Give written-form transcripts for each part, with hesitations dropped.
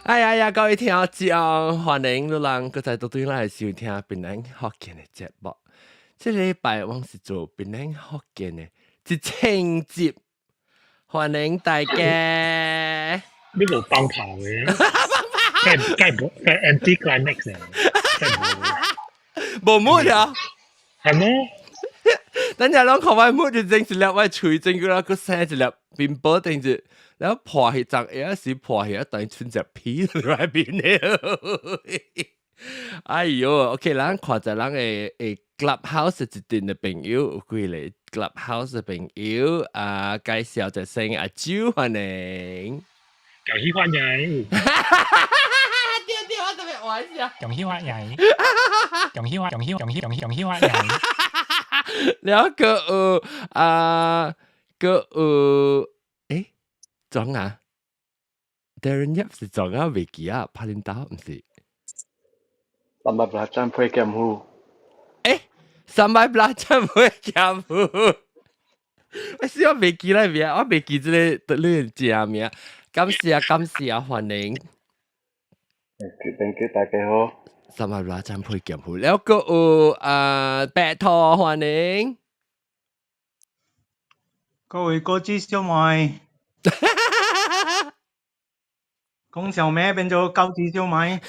哎呀呀，各位聽眾，歡迎你人閣再倒轉來收聽檳榔福建的節目。這禮拜我是做檳榔福建的一千集，歡迎大家。呢個放炮嘅，梗梗冇梗 anti climax 嘅，無 mood 啊？係咩？等陣攏看我 mood 就整一粒，我喙整過來，閣生一粒面包定住，然後破去髒下時破去，等於剩隻皮佇內面了。哎喲，OK，咱看者咱的 Clubhouse 一陣的朋友，有幾個 Clubhouse 的朋友啊，介紹一聲阿周歡迎。恭喜發財！對對，我特別玩笑。恭喜發財！恭喜發恭喜恭喜恭喜恭喜發財！了閣有啊，閣有欸，裝啊？Darren Yap 是裝啊，袂記啊，柏林島毋是？三百八張配劍虎。欸，三百八張配劍虎。我是我袂記咧名，我袂記這個你正名。感謝啊，感謝啊，歡迎。 Thank you，大家好。三百八張配劍虎，了閣有啊，白兔歡迎。各位哥姊小妹，講小妹變做高姊小妹。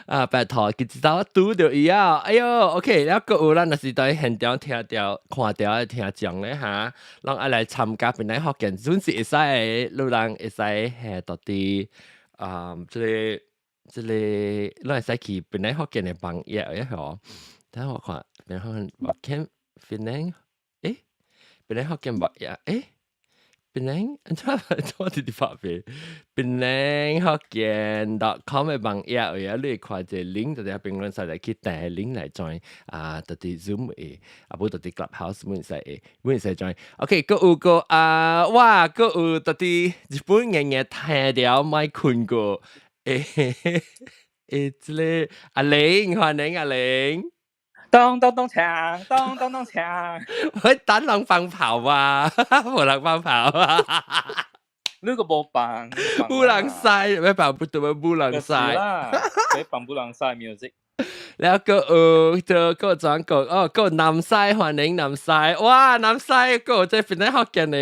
啊，白兔，其實我拄著伊啊，哎喲，OK，了閣有咱若是佇現場聽著、看著的聽眾咧哈，攏愛來參加檳榔福建，準是會使的，你人會使下到佇啊，這個攏會使去檳榔福建的網頁的吼。等我看，檳榔福建檳榔，欸，檳榔福建網頁，欸。檳榔，按怎我直直發白？檳榔福建 .com 的網頁位啊，你會看一個 link，就佇評論室來去訂 link 來 join 啊，就佇 Zoom 會，啊無就佇 Clubhouse 會使會，會使 join。OK，閣有個啊，哇，閣有就佇日本硬硬聽著莫睏過，欸欸，這個阿玲，歡迎阿玲。咚咚咚鏘，咚咚咚鏘。我等人放炮啊，無人放炮啊。你個無放，無人使，欲放不對，無人使。啦，欲放無人使 music。了閣有就閣轉個哦，閣南西歡迎南西，哇，南西閣有這檳榔福建的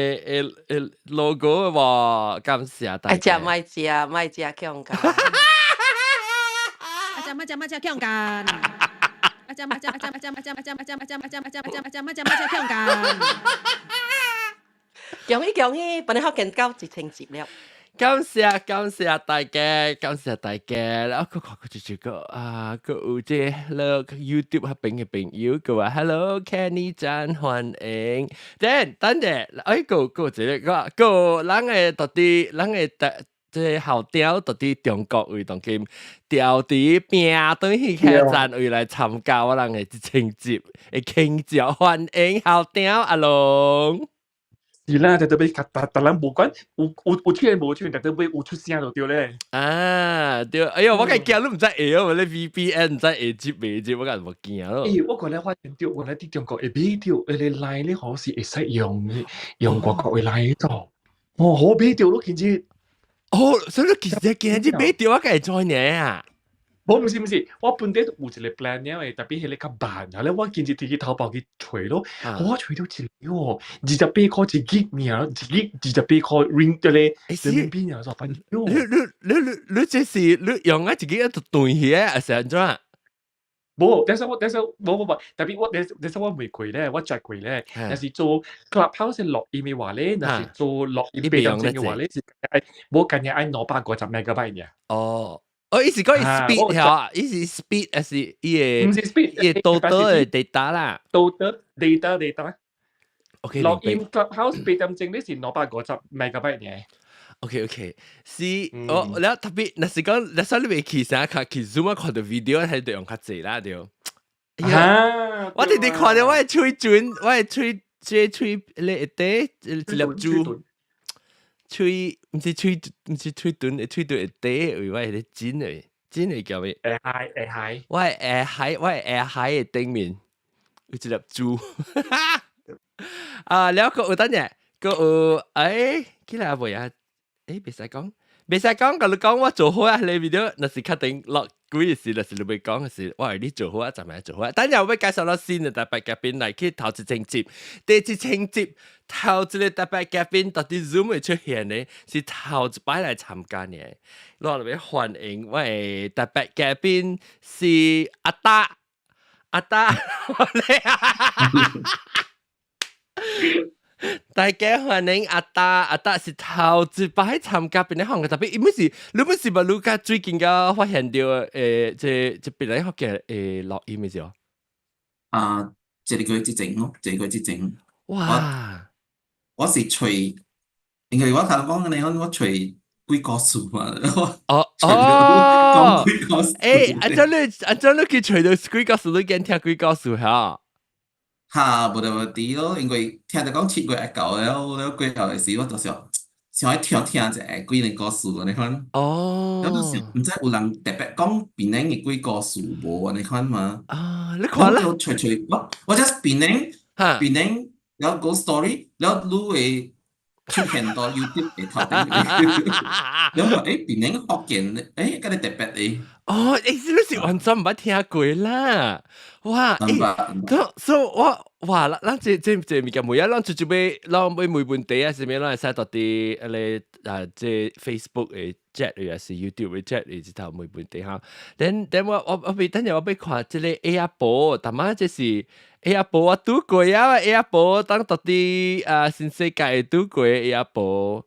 logo 喎，感謝大家。愛食莫食，莫食強姦。愛食莫食莫食強姦。愛食莫食莫食莫食莫食莫食莫食莫食莫食莫食莫食莫食莫食強姦。恭喜恭喜，檳榔福建到一千集了。感謝感謝大家，感謝大家。然後閣看閣就個啊，閣有這個 YouTube 彼邊的朋友，閣話 Hello Kenny 讚歡迎。等等者，哎，閣閣一個閣人會到底人會得這個校長到底中國位當今調佇拚轉去客棧位來參加我人的一千集的慶祝，歡迎校長阿龍。是啦，特別逐逐人無管有有有出現無出現，特別有出聲就對咧。啊，對，哎喲，我較驚你毋知會哦，你 VPN 毋知會接袂接，我較無驚咯。欸，我原來發現著，原來佇中國會買著，彼個 line 咧，好是會使用用外國的 line 做。哦，好買著咯，其實。哦，所以你其實今日買著，我較會知呢啊。無，毋是毋是，我本底有一個 plan 了的，特別彼個較慢，後咧我今日摕去淘寶去揣咯，我揣著一個哦，28箍1 G 爾，1 G 28箍 ring 對咧，人民幣爾，就反你你你你你這是你用啊一個就斷去啊，還是按怎？無，但是我但是無無無，特別我但是我未過咧，我 check 過咧，若是做 Clubhouse 錄音的話咧，若是做錄音八點鐘的話咧，是愛無干焦愛250 megabyte 爾。哦。哦，伊是講伊 speed 嚇，伊是 speed 還是伊個？毋是 speed，伊個 total 的 data 啦。 total data data。 OK，錄音 Clubhouse 八點鐘咧是250 megabyte 爾。 OK OK，是哦，了特別，若是講，若是你袂去啥，較去 Zoom 啊，看著 video 係就用較濟啦，對。啊！我直直看著我的喙唇，我的喙，這喙咧一塊一粒珠，喙毋是喙，毋是喙唇，喙唇一塊，為我迄個剪的，剪的叫咩？下海下海，我的下海，我的下海的頂面有一粒珠。啊，了閣有等下，閣有，欸，起來未啊？欸，袂使講，袂使講，共你講我做好啊，你 video，若是確定落幾時，若是你袂講嘅時，我係你做好啊，就咪做好啊。等陣我要介紹到新嘅特別嘉賓來去頭一千集，第一千集頭一個特別嘉賓到底 Zoom 會出現呢，是頭一擺來參加呢。我特別歡迎我嘅特別嘉賓是阿達，阿達，你大家歡迎阿達，阿達是頭一擺參加檳城行嘅特別，伊本是你本是捌你甲最近個發現到這檳城福建錄音嘅時候？啊，這個月之前咯，這個月之前。哇！我是揣，因為我頭講你講我揣鬼故事嘛，哦哦，講鬼故事。欸，按怎你去揣到鬼故事，你敢聽鬼故事嚇？哈，無就無佇咯，因為聽著講7月會到了，了過後的時，我就想想愛聽聽一下鬼個故事按呢款。了就是毋知有人特別講檳城的鬼故事無按呢款嘛？啊，你看啦，揣揣我 just 檳城，檳城了 ghost story，了你會出現到 YouTube 的頭頂。了我欸檳城福建，欸，敢會特別的。哦，欸，你是完全毋捌聽過啦！哇，欸，所以我哇，咱這物件每啊，咱直接欲，咱欲問問題啊，啥物，咱會使到佇彼个啊，這 Facebook 的 chat 抑是 YouTube 的 chat 裡頭問問題哈。等我欲等陣我欲看這個 A 阿婆，淡仔這是 A 阿婆我拄過啊，A 阿婆當到佇啊新世界拄過 A 阿婆，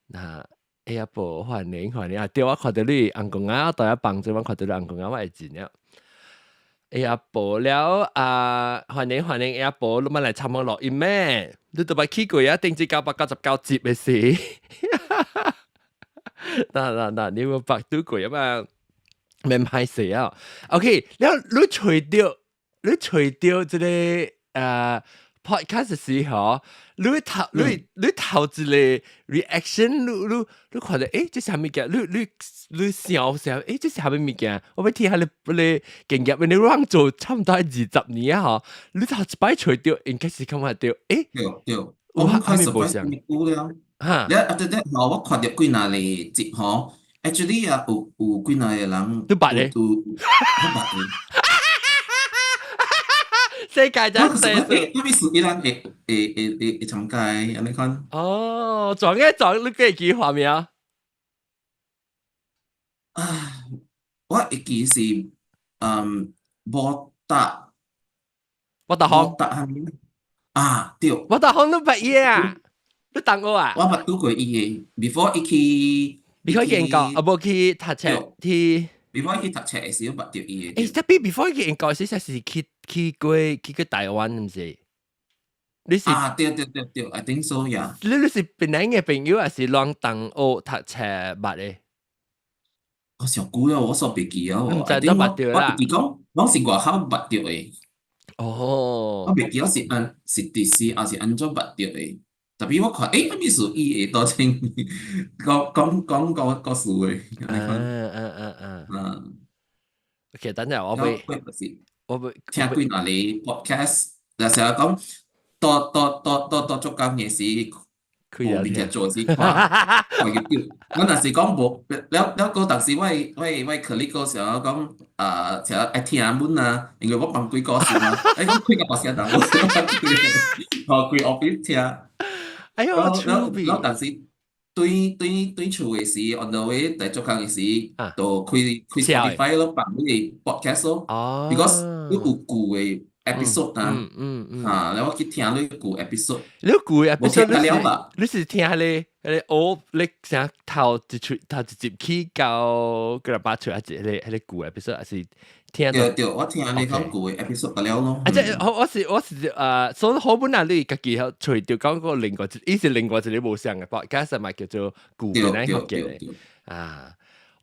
那 A 阿婆歡迎歡迎啊！對，我看到你紅公仔，大家幫助我看到你紅公仔，我會認了。A 阿婆了啊，歡迎歡迎 A 阿婆，你們來參與錄音咩？你都捌去過啊？頂次999集的時，嗱嗱嗱，你有捌拄過啊嘛？免歹勢啊。OK，了你揣到這個podcast 時候，你頭一個 reaction，你看到欸，這是啥物件？你想想，欸，這是啥物物件？我欲聽下你你經驗，你攏做差唔多20年啊！嗬，你頭一擺揣到，應該是感覺到，欸，對對，我開始無像久了。哈，了啊，對對，吼，我看到幾若個集吼，actually 啊，有幾若個人，都捌咧，有我捌咧。世界真細，啥物事伊人會參加按呢款？哦，撞一撞，你記記畫面啊？啊，我會記是無達，無達風，無達蝦米啊？對，無達風你捌伊啊？你同學啊？我捌拄過伊的，before 伊去，before 去英國，啊無去讀冊去。 before 去讀冊的時候捌著伊的。欸，特別 before 去英國時，是去過台灣，毋是？你是啊，對對對對，I think so, yeah。你是檳城的朋友，還是攏同學讀冊捌的？我上久了，我煞袂記啊。毋知都捌著啦。我記講，攏是外口捌著的。哦。我袂記得是按是佇時，還是按怎捌著的。特別我看，欸，啥物事伊會當前講講講講故事的。OK，等陣我欲，我欲聽幾若個 podcast，若成日講，到做工嘅時，無物件做時看，看 YouTube。我若是講無，了了個，當時我 colleague 個時候講，啊，成日愛聽阮啊，因為我放鬼故事嘛，欸，講開個大聲，但我開 office 聽。哎呦，了了當時對對厝的時，on the way 在做工的時，就開開 Spotify 咯，放彼個 podcast 咯。Because 你有舊的 episode 啊，啊，然後我去聽你舊 episode。你舊 episode 你是聽彼個我你啥頭一出頭一集起到幾若百出，還是彼個舊 episode，還是聽？對對，我聽你講舊的 episode 就了咯。啊，這我是所以好本來你家己揣著講個另外一，伊是另外一個無相的 podcast 嘛，叫做舊檳城福建的啊。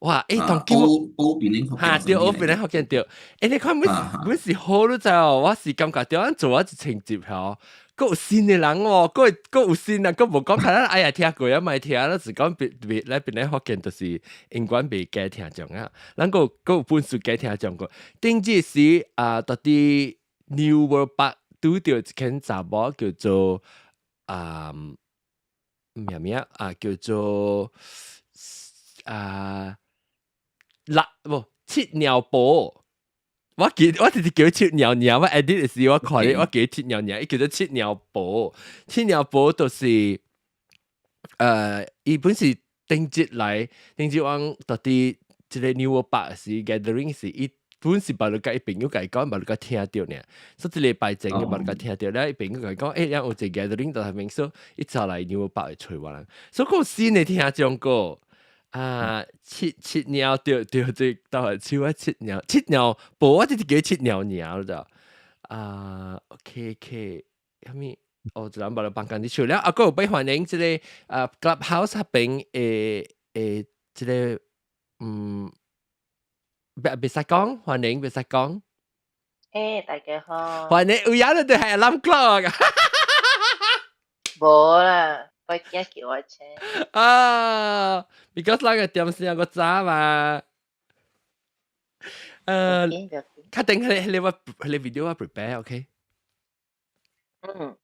哇！欸，當今哈對，烏檳城福建對。欸，你看每每是好你知哦，我是感覺著咱做一千集吼，閣有新的人哦，閣有新人，閣無講可能哎呀聽過啊，莫聽，咱是講別別來檳城福建，就是永遠袂加聽眾啊。咱閣有本事加聽眾過。頂這時啊，到佇 New World Park 拄著一間查某叫做啊，名名啊，叫做。啊六無七鳥婆。我記我直直叫七鳥鳥，我 edit 的時我看你我記七鳥鳥，伊叫做七鳥婆。七鳥婆就是伊本是頂節來，頂節往到底這個 New World 時 gathering 時，伊本是捌共伊朋友共伊講，捌共聽著呢。所以一禮拜前嘅捌共聽著咧，伊朋友共伊講，欸，有一個 gathering 就係明說，伊走來 New World 會揣我人。所以講新的聽眾個。啊，七七鳥對對對，到係手啊七鳥七鳥，無我直直叫七鳥鳥就啊，OK OK，啥物？哦，一人把你房間裡笑了，啊，閣有欲歡迎這個啊 Clubhouse 那邊的的這個袂使講，歡迎袂使講。欸，大家好。歡迎，有影你就係 alarm clock。無啦，我驚叫我醒。啊，because 那個點聲個早嘛。較定彼個我彼個 video 我 prepare，OK？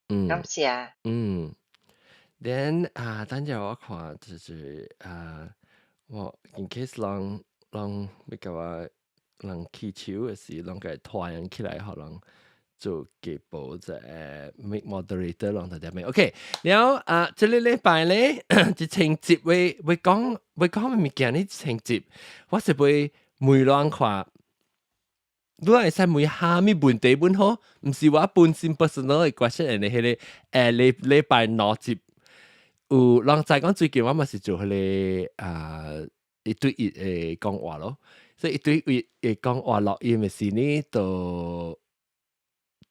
嗯，感謝。嗯，then 啊，等陣我看就是啊，我 in case 人人欲共我人起手的時，攏共拖人起來，予人做給報者 make moderator 攏在點咩？OK，然後啊，這個禮拜咧，一千集會會講會講物件呢？一千集，我是會問人看。你會使問蝦米問題問好，毋是我本身 personal 的 question 的彼個禮禮拜兩集有人知講最近我嘛是做彼個啊一對一的講話咯，所以一對一的講話錄音的時呢，就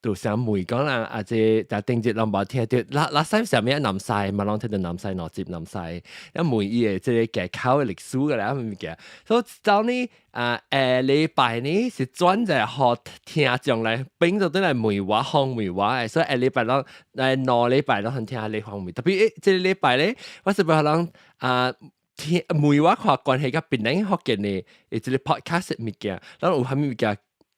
就想問講啦，啊這但頂日攏無聽著，那那西啥物南西嘛，攏聽著南西兩集南西，一問伊的這個技巧的歷史個啦，物件，所以走呢啊下禮拜呢是轉在予聽眾來變做轉來問我訪問我的，所以下禮拜攏兩禮拜攏通聽你訪問，特別這個禮拜咧，我是欲予人啊聽問我看關係佮檳榔福建的這個 podcast 物件，咱有啥物物件？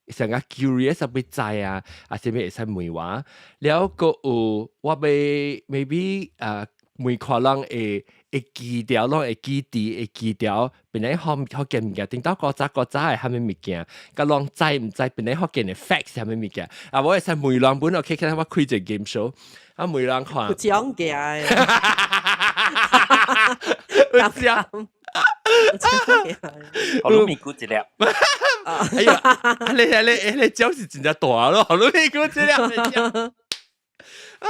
上較 curious 欲知啊，啊啥物會使問我，了閣有我欲 maybe 啊問看人會會記著，攏會記佇會記著，檳榔福福建物件，頂到古早古早的啥物物件，佮攏知毋知檳榔福建的 facts 啥物物件，啊我會使問人本 OK，看我開一個 game show，啊問人看。有獎嘅。有獎。好滷咪咕一粒。哎呀，你你你獎是真正大咯，好滷咪咕一粒。啊，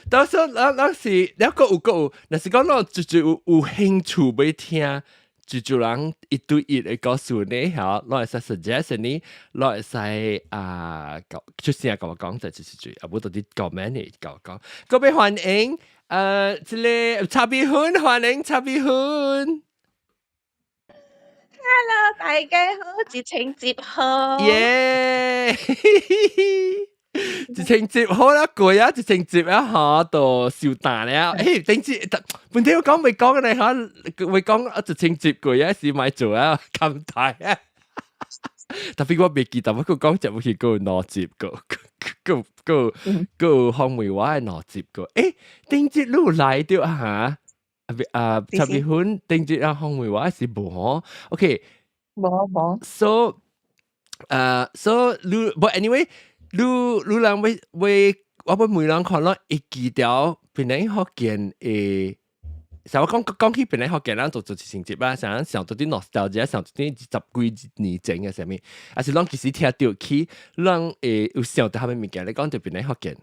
到時候咱咱是，了閣有閣有，若是講咱就就有有興趣欲聽，就就人一對一的故事呢，嚇，攏會使 suggest 呢，攏會使啊，出聲共我講就就是最，啊，無就佇 comment 呢共我講。各位歡迎，這個茶米粉，歡迎茶米粉。 Hello，大家好，一千集好。耶！一千集好啦，過啊，一千集啊，嚇，都收彈了。欸，頂次本體我講未講嘅嚇，未講啊，一千集過啊，是咪做啊，咁大啊？特別我未記得，我閣講就會去過兩集個，個個個訪問我的兩集個。欸，頂次你來著嚇？啊，茶米粉頂次啊訪問我是無吼？OK，無無。 So，so 你，but anyway，你你人欲欲，我欲問人看攏會記著檳榔福建的。像我講講起檳榔福建，咱就做一成集啦，想想到啲 nostalgia，想到啲十幾年前嘅啥物，還是攏其實聽著去，攏會有想到啥物物件？你講著檳榔福建，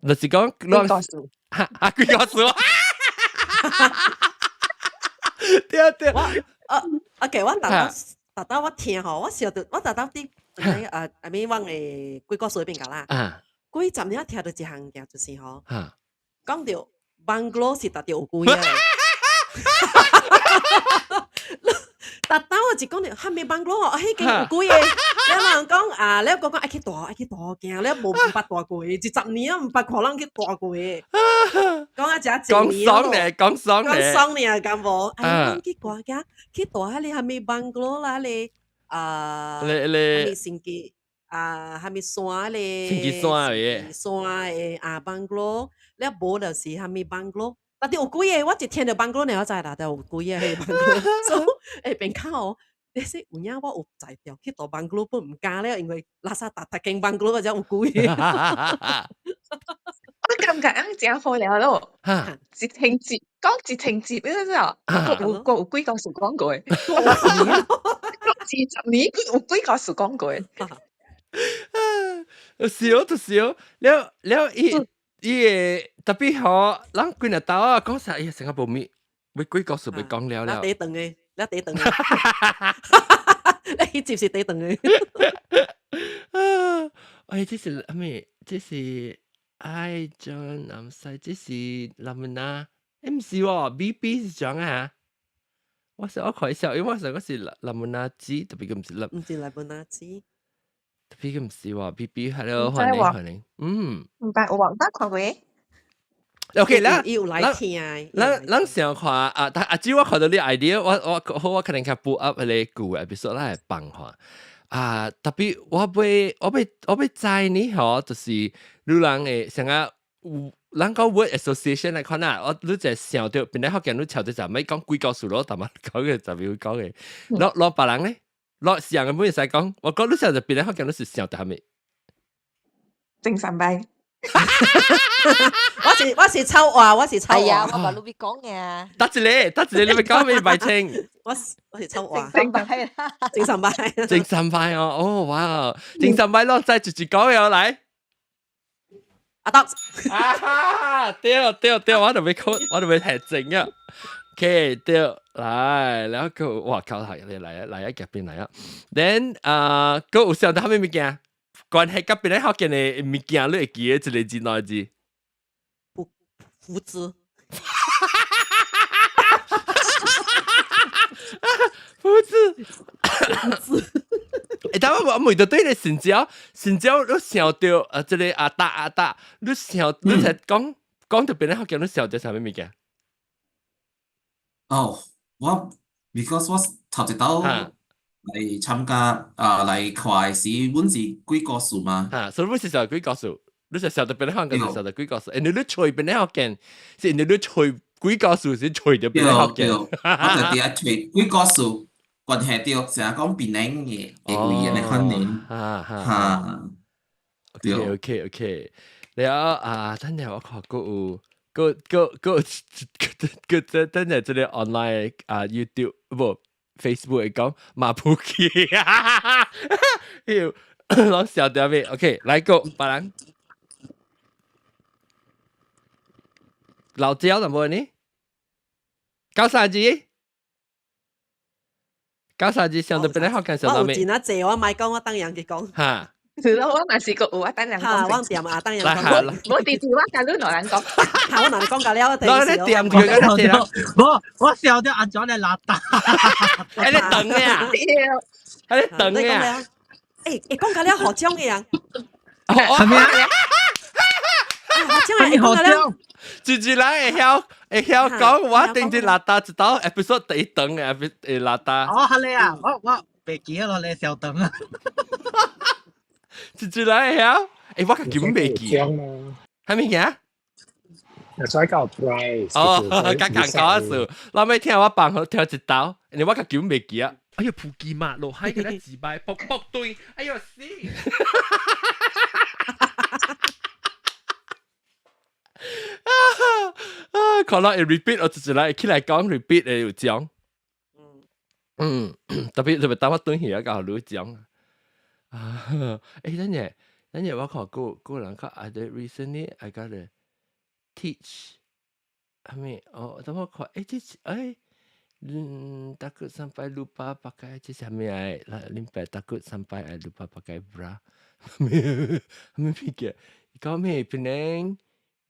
就是講攏哈啊鬼故事，對對，我啊 OK，我逐逐逐逐我聽吼，我想著我逐逐佇啊，I mean 阮的鬼故事邊個啦，幾十年聽著一項物件，就是吼，講著 bungalow 是逐著有鬼的。逐當我一講著，啥物 bungalow 哦，彼間有鬼的。了人講啊，了閣講愛去蹛，愛去蹛驚，了無毋捌蹛過，二十年啊毋捌看人去蹛過。講啊誠濟年講爽咧，講爽咧，講爽爾敢無？哎，阮去蹛驚，去蹛彼個啥物 bungalow 啦，彼個啊，咧咧啥物神奇啊，啥物山咧？神奇山的山的啊 bungalow，了無就是啥物 bungalow。但係有幾個，我一聽到 bungalow 呢，我知啦，就有幾個係 bungalow，所以變較哦。你說有影我有才調去住 bungalow 本毋敢了，因為垃圾逐逐間 bungalow 或者有幾個。我感覺樣真好了咯，哈，一情節講一情節，你知道？有有幾個數講過，20年有幾個數講過。笑就笑，了了伊伊會特別好，咱幾若兜啊講啥？伊成個無咪，欲幾個數欲講了了。你短的，你短的，你接是短的。哎，這是啥物？這是愛將南西，這是林文娜，毋是喎，BB 是講啊。我想我看笑，因為我想講是林文娜子，特別佢毋是林。毋是林文娜子。特別佢毋是喎，BB，hello，歡迎歡迎，嗯。毋捌有捌看過。 OK 啦，伊有來聽。咱咱想看啊，但阿姊我看到你 idea，我我好我可能較補 up 迄個舊 episode 來放看。啊，特別我欲知呢吼，就是你人會想啊，有咱講 word association 來看啊，我你就想到本來福建你朝到就咪講鬼故事咯，但嘛講嘅就會講嘅。攞攞別人咧，攞上嘅本使講，我講你想就本來福建你是想到啥物？精神病。我是臭話，我是臭話。係啊，我話你講嘅。得一個，得一個，你咪講咩白清？我是臭話。精神病啦。精神病。精神病哦，哦哇，精神病咯，再直接講又來。阿德。啊，對對對，我都欲講，我都欲提整啊。OK，對，來，然後個，哇靠，係你來啊來啊，夾邊來啊。Then 啊，閣有想到啥物物件？關係佮邊咧福建的物件，你會記得一個字兩個字？福字。福字。福字。欸，但我我問到對咧，成交成交，你想到啊，這個阿達阿達，你想你才講講到邊咧福建，你想到啥物物件？哦，我 because 我頭一道來參加啊來看的時，阮是鬼故事嘛。啊，所以你是想鬼故事，你是想到邊咧福建，就想到鬼故事。因為你揣邊咧福建，是因為你揣鬼故事是揣到邊咧福建。對，我就佇遐揣鬼故事，關係到成日講檳榔的的位的款呢。哈哈。 OK OK OK，了啊，等下我看閣有，閣閣閣閣這等下這個 online 啊 YouTube 無 Facebook 會講馬普奇，喲，攏笑掉未？OK，來個別人，老椒怎麼呢？九三字，九三字上到邊咧學緊上到我有未？真啊濟，我莫講，我等人去講。哈。是咯，我嘛是個有，我等人哈，講。我掂啊，等人講。無直接我共你兩人講。哈，我若講到了，我我咧掂佢嗰啲啦。無，我笑到安怎咧邋遢。喺咧等嘅啊！喺咧等嘅啊！欸欸，講到了學長嘅啊！係咩啊？學長嘅，講到了。一一人會曉講，我頂住邋遢一道 episode 第一長嘅 episode 邋遢。哦，係你啊！我袂記得咯，你小長啊。一一人會曉，欸，我家己袂記。係物件？會使交 price。哦，較艱苦啊事。老尾聽我放好聽一道，因為我家己袂記啊。哎呦，普吉嘛，落海給他幾擺，卜卜對，哎呦死！啊啊！可能會 repeat，我直接來起來講 repeat 會有獎。嗯，特別特別當我轉去啊，共你講。啊，欸，等下，等下我看過過人較，I recently I got a teach，係咪？哦，等我看，欸，這是欸，嗯，takut sampai lupa pakai 這是啥物來？恁爸 takut sampai I lupa pakai bra，咩咩物件？伊講咩？檳城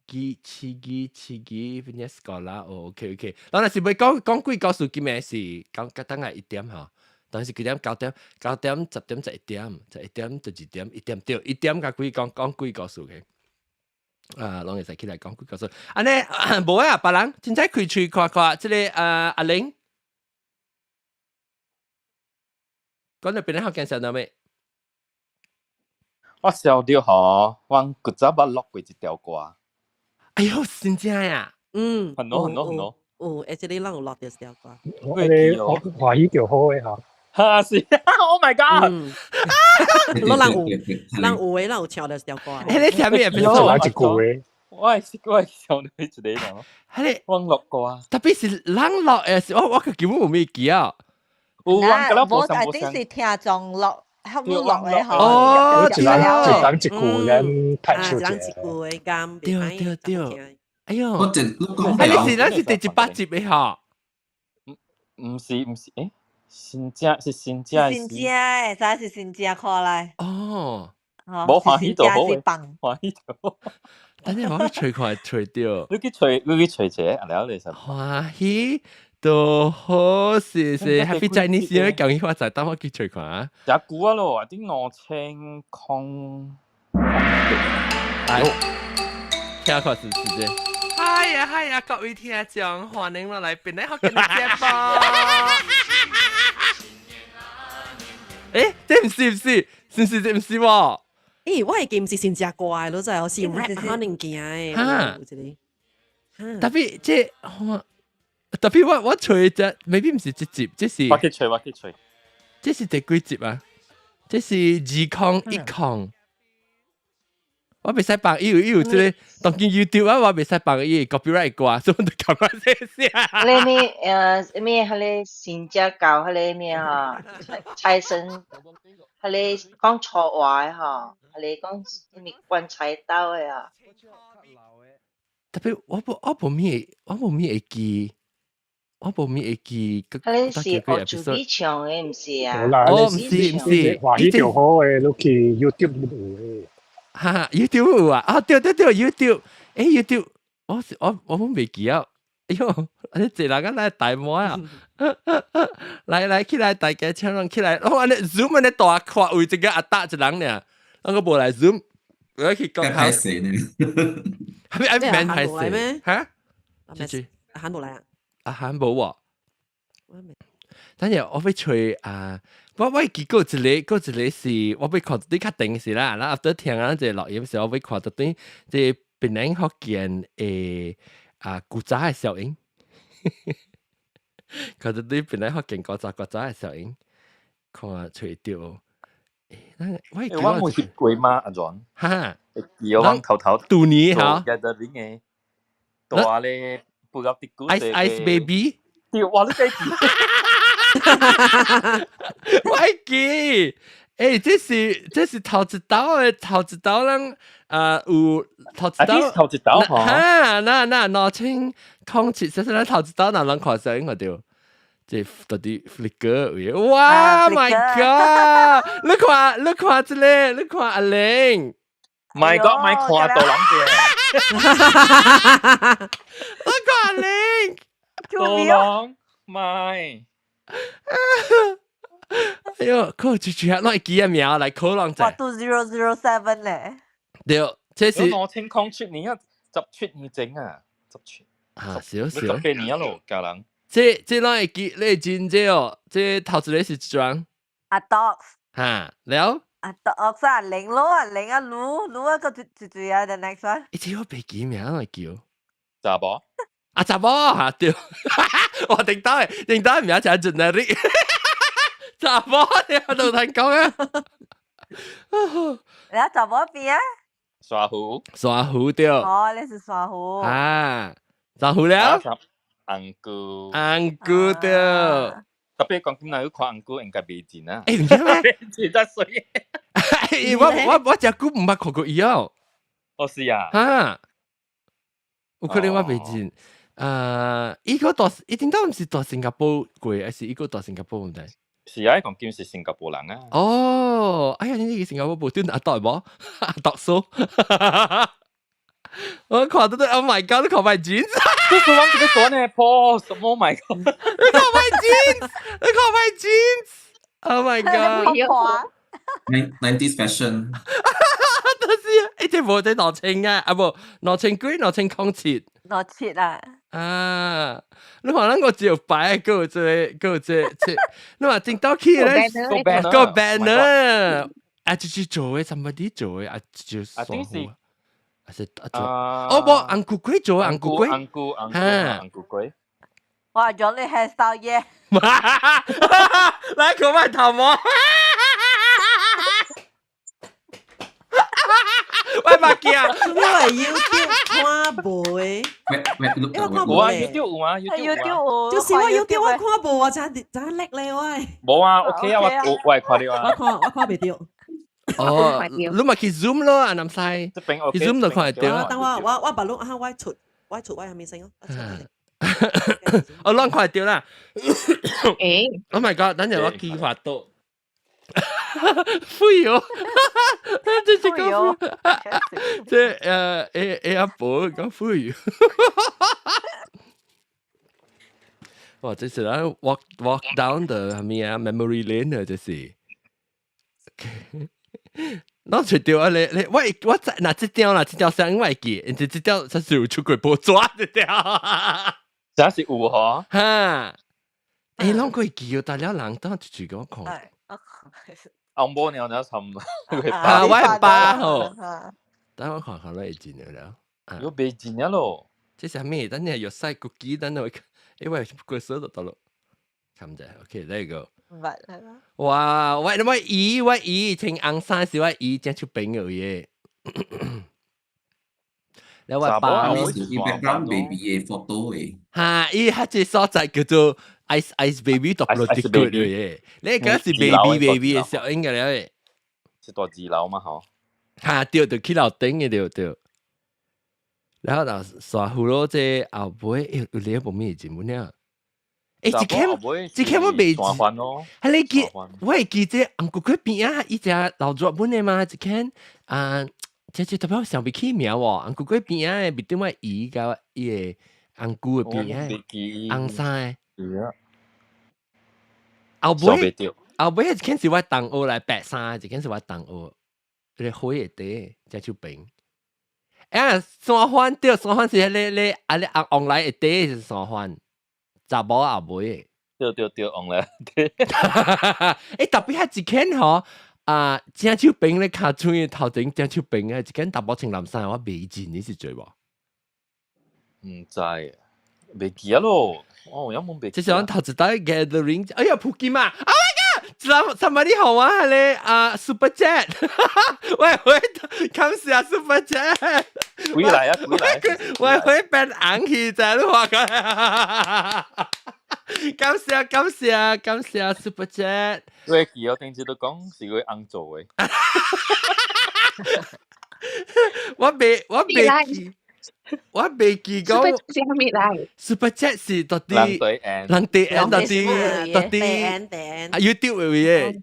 幾七幾七幾邊 sekolah？哦，OK OK。咱若是欲講講鬼故事，今暝是講較等下一點吼。當時幾點？九點、9點、10點、11點、11點就2點、1點對，1點甲鬼講講鬼故事嘅。啊，攏會使起來講鬼故事。按呢無啊，別人凊彩開喙看看，這個啊阿玲，講到邊個福建想到未？我想到吼，阮古早捌錄過一條歌。哎喲，真正呀！嗯，很多很多很多。有，而且你咱有錄著一條歌。我哋我歡喜就好嘅嚇。哈是，Oh my God！咱人有，咱有的，咱有唱著一條歌。欸，你聽咩？一人一句嘅。我係唱到一個人。係你網絡歌。特別是人落誒，是我根本無咩記啊。有網個無，一定是聽眾錄，合錄嘅嗬。哦，一人一人一句，咱拍出一人一句的咁。對對對。哎喲，我真你講啊，你是咱是第100集的嗬？唔是唔是，誒，新正是新正。新正的，啥是新正看來？哦，無歡喜就好，歡喜就好。等陣我去揣看揣著。你去揣，你去揣者，了你實。歡喜就好，是是 Happy Chinese 咧，講起話就等我去揣看啊。真久啊咯，頂2000。哎，聽看是是這。嗨呀嗨呀，各位聽眾，歡迎落來邊咧學緊嘅節目。欸，這毋是毋是，是毋是這毋是喎？咦，我會記毋是新正歌的，咯，真係是 rap 可能件的。哈，特別這，特別我揣這，maybe 毋是這集，這是。我去揣，我去揣。這是第幾集啊？這是2010。我袂使放伊有伊有這個，當今 YouTube 啊，我袂使放伊 copyright 歌，所以我就感覺這是。迄個咩咩，彼個新正教，彼個咩吼，財神，彼個講錯話的吼，彼個講啥物棺材兜的啊。特別我無咩會記，我無咩會記。彼個是學自己唱的，毋是啊？哦，毋是毋是，歡喜就好的，你去 YouTube 有的。哈，YouTube 有啊！啊，對對對，YouTube，欸 YouTube，我是我我攏袂記啊！哎喲，你這人個來大魔啊！來來起來，大家請人起來，我按呢 Zoom 按呢大看為一個阿達一人爾，我閣無來 Zoom，我去講歹勢呢？係咪愛免歹勢？哈？阿韓無來啊？阿韓無喎。等下我欲揣啊！我記過一個，過一個是我欲看你較定是啦，然後後聽啊這個錄音時，我欲看到對這檳榔福建的啊古早的小音，看到對檳榔福建古早古早的小音，看揣著。我我冇翕過嗎？阿 John？哈？會記我頭頭舊年嚇？ gathering 的，大咧不夠啲古 Ice Ice Baby。對，哇！你記我記，欸，這是頭一道的，頭一道人啊有頭一道，頭一道哈，那那2007，這是咱頭一道，那人看上我著，這到底 flicker 位，哇，My God！你看，你看這個，你看阿玲，My God，咪看到人嘅，你看阿玲，到人，咪。哎喲，靠！住住下，攞會記個名來考人者。哇，2007咧。對，這是2007年啊，17年前啊，十七。啊，少少。18年啊咯，家人。這這攏會記，你會真這哦，這頭一個是一樁。阿 dogs。哈，了。阿 dogs 啊，零咯啊，零啊，滷滷啊個最最最啊，the next one。欸，這我袂記名來叫。查某。啊，查某哈對，我頂到的，頂到的名叫 generic。查某你都聽講啊。你啊，查某邊啊？沙湖。沙湖對。哦，你是沙湖。啊，沙湖了。紅菇。紅菇對。特別講今日去看紅菇應該袂真啊。欸，毋是咩？真得水。我這久毋捌看過伊哦。哦是啊。哈。有可能我袂真。啊，伊個蹛，伊頂當毋是蹛新加坡過，還是伊個蹛新加坡毋知？是啊，伊講今是新加坡人啊。哦，哎呀，你去新加坡無對阿獨無？阿獨數，我看到都，Oh my God！你看買 jeans，這是我這個講呢，pose，Oh my God！你看買 jeans，你看買 jeans，Oh my God！ 90s fashion。但是，欸，這無這2000啊，啊無2000幾，2007。 2007啊！啊！你看咱個招牌，閣有這個，閣有這這，你話頂到去咧，個 banner，啊，就是做的，somebody 做的，啊，就啊，頂是還是啊做？哦，無紅菇粿做紅菇粿，紅菇紅菇紅菇粿。哇，咗你 hairstyle 耶！來看我頭毛。喂，目鏡，我係 YouTube 看無的，喂，我看無無啊，YouTube 有啊，YouTube 有，就是我 YouTube 我看無啊，真真叻咧我。無啊，OK 啊，我會看到啊。我看我看袂著。哦，你咪去 Zoom 咯，阿南西，去 Zoom 就看會著。等我我我白攏啊，我出我出我係咪先哦？我攏看會著啦。誒，Oh my god！等陣我計劃到。廢哦！這是講，這誒阿婆講廢。哇！這是咱 walk down the 係咪啊 memory lane 啊，這是。攞除掉啊！你你我我嗱這條啦，這條聲我會記，這這條才是有出過報紙這條。真是有嗬？哈！誒，攏會記哦，大了人當一句講看。紅波鳥鳥尋，啊，我係爸吼。等我看看你會記得了。有袂記得咯？這是咩？等下有曬國機，等下因為過手就得咯。看唔知，OK，there you go。唔係係啦。哇！我我姨我姨穿紅衫是我姨正出朋友嘅。你我爸是 background baby 嘅 photo 嘅。哈！伊彼個所在叫做 Ice Ice Baby 獨立的歌嘅，你嗰是 baby baby 嘅小嬰嘅咧。是大二樓嘛？嗬。哈！對對，去樓頂嘅對對。然後就刷胡咯，這後尾有兩部咩節目呢？欸，這間這間我未記，係你記，我會記這紅菇粿邊啊，伊隻老作本的嘛，這間啊，這這特別想不起名喎，紅菇粿邊啊，面頂我姨佮伊個紅菇的邊啊，紅衫的。後尾後尾一間是我同學來白衫，一間是我同學，個火的底這手邊。欸，山番對，山番是迄個咧，啊咧紅來的底是山番。查某後尾，對對對，往來。欸，特別彼一間吼，啊，正手邊咧，跤喙頭前正手邊嘅一間查某穿藍衫，我袂記你是做無？毋知，袂記啊咯，哦，有冇袂記？這是阮頭一擺 gathering，哎呀，普吉嘛，Oh my god！什麼你好啊？咧啊，Super Chat，喂喂，感謝 Super Chat。幾來啊？幾來？我會變紅去，知你話講。感謝感謝感謝 Super Chat。我記我頂次都講是佢紅做的。我未我未記，我未記講。 Super Chat 是啥物來？Super Chat 是到底人對 N，人對 N 到底到底啊 YouTube 嘅位哦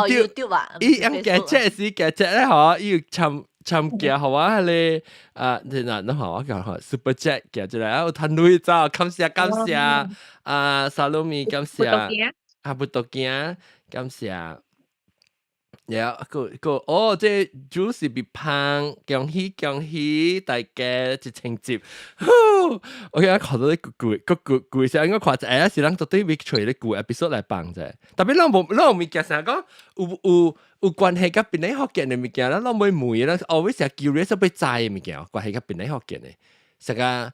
YouTube 啊，伊用夾 chat 是夾 chat 咧，嗬，伊有參參加予我彼個啊，你嗱你看我講吼，Super Chat 夾出來，啊有趁鐳走，感謝感謝，啊薩魯米感謝，啊不多驚，感謝。然後個個哦，這主是被胖，恭喜恭喜大家一千集。我今日看到你舊舊舊舊時，應該看一下是人絕對會揣咧舊 episode 來放者。特別咱無咱有物件成日講有有有關係佮檳城福建的物件，咱攏袂問，咱 always 成 curious 欲知的物件，關係佮檳城福建的，成個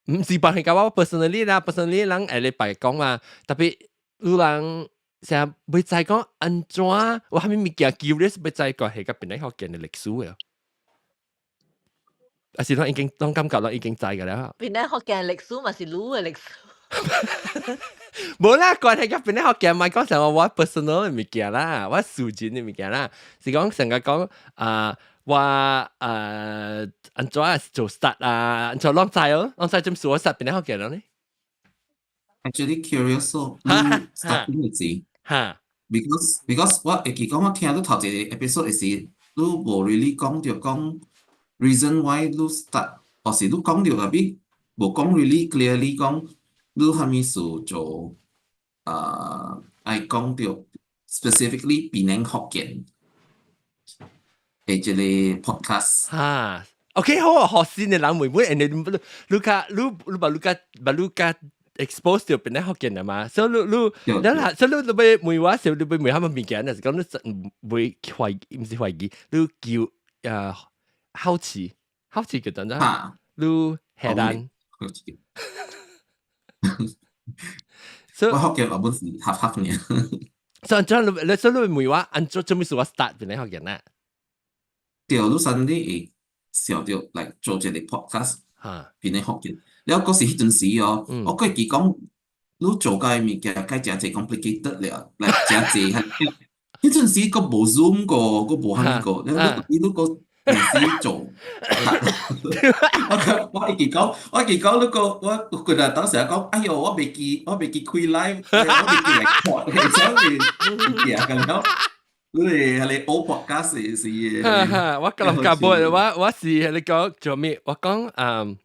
毋是關係佮我 personally 啦，personally 人下禮拜講嘛，特別有人。成日袂知講按怎，有啥物物件 curious 欲知關係佮檳城福建的歷史的。啊是攏已經攏感覺攏已經知㗎了。檳城福建歷史嘛是汝的歷史。無啦，關係佮檳城福建，莫講啥我 personal 的物件啦，我私人的物件啦，是講成日講啊，我按怎做 start 啊，按怎攏知哦，攏知怎做 start 檳城福建了呢？Actually curious 咯，你 starting 的時。哈，because 我會記講我聽你頭一個 episode 的時，你無 really 講著講 reason why 你 start，或是你講著特別無講 really clearly 講你啥物事做，愛講著 specifically 檳城福建的這個 podcast。哈，OK 好啊，學新的人會唔會？你你較你你把你較把你較 expose 著檳城福建啊嘛，所以你你你啦，所以你你欲問我時，你欲問啥物物件，就是講你袂懷疑，毋是懷疑，你叫好奇，好似叫等陣，你下單。所以我福建話本是合合呢。所以怎你所以你問我按做做咩事我 start 變嚟福建啦？對，你先你會想著來做一個 podcast，變嚟福建。了嗰時彼陣時哦，我過記講，你做個物件該誠濟 complicated 了，來誠濟。彼陣時閣無 Zoom 個，閣無蝦米個，你你閣電視做。我我會記講，我會記講，你個我規日當時講，哎喲，我袂記，我袂記開 live，我袂記 record，所以物件咁樣。你係你 old podcast 是？哈哈，我感覺無，我我是你講做咩？我講嗯，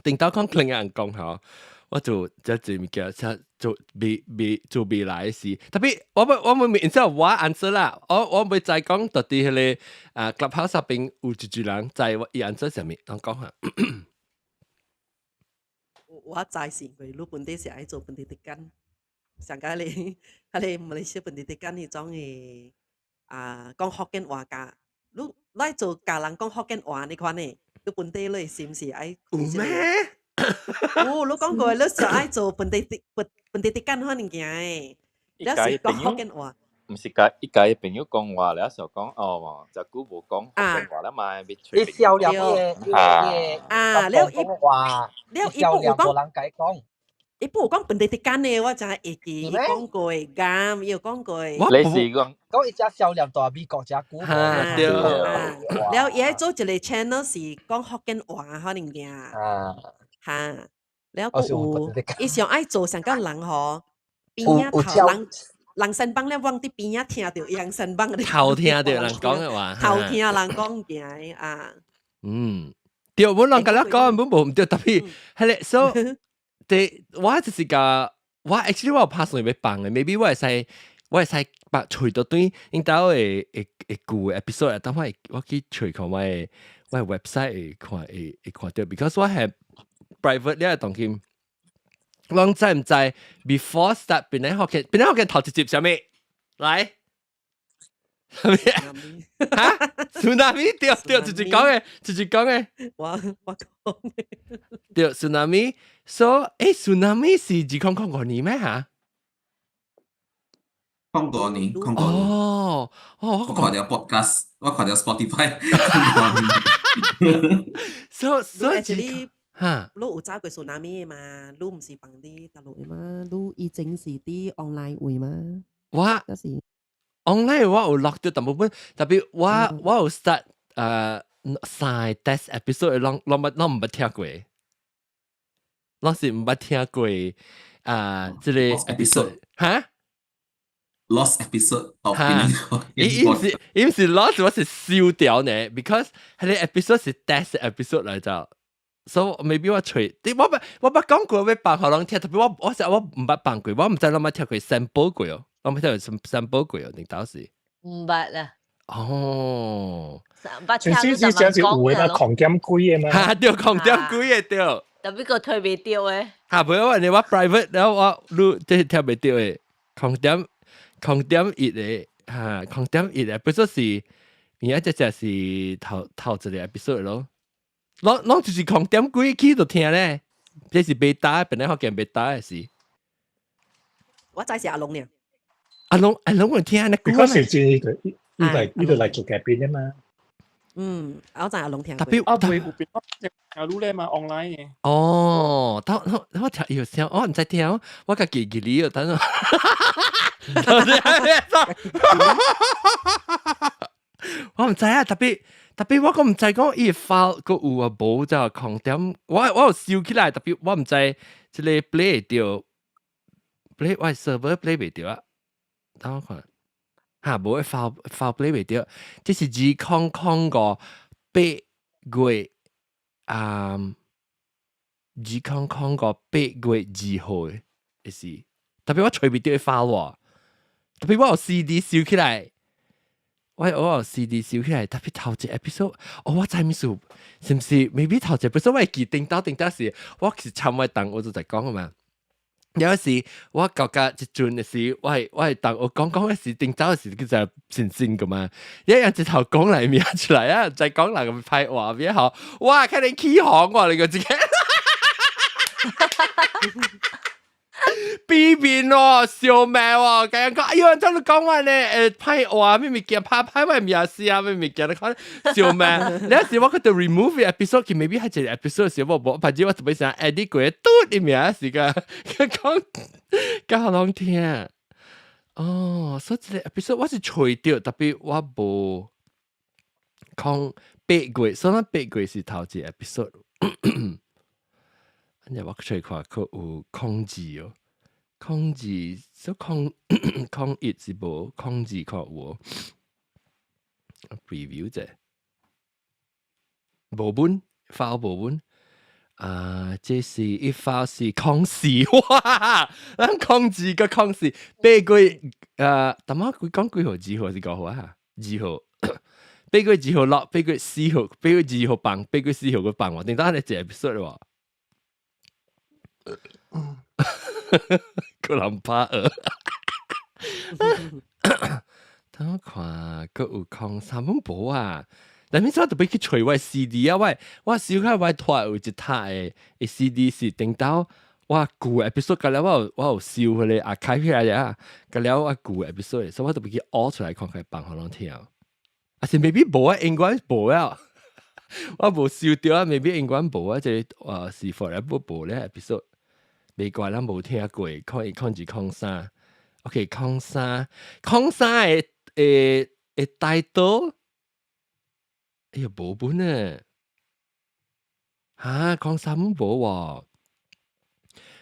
頂到講另人講吼，我做這這物件，做未未做未來的事。特別我不我唔然之後我 answer 啦，我我唔再講到底彼個啊 Clubhouse 入邊有一句人在我伊 answer 啥物，人講下。我知是因為你本地是愛做 pendidikan，上個你彼個馬來西亞 pendidikan 彼種的啊講福建話教，你來做教人講福建話呢款的，你本地你是毋是愛？有咩？有，你講過你是愛做 pendidikan 款物件的，你是講福建話。毋是共伊共伊朋友講話，了就講哦，就久無講福建話啦嘛，欲揣你笑臉伊個伊個啊，了伊話，了伊不有講人共講，伊不有講 pendidikan 的，我才會記伊講過的，伊有講過。你是講講伊只少年蹛美國遮久無對。了伊愛做一個 channel 是講福建話可能件。哈，了閣有，伊上愛做上個人吼，邊仔頭人。人身幫咧，往佇邊仔聽著人身幫頭聽著人講的話，頭聽人講件啊。嗯，對，本人共你講，本無毋對，特別彼個，所以，對，我就是講，我 actually 我有拍算欲放的，maybe 我會使，我會使把揣到對𪜶兜會會會舊的 episode，等我我去揣看我的我的 website 會看會會看著，because 我係 private 了當今。攏知毋知？Before start 邊個學嘅？邊個學嘅頭一集啥物？來，啥物？哈？Tsunami 對對，就是講的，就是講的。我我講的。對，tsunami。So，欸，tsunami 是2005年咩嚇？空五年，空五年。哦哦，我看著 podcast，我看著 Spotify。 So 所以你哈，你有走過 tsunami 的嘛？你毋是放佇大陸的嘛？你以前是佇 online 位嘛？我就是 online 我有錄到大部分，特別我我有 start 三個 test episode 攏攏捌攏毋捌聽過，攏是毋捌聽過啊！這個 episode 哈？Lost episode of 哈，伊伊是伊毋是 lost，我是燒掉呢，because 彼個 episode 是 test episode 來著。所以 maybe 我揣，我捌我捌講過欲放予人聽，特別我我實我毋捌放過，我毋知攏捌聽過 sample 過哦，我捌聽過 sample 過哦，定到時。毋捌啦。哦。捌聽是是是有的嘛，空點幾的嘛。哈，對，空點幾的對。特別個推袂著的。哈，袂我你我 private 了我你這是聽袂著的，空點空點一的，哈，空點一的，不說是，而家這隻是頭頭一個 episode 咯。攏攏就是空點幾去就聽咧，這是 beta，本來福建 beta 的是。我知是阿龍呢。阿龍阿龍有聽呢？佢嗰時先伊伊來伊就來做嘉賓的嘛。嗯，我知阿龍聽過。特別啊，袂有變聽你咧嘛，online 的。哦，我我我聽有聲，我毋知聽，我家己記記哩，等陣。我毋知啊，特別特別我閣毋知講伊 file 閣有啊無就空點，我我有收起來，特別我毋知這個 play 會著，play 我 server play 袂著啊，等我看，哈無 file file play 袂著，這是2005八月啊，2005八月2號的是，特別我揣袂著 file 喎，特別我有 CD 收起來。我我有 CD 收起來，特別頭一 episode，哦，我知物事，是毋是？maybe 頭一 episode 我會記頂到頂到時，我是參我等我就在講嘛。有時我覺得一陣嘅時，我係當我講講嘅時，頂走嘅時，佢就信信噶嘛。一樣直頭講嚟名出來啊，再講嚟咁派話別好，哇！看你起行喎，你個自己。避免喎，笑命喎，咁樣講，哎呦，真係講話咧，派話咩物件，拍派話名字啊，咩物件，你看笑命。你有時我覺得 remove episode，佢 maybe 係一個 episode 時，我無，反正我特別想 edit 過，嘟啲名時間，佢講較好攏聽。哦，所以這個 episode 我是揣著，特別我無講8月，所以8月是頭一個 episode。你我揣看，佢有空字哦。空字，所空空一是無，空字看有。preview 者，無本，file 無本。啊，這是一 file 是空四，哇！咱空字個空四，8月啊，淡仔佢講幾號？2號是5號啊？二號，8月2號落，8月4號，8月2號放，8月4號佢放喎，定當你一個 episode 喎。個人拍學，等我看，閣有空三本簿啊！但係我特別去揣我 CD 啊，我小可我拖有一沓的 CD 是頂到我舊 episode，個了我有收彼個啊開起來啊，個了我舊 episode，所以我特別去挖出來看看放予攏聽。啊是 maybe 無啊，應該無啊，我無收著啊，maybe 應該無啊，這個是 forever 無咧 episode。未怪咱無聽過，空一空二空三，OK，空三空三的帶刀，哎呀無本啊，哈空三無喎，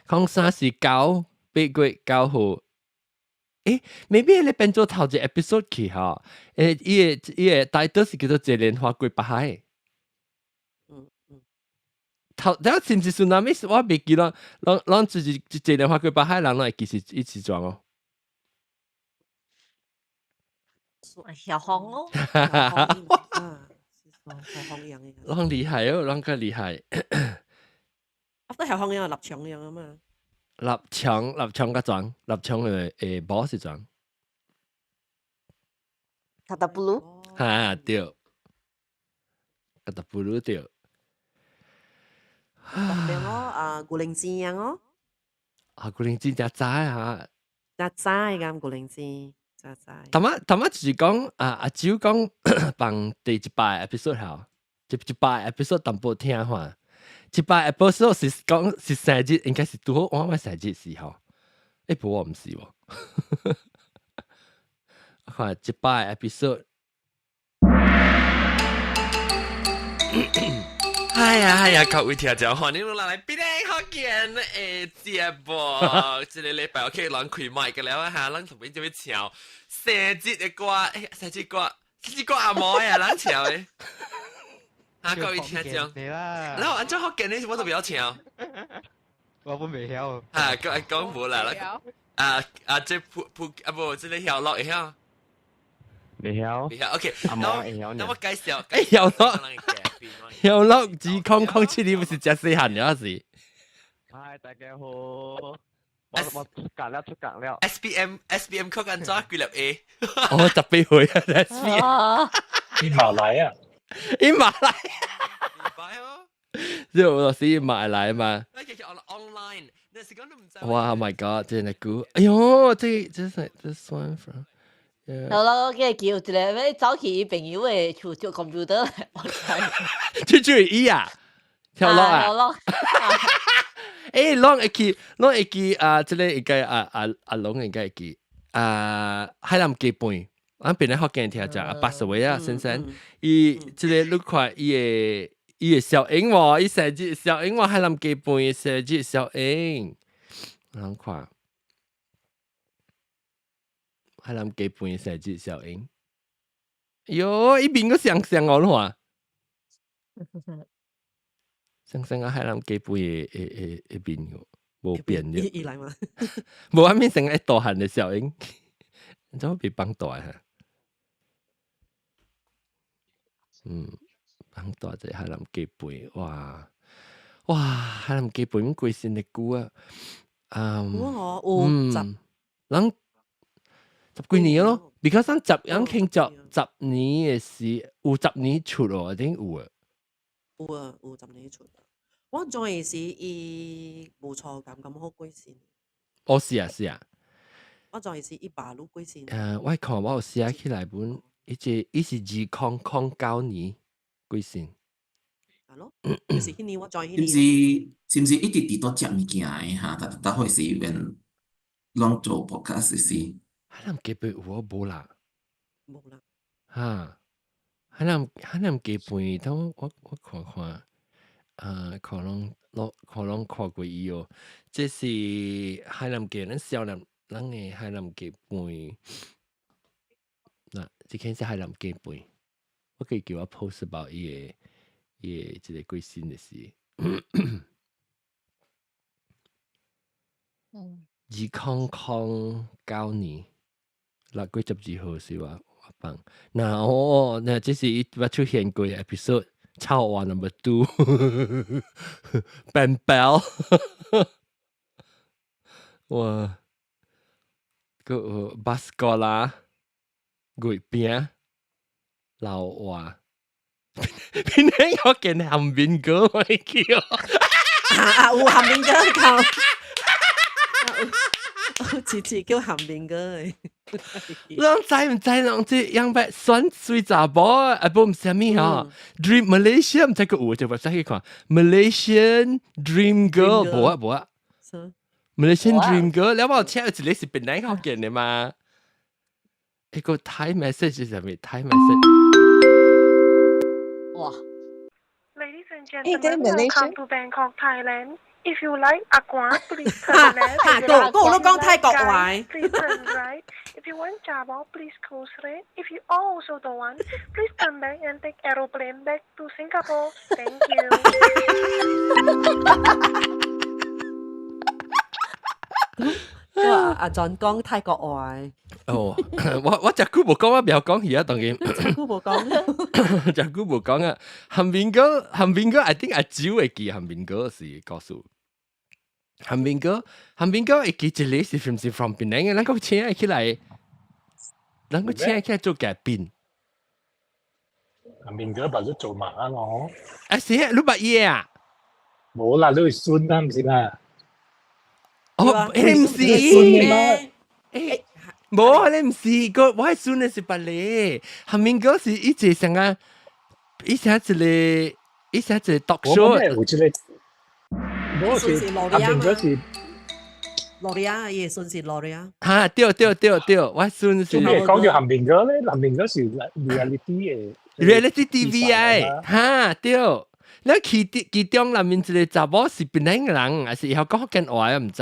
空三是9，8月9號，欸，maybe 你變做頭一 episode 去吼，欸，伊個帶刀是叫做這蓮花過北海。頭，等下是毋是 tsunami？我袂記啦，攏就是這蓮花過北海人攏會記是一起裝哦。曉風哦。曉風樣的。攏厲害哦，攏較厲害。啊，都曉風樣立場樣啊嘛。立場較裝，立場的 boss 裝。卡達布魯。哈對，卡達布魯對。特別哦，啊，古靈精樣哦。啊，古靈精真知啊。真知咁古靈精，真知。頭仔頭仔就是講啊，阿周講放第100 episode 吼，一百 episode 淡薄聽看，100 episode 是講是生日，應該是拄好我生日時候。欸，不過毋是喎。我看100 episode。哎呀哎呀，各位聽眾，歡迎來檳城福建的節目。這個禮拜 OK，咱開麥個了啊哈，咱特別就欲唱生日的歌，哎，生日歌，生日歌阿毛呀，咱唱的。啊，各位聽眾，然後按照福建的我都不曉唱。我本袂曉。啊，講講無啦，啊啊，這普普啊無，這個曉樂會曉。袂曉。袂曉，OK。阿毛會曉。那我介紹，曉樂。曉樂2007你不是食細漢了是？嗨，大家好。我出格了，出格了。 SBM 曲安怎幾粒 A？哦，18歲啊，SBM。伊馬來啊，伊馬來。這我是馬來嘛。哇，My God！這個歌，哎呦，這是 this one from。好啦，我記叫一個欲走去伊朋友的厝做 computer，我知。這就是伊啊，跳落啊。跳落。欸，攏會記，攏會記啊！這個應該啊啊阿龍應該會記啊，海南雞飯，咱邊咧福建聽者80歲啊，先生，伊這個你看伊的小英喎，伊生日小英喎，海南雞飯生日小英，咱看海南雞飯生日小英，喲，伊面閣像像我看。像像啊，海南雞飯的面無變的。伊來嘛？無啊，面成個大漢的小英，怎麼被放大哈？嗯，放大這海南雞飯，哇哇，海南雞飯規身的久啊！嗯，有哦，有十，人十幾年咯，because 咱十人傾十十年嘅時，有十年出咯，一定有啊。有啊，有十年出。我 join 時伊無錯咁咁好幾線。哦，是啊，是啊。我 join 時伊罷滷幾線。我看我有寫起來本，伊這伊是2009年幾線。係咯，就是彼年我 join 彼年。是毋是是毋是一直佇倒食物件的哈？逐逐回時變攏做 podcast 時。海南雞飯有啊無啦？無啦。哈，海南雞飯，等我看看，啊，可能攏可能看過伊哦。這是海南雞，咱少年咱的海南雞飯。嗱，這間是海南雞飯，我可以叫我 post about 伊的這個幾新的事。2009年6月12號是我放。嗱哦，那這是伊捌出現過 episode，臭話 number two，笨爆，哇，個巴斯哥拉月餅老話，邊個有見鹹面哥我叫？啊，有鹹面哥靠。次次叫鹹面哥的。你知毋知人這樣欲選媠查某啊？無毋是啥物吼？Dream Malaysia 毋知閣有這 website 去看 Malaysian Dream Girl 無啊無啊。Malaysian Dream Girl，你有請一個是檳榔福建的嘛？一個 Thai message 是啥物？Thai message。哇！ Ladies and 欸，這 gentlemen, Malaysia welcome to Bangkok, Thailand. If you like aqua, please turn left. 哈，個個都講泰國話。 Please turn right. If you want Java, please go straight. If you also don't want, please turn back and take aeroplane back to Singapore. Thank you. 哇！阿 John 講泰國話。哦，我隻久無講，我袂曉講去啊，當然。隻久無講。隻久無講啊，韓面哥，韓面哥，I think 阿蕉會記韓面哥是告訴。韓面哥，韓面哥會記一個是毋是 from 檳榔的，咱閣請起來，咱閣請起來做嘉賓。韓面哥白咗做馬我。啊是啊，你捌伊啊？無啦，你係孫啊，毋是啦。哦，彼毋是。欸，無，彼毋是，個我孫的是別個，韓面哥是伊一個啥個，伊寫一個，伊寫一個 talk show。我有這個，我是韓面哥是。羅利亞，伊孫是羅利亞。哈，對對對對，我孫是。做咩講叫韓面哥咧？韓面哥是 reality 的。 reality TV 啊，哈對。你其中內面一個查某是檳榔人，還是會曉講福建話？我毋知。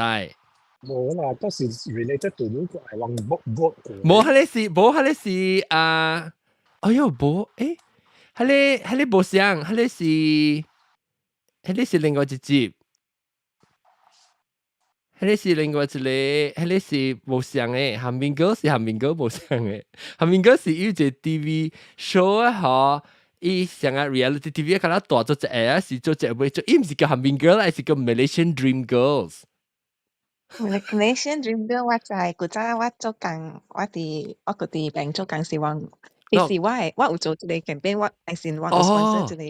無啦，都是 related to 你個愛往 vote vote。無，彼個是無，彼個是啊，哎喲，無，欸，彼個無相，彼個是另外一集。彼個是另外一個，彼個是無相的，韓面哥是韓面哥無相的，韓面哥是有一個 TV show 啊，吼。伊像啊 reality TV 敢若大做一個，是做一個做，伊毋是叫韓面 girl，還是叫 Malaysian Dream Girls。 Malaysian Dream Girl 我知，古早我做工，我閣佇邊做工時，我其實我有做這個 campaign，我還是我有 sponsor 這個。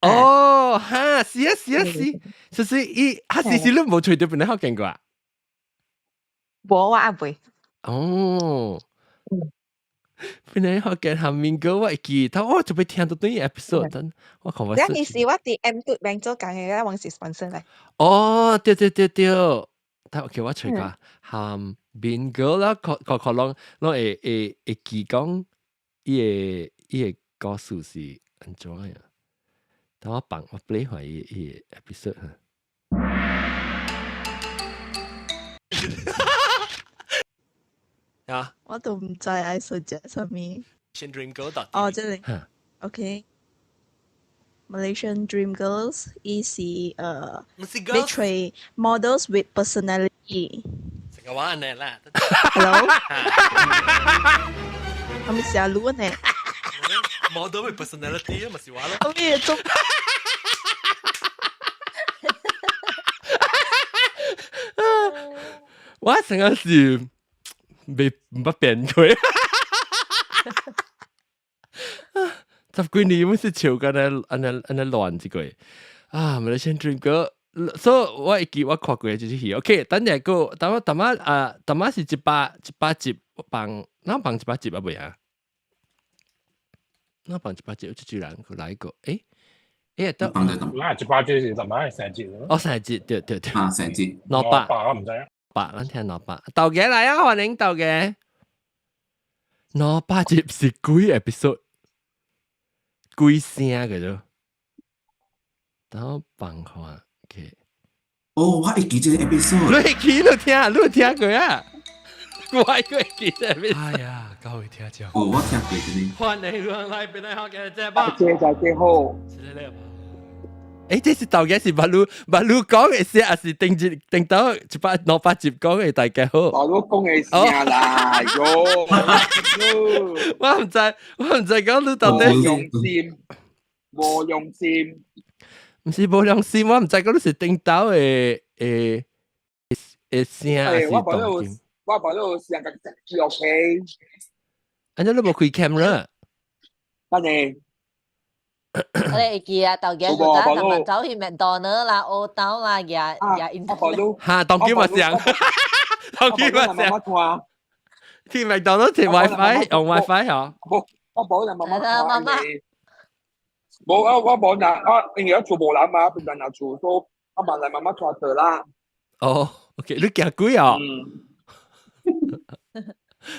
哦，哈，是啊是啊是，就是伊，哈是是你無揣著檳榔福建過啊？無，我猶未。哦。檳榔福建韓面歌我會記，但我就欲聽到對 episode，等我看我。嗰陣時我佇 M 度邊做工的，我是 sponsor 來。哦，對對對對，但 OK 我揣過韓面歌啦，可可可攏攏會記講伊的故事是按怎樣？等我放我 play 下伊的 episode 哈。啊！我都毋知愛 suggest 啥物。 Malaysian Dream Girl 哦，這個。OK。Malaysian Dream Girls 伊是欲揣 models with personality。成個話呢啦。 Hello。我咪寫路呢。 Model with personality 啊，咪是話咯。我咪做。我成個是未唔捌變過。十幾年我是笑緊咧，按呢按呢亂一個啊！Malaysian Dream Girl，所以我會記我看過這出戲。OK，等下個等我等下啊，等下是100集放，哪放100集啊？未啊？哪放100集？這人佢來過，誒誒得。嗱，100集是什麼？成節咯。哦，成節，對對對。啊，成節。200。百我唔知啊。百，咱聽200。豆姐來啊，歡迎豆姐。200集是幾 episode？幾聲嘅啫？等我放看，OK。哦，我會記這個 episode。你會記？你聽，你有聽過啊？我會記這 episode。哎呀，夠會聽講。哦，我聽過這個。歡迎來邊來學嘅節目。大家大家好。誒，這是到底是馬路馬路講嘅事，還是頂一頂到100 200集講嘅大家好？馬路講嘅事啦，喲。我唔知，我唔知講你到底。無用心，無用心。唔是無良心，我唔知講你是頂到的的的聲，還是動靜？我無你有聲個 OK。按呢你無開 camera？乜嘢？我會記啊，豆姐古早他們走去麥當勞啦、烏豆啦，也也因。哈，當機嘛上，當機嘛上。去麥當勞食 WiFi，用 WiFi 嗬。我我冇人媽媽媽媽。冇啊！我冇人啊，因為我厝無人嘛，平常若厝都我問來媽媽帶倒啦。哦，OK，你行幾啊？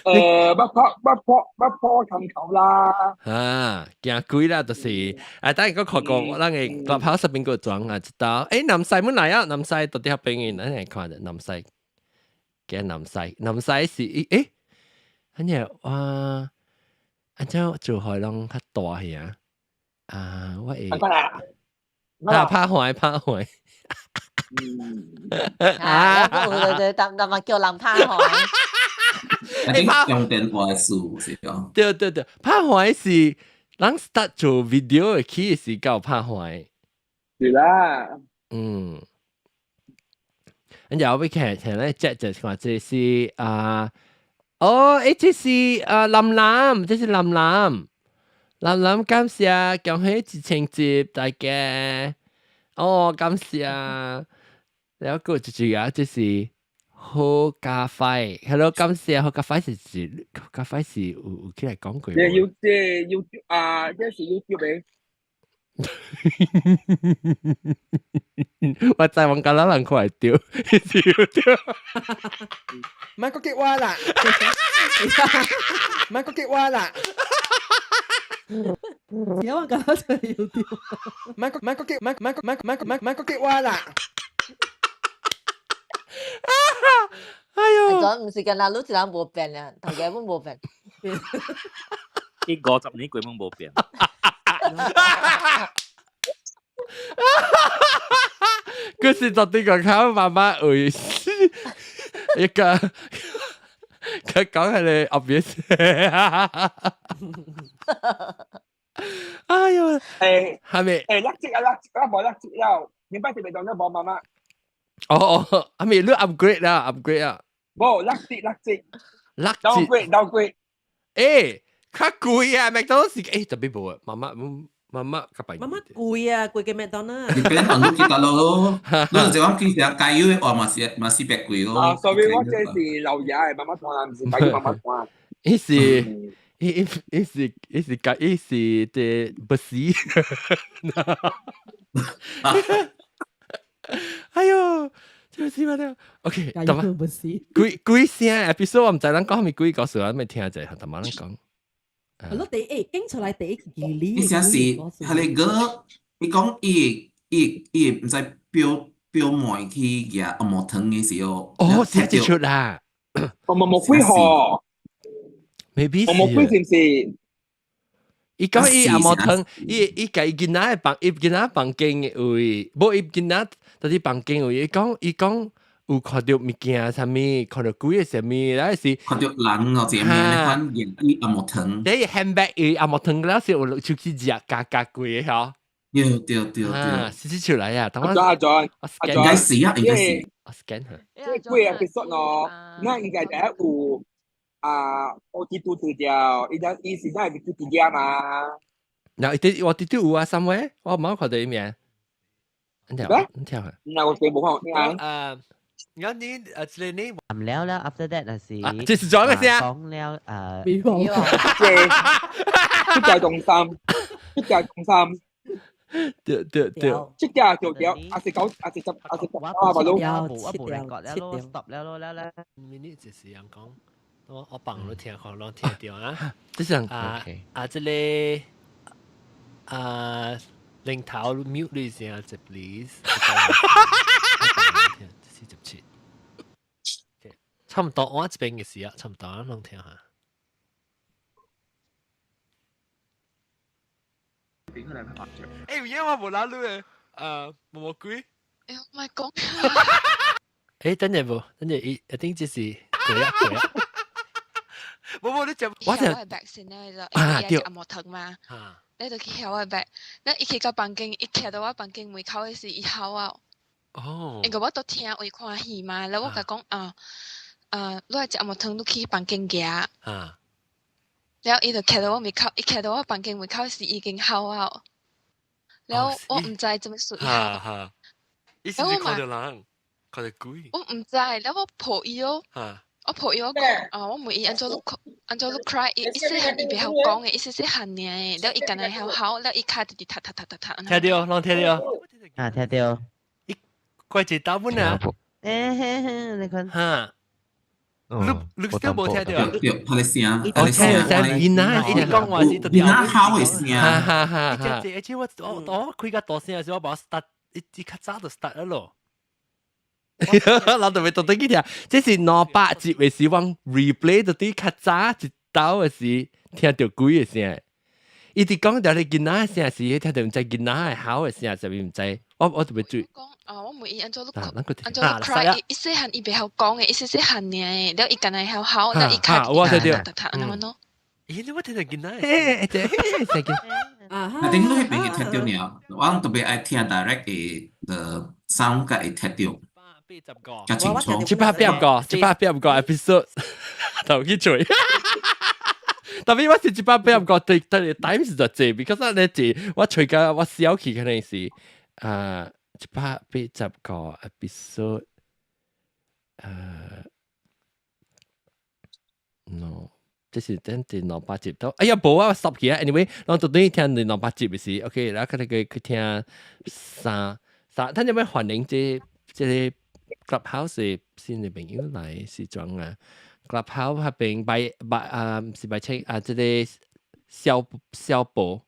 捌破捌破捌破冚球啦！啊，行鬼啦，就是啊，等下我看過，咱個clubhouse 上邊個裝啊，一道，誒，南西本來啊，南西到底遐邊嘅，咱來看者南西，驚南西，南西是誒，按呢哇，按怎做海攏較大去啊？啊，我會啊，拍壞拍壞。啊，對對對，但但嘛叫人拍壞。你用電話數是哦？對對對，拍壞是人 start 做 video 的起是到拍壞。是啦。嗯。然後我看聽咧，這就看這是啊，哦，誒，這是啊林林，這是林林，林林感謝，恭喜1000集大家。哦，感謝。然後個就啊，這是。好咖啡，Hello，感謝好咖啡是是咖啡是有有起來講過。這要這要啊，這是 YouTube 的。我知往家人看會到，是 YouTube。莫閣激我啦！莫閣激我啦！而我感覺就係 YouTube。莫閣莫閣激莫莫莫莫莫莫閣激我啦！哎喲！陣唔是干那，你一人無變啊，頭家本無變。伊50年過攏無變。佢是到底個靠媽媽為一個，佢講係你 obvious。哎喲！誒，係咪？誒，六折啊，六折啊，無六折了，你擺是袂當咗無媽媽。哦哦，係咪你 upgrade 啦？upgrade 啊？無，六折六折，六折。 downgrade downgrade。誒，較貴啊！麥當勞是誒特別無啊，媽媽媽媽較平。媽媽貴啊，貴過麥當勞。你變當你記得咯，你就講其實加油的話嘛是嘛是別貴咯。啊，sorry，我這是老爺的媽媽團，毋是加油媽媽團。伊是伊伊伊是伊是加伊是這不是。哎喲，這是乜了？OK，加油不是。幾幾聲 episode 我毋知咱講啥物鬼故事，咱咪聽者，淡仔咱講。我第一經出來第一記你。伊寫是彼個歌，伊講伊伊伊毋知表表妹去舉紅毛糖的時候，哦，寫一出啦。紅毛鬼吼，maybe 紅毛鬼是毋是？伊講伊紅毛糖，伊伊家伊囡仔的房，伊囡仔房間的位，無伊囡仔佇佇房間位，伊講伊講。有看到物件啥物，看到鬼的啥物，那是看到人哦，這面款伊紅毛糖。你 handbag 伊紅毛糖了是有出去食加加貴的吼。對對對對，試試出來啊！阿阿俊，應該是啊，應該是。我 scan 下。這幾個 episode 喏，那應該第一有啊，我記拄對掉，伊就伊是那係記得嘛。嗱，啲我啲都有啊，三位，我冇看到伊名。你聽，你聽下。那我全部看，啊，我你啊，這個你。唔了了，after that 那是。這是做咩事啊？講了誒。美國。這個中心，這個中心。對對對。這個就對，還是九，還是十，還是十啊，大佬。我無來講了咯，stop 了咯，了了。 minute 就是人講，我放你聽，看攏聽到啊。這是啊啊，這個啊，領頭 mute 你先，這 please。47。差唔多，我這邊嘅事啊，差唔多，攏聽下。欸，有影我無拉你的，毛毛鬼。欸，我莫講。欸，等陣無，等陣伊一定這是鬼啊鬼啊。無無你食，我就我的 bag 先咧，就伊食阿毛糖嘛。你就去痟我的 bag，你伊去到房間，伊徛到我房間門口的時，伊吼我。哦。因為我都聽有看戲嘛，然後我共講啊啊，你愛食阿毛糖，你去房間夾。然後伊就徛到我門口，伊徛到我房間門口時已經吼我。然後我毋知怎麼說。哈哈。伊是毋是看著人，看著鬼？我毋知，然後我抱伊哦。我抱伊，我講啊，我問伊按怎你按怎你 cry，伊伊細漢伊袂曉講的，伊細細漢爾的，然後伊干焦會曉吼，然後伊跤直直踢踢踢踢踢。聽著，攏聽著。啊，聽著。伊怪一打本啊。欸嘿嘿，你看。哈。你你都無聽著？對，他的聲，他的聲，囡仔，伊講話是囡仔吼的聲。哈哈哈！哈。而且我我我開較大聲的時候，我把 start 一一較早就 start 了咯。老特別特登去聽，這是200集的時，我 replay 到啲較早一道的時，聽著鬼的聲。伊直講著你囡仔的聲是，聽著毋知囡仔的吼的聲，啥物毋知。我特別注意。講啊，我問伊按怎你按怎你 cry，伊細漢伊袂曉講的，伊細細漢爾的，然後伊干焦會曉吼，然後伊跤我聽著。踢踢按怎咯？咦，你我聽著囡仔。嘿，嘿，嘿，啊，頂你彼邊會聽著爾，我特別愛聽 direct 的 the sound 才會聽著。較清楚。785，785 episode，頭去吹。特別我是785，對對 time 是就濟，because 咧濟，我吹甲我小氣可能是啊，785 episode，no，這是等第200集到，哎呀，無啊，stop 去啊，anyway，我到底聽第200集的時，OK，然後佢哋去聽三三，他有咩歡迎這個 Clubhouse 的新的朋友來是怎啊？Clubhouse 那邊拜拜啊，毋是拜請啊，這個小小寶，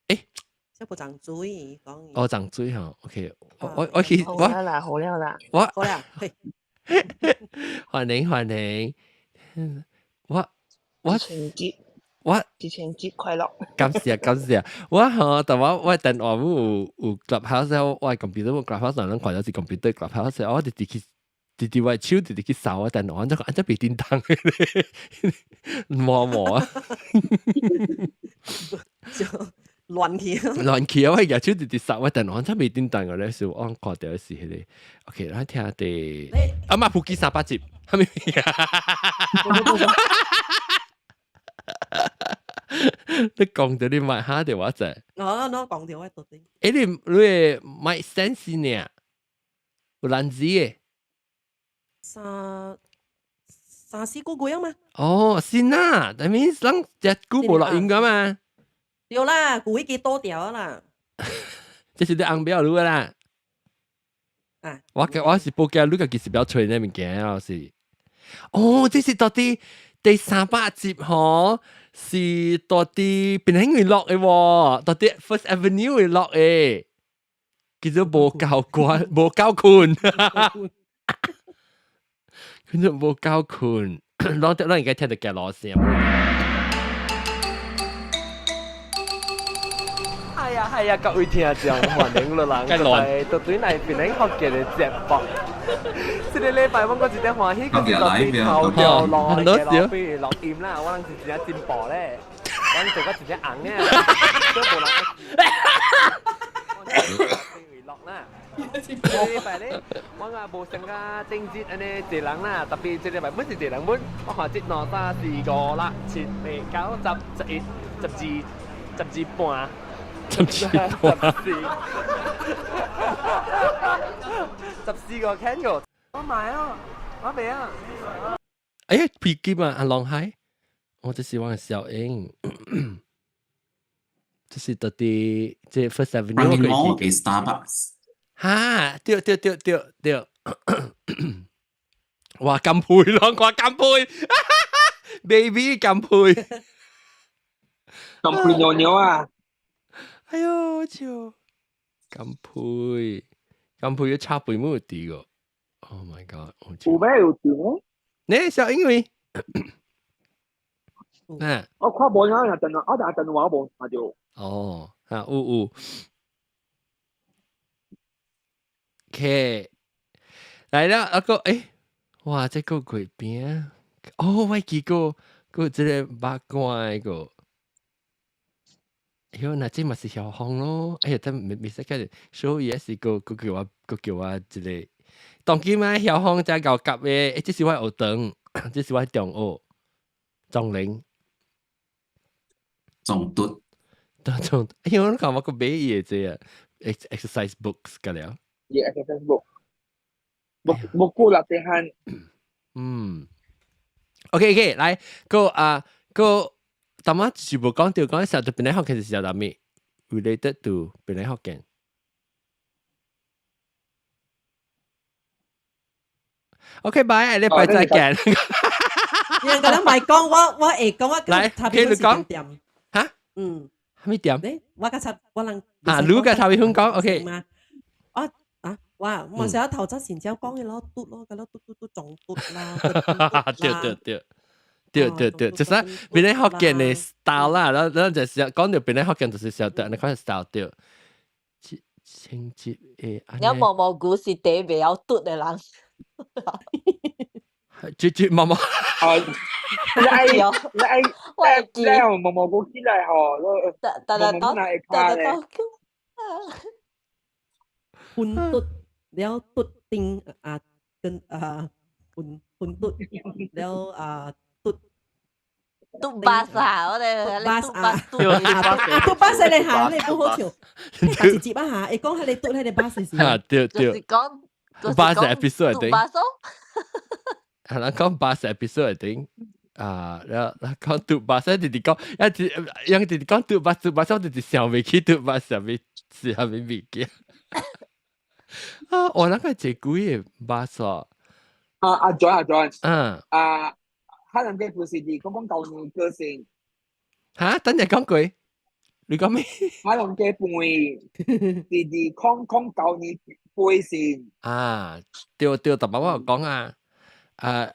欸，小寶長嘴講。哦，長嘴吼，OK，我我去我好啦，好了啦，我好啦，嘿，歡迎歡迎，我我節我父親節快樂！感謝感謝，我吼，但我我電話有 Clubhouse，我 computer 有 Clubhouse，人看到是 computer Clubhouse，我直直去直直我手直直去掃我電話，按怎按怎袂叮當的摸摸啊，就亂去，亂去啊！我舉手直直掃我電話，按怎袂叮當的咧？是我看著是彼個，OK，咱聽第阿媽普吉300集，啥物你講著你麥哈著我知。我我講著我到底。欸，你你的麥 sense 呢？有難字的。三三四個月嘛。哦，是啦，that means 咱隻久無錄音噶嘛。對啦，舊已經倒掉啦。這是你紅表女啦。啊。我我是報驚你家己是不要吹那物件啊是。哦，這是到底第300集吼，是到底邊興會落的喎，到底 First Avenue 會落的，叫做無夠關，無夠睏，叫做無夠睏，咱咱應該聽得幾老聲。係啊係啊，各位聽眾歡迎落人來到對來邊領福建的節目。這個禮拜我閣真正歡喜，閣是到底頭條路嘅路邊錄音啦，我人是真正進步咧，我人做甲真正紅嘅，都無人。錄啦，這個禮拜咧，我啊無上個正節按呢濟人啦，特別這禮拜本是濟人本，我看這兩三四五六七八九十十一十二十二半，十二半， 14個 can 個，我買啊，我未啊。哎呀，飛機嘛，阿龍海，我這是我的小英，這是到底這 First Avenue Running Mall 嘅 Starbucks。哈，對對對對對，哇，乾杯咯，我乾杯，baby 乾杯，乾杯尿尿啊！哎呦，笑，乾杯，乾杯要插杯冇啲個，Oh my god！有咩有啲？你小英偉，嗯，我看無影，等我等等我無看到。哦，啊，有有。OK，來啦，阿個，欸，哇，這個鬼餅，哦，我記過，個這個八卦個，哎喲，那這嘛是曉風咯，哎呀，但未未使講，所以也是個個叫我個叫我這個，當今啊曉風才夠夾的，欸，這是我學堂，這是我中學，中玲，中毒，中，哎喲，你看我個買伊的這個 exercise books 個了。 Yeah, exercise book. Buku latihan. 嗯，OK OK，來，個啊個，頭仔全部講到講時候，就檳榔福建是啥物？related to 檳榔福建。OK，拜，下禮拜再見。你個人咪講我，我會講我來，可以講嚇？嗯，啥物點？我甲插我人啊，你甲插米粉講 OK。我啊，哇！我成日頭則前朝講嘅咯，嘟咯，咁咯，嘟嘟嘟撞嘟啦，對對對對對對，就是檳榔福建的 style 啦，咱咱就是講到檳榔福建就是曉得那款 style 對。清潔的。你毛毛菇是第袂曉嘟的人。絕絕毛毛。啊！你愛你愛你愛毛毛菇起來吼，得得得得得。混嘟了嘟丁啊，跟啊混混嘟了啊嘟嘟巴薩，我哋巴啊，嘟巴士你下，你不好笑，但是接一下，會講係你嘟喺你巴士時，啊對對，講巴士 episode 頂，巴士，係啦，講巴士 episode 頂。啊，然後講嘟巴士，直直講，一直樣直直講嘟巴嘟巴士，我直直想袂起嘟巴士啥物是啥物物件。啊，我那個這幾個巴士。啊阿 John 阿 John。嗯。啊，可能嘅故事是講講舊年歌星。嚇？等陣講句，你講咩？可能嘅背是是講講舊年背先。啊，對對，特別我講啊，啊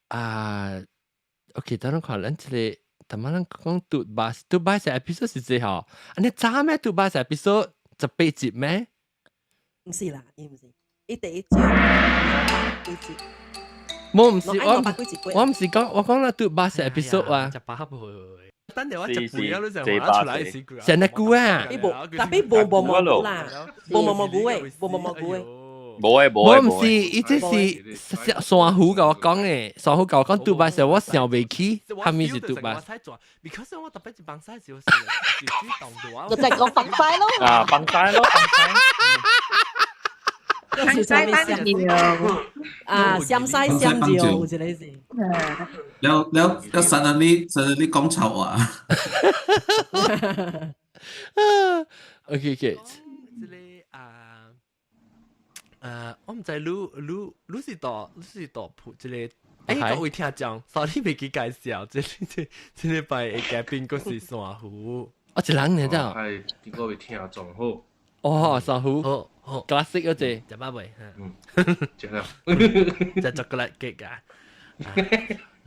啊。OK，等我看咱這個，頭仔咱講嘟巴嘟巴士 episode 是這吼，啊你早咩嘟巴士 episode 18集咩？毋是啦，伊毋是，伊第一集，第一集。冇毋是我，我毋是講，我講啦嘟巴士 episode 啊。18倍，等陣我一倍啊，你成日出來時成日估啊！伊無，特別無無蘑菇啦，無無蘑菇的，無無蘑菇的。冇誒冇誒，我毋是，伊這是山虎共我講的，山虎共我講杜巴時，我想袂起，蝦米是杜巴。 Because 我特別是放屎時，我是我就係講放屎咯。啊，放屎咯，放屎。放屎啊，鹹西鹹椒，這個是。了了了，suddenly 講臭話。 OK OK。這個啊。我毋知你你是到你是到鋪這個，欸，各位聽眾，sorry 未記介紹，這這這禮拜的嘉賓閣是珊瑚，哦，一人爾咋？係，各位聽眾好。哦，珊瑚，好，好，classic 嗰隻，食飽未？嗯，食啦，食巧克力 cake 啊！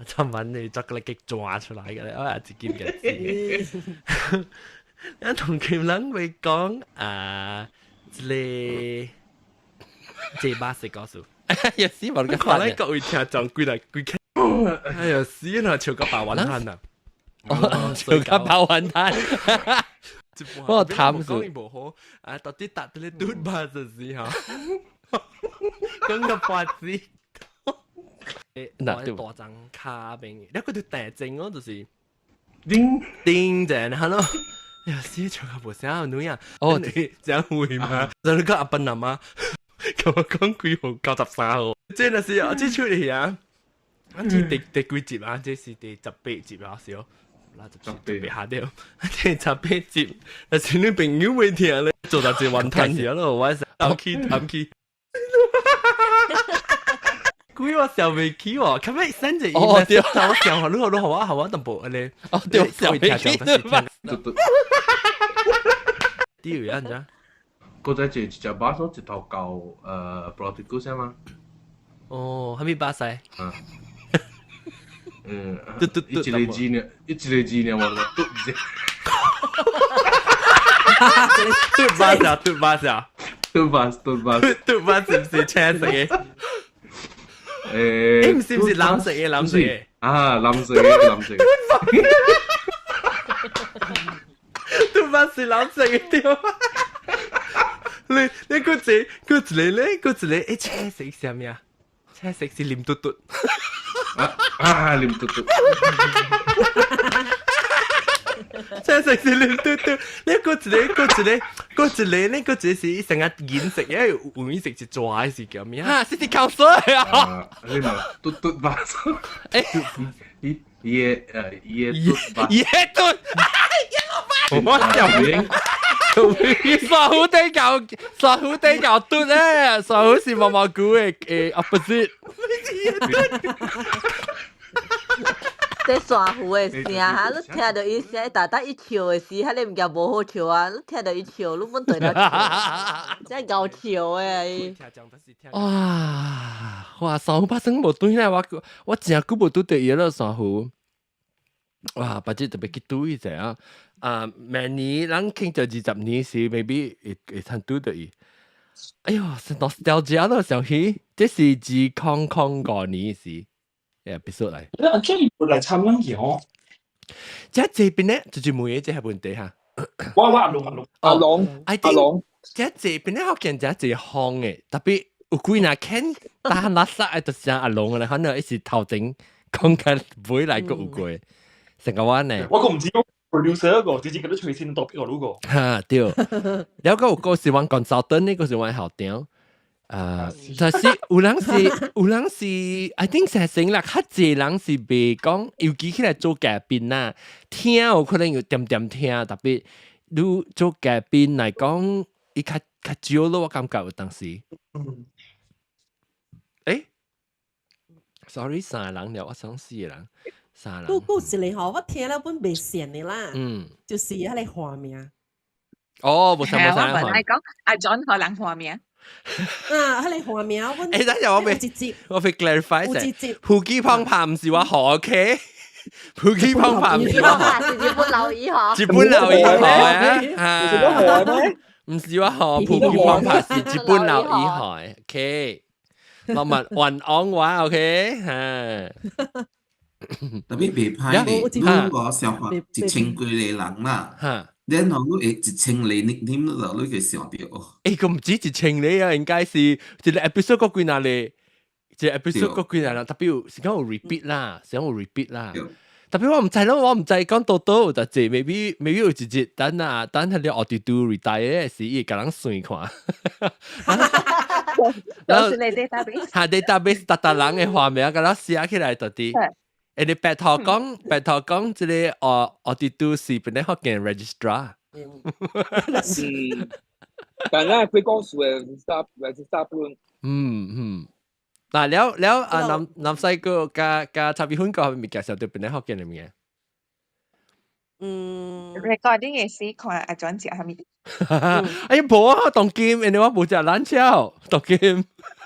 尋晚你巧克力 cake 抓出來嘅咧，我係一件嘅事。咱同佢人會講啊，這個。這巴士告訴，也是無你看咧各位聽眾規來規去，哎呀死啦，笑到白雲漢啊！笑到白雲漢。我貪講伊無好，啊，到底搭啲嘟巴就是吼，講個八字。嗱，對大張卡邊，你嗰條大正哦，就是叮叮正，係咯。呀，死唱個無聲女啊！哦，你這樣會嗎？就你個阿笨阿媽，同我講幾號93號，真係是啊，這出嚟啊！這第幾集啊？這是第18集啊，是哦。嗱，十八下掉，第18集，但是你朋友會聽咧，做到這雲吞去咯，我係去談去。鬼我想袂起喎，可唔可以 send 一哦對，我想下，你好你好我好我淡薄咧，哦對，想袂起對吧？對啊，你知？嗰陣坐一隻巴士一頭到布羅迪古聲嘛？哦，係咪巴士？啊。嗯，一個字呢，一個字呢，我嘟字。嘟巴士啊，嘟巴士啊，嘟巴士，嘟巴士，嘟巴士唔是青色嘅。誒，唔是唔是藍色嘅，藍色嘅。啊，藍色嘅，藍色嘅。嘟巴是藍色嘅對。你嗰一個咧，嗰一個青色是啥物啊？青色是黏嘟嘟。啊，黏嘟嘟。青色是黏嘟嘟。你嗰一個咧，嗰一個是成個顏色，因為黃色是抓是叫咩啊？是啲口水啊！你嘛嘟嘟巴士。伊伊伊嘟巴。伊嘟。我笑。傻虎地搞，傻虎地搞嘟咧，傻虎是毛毛菇嘅 opposite。這傻虎的聲哈，你聽到伊聲，逐逐伊笑的時，彼个物件無好笑啊！你聽到伊笑，你本對了笑，真𠢕笑的伊。哇哇，傻虎發生無對咧，我真久無拄著伊咯，傻虎。哇，把這特別去拄一下啊！啊，明年咱傾就20年時，maybe 會通拄著伊。哎喲，是 nostalgia 咯，想起，這是2005年時，誒，必須來。你阿 J 來參咱去哦。這邊咧，就是每個這係問題哈。我阿龍阿龍阿龍阿龍，這邊咧福建這濟方嘅，特別有幾若肯打垃圾嘅，就是阿龍咧，可能一時頭前講緊尾來個有過，成個我呢。我個唔知 producer 個，直接佢都隨先讀俾我嗰個。哈對，了個有個是阮 consultant 呢個是阮校長。啊，就是有人是，I think 成成啦，較濟人是袂講，尤其起來做嘉賓啦，聽有可能有點點聽，特別你做嘉賓來講，伊較少咯，我感覺有當時。嗯。欸，sorry，三個人了，我想四個人，三個人。故事嚟吼，我聽了本袂善的啦，就是彼个畫面。哦，無啥無啥。我本來講阿 John 可能畫面。啊，彼个畫面，阮欸，等陣我未 clarify 先。胡記胖胖毋是我學，OK？胡記胖胖毋是我學，是日本老醫學。日本老醫學啊，毋是我學，胡記胖胖是日本老醫學，OK？我問雲安話，OK？嚇。特別袂歹咧，你我想法1000幾個人啦。然後你會1000個 nickname 你就你會想到。欸，佢唔止1000個啊，應該是一個 episode 個幾若個，一個 episode 個幾若個，特別有是講有 repeat 啦，是講有 repeat 啦。特別我唔知咯，我唔知講多多有得濟，maybe 有一日等啊，等佢哋 auditor retire 時，伊會共人算看。都是你 database。嚇，database 逐逐人的畫面，共咱寫起來到底。欸，你白頭講，白頭講，這個auditor 是本來福建 registrar。嗯，但係佢講數嘅 register 本。嗯嗯，嗱，了了啊，南南西哥加插邊粉個係咪介紹到本來福建嘅物件？嗯，recording 嘅時看阿轉食啥物？哎呀，無啊，當今，因為我無食冷炒，當今。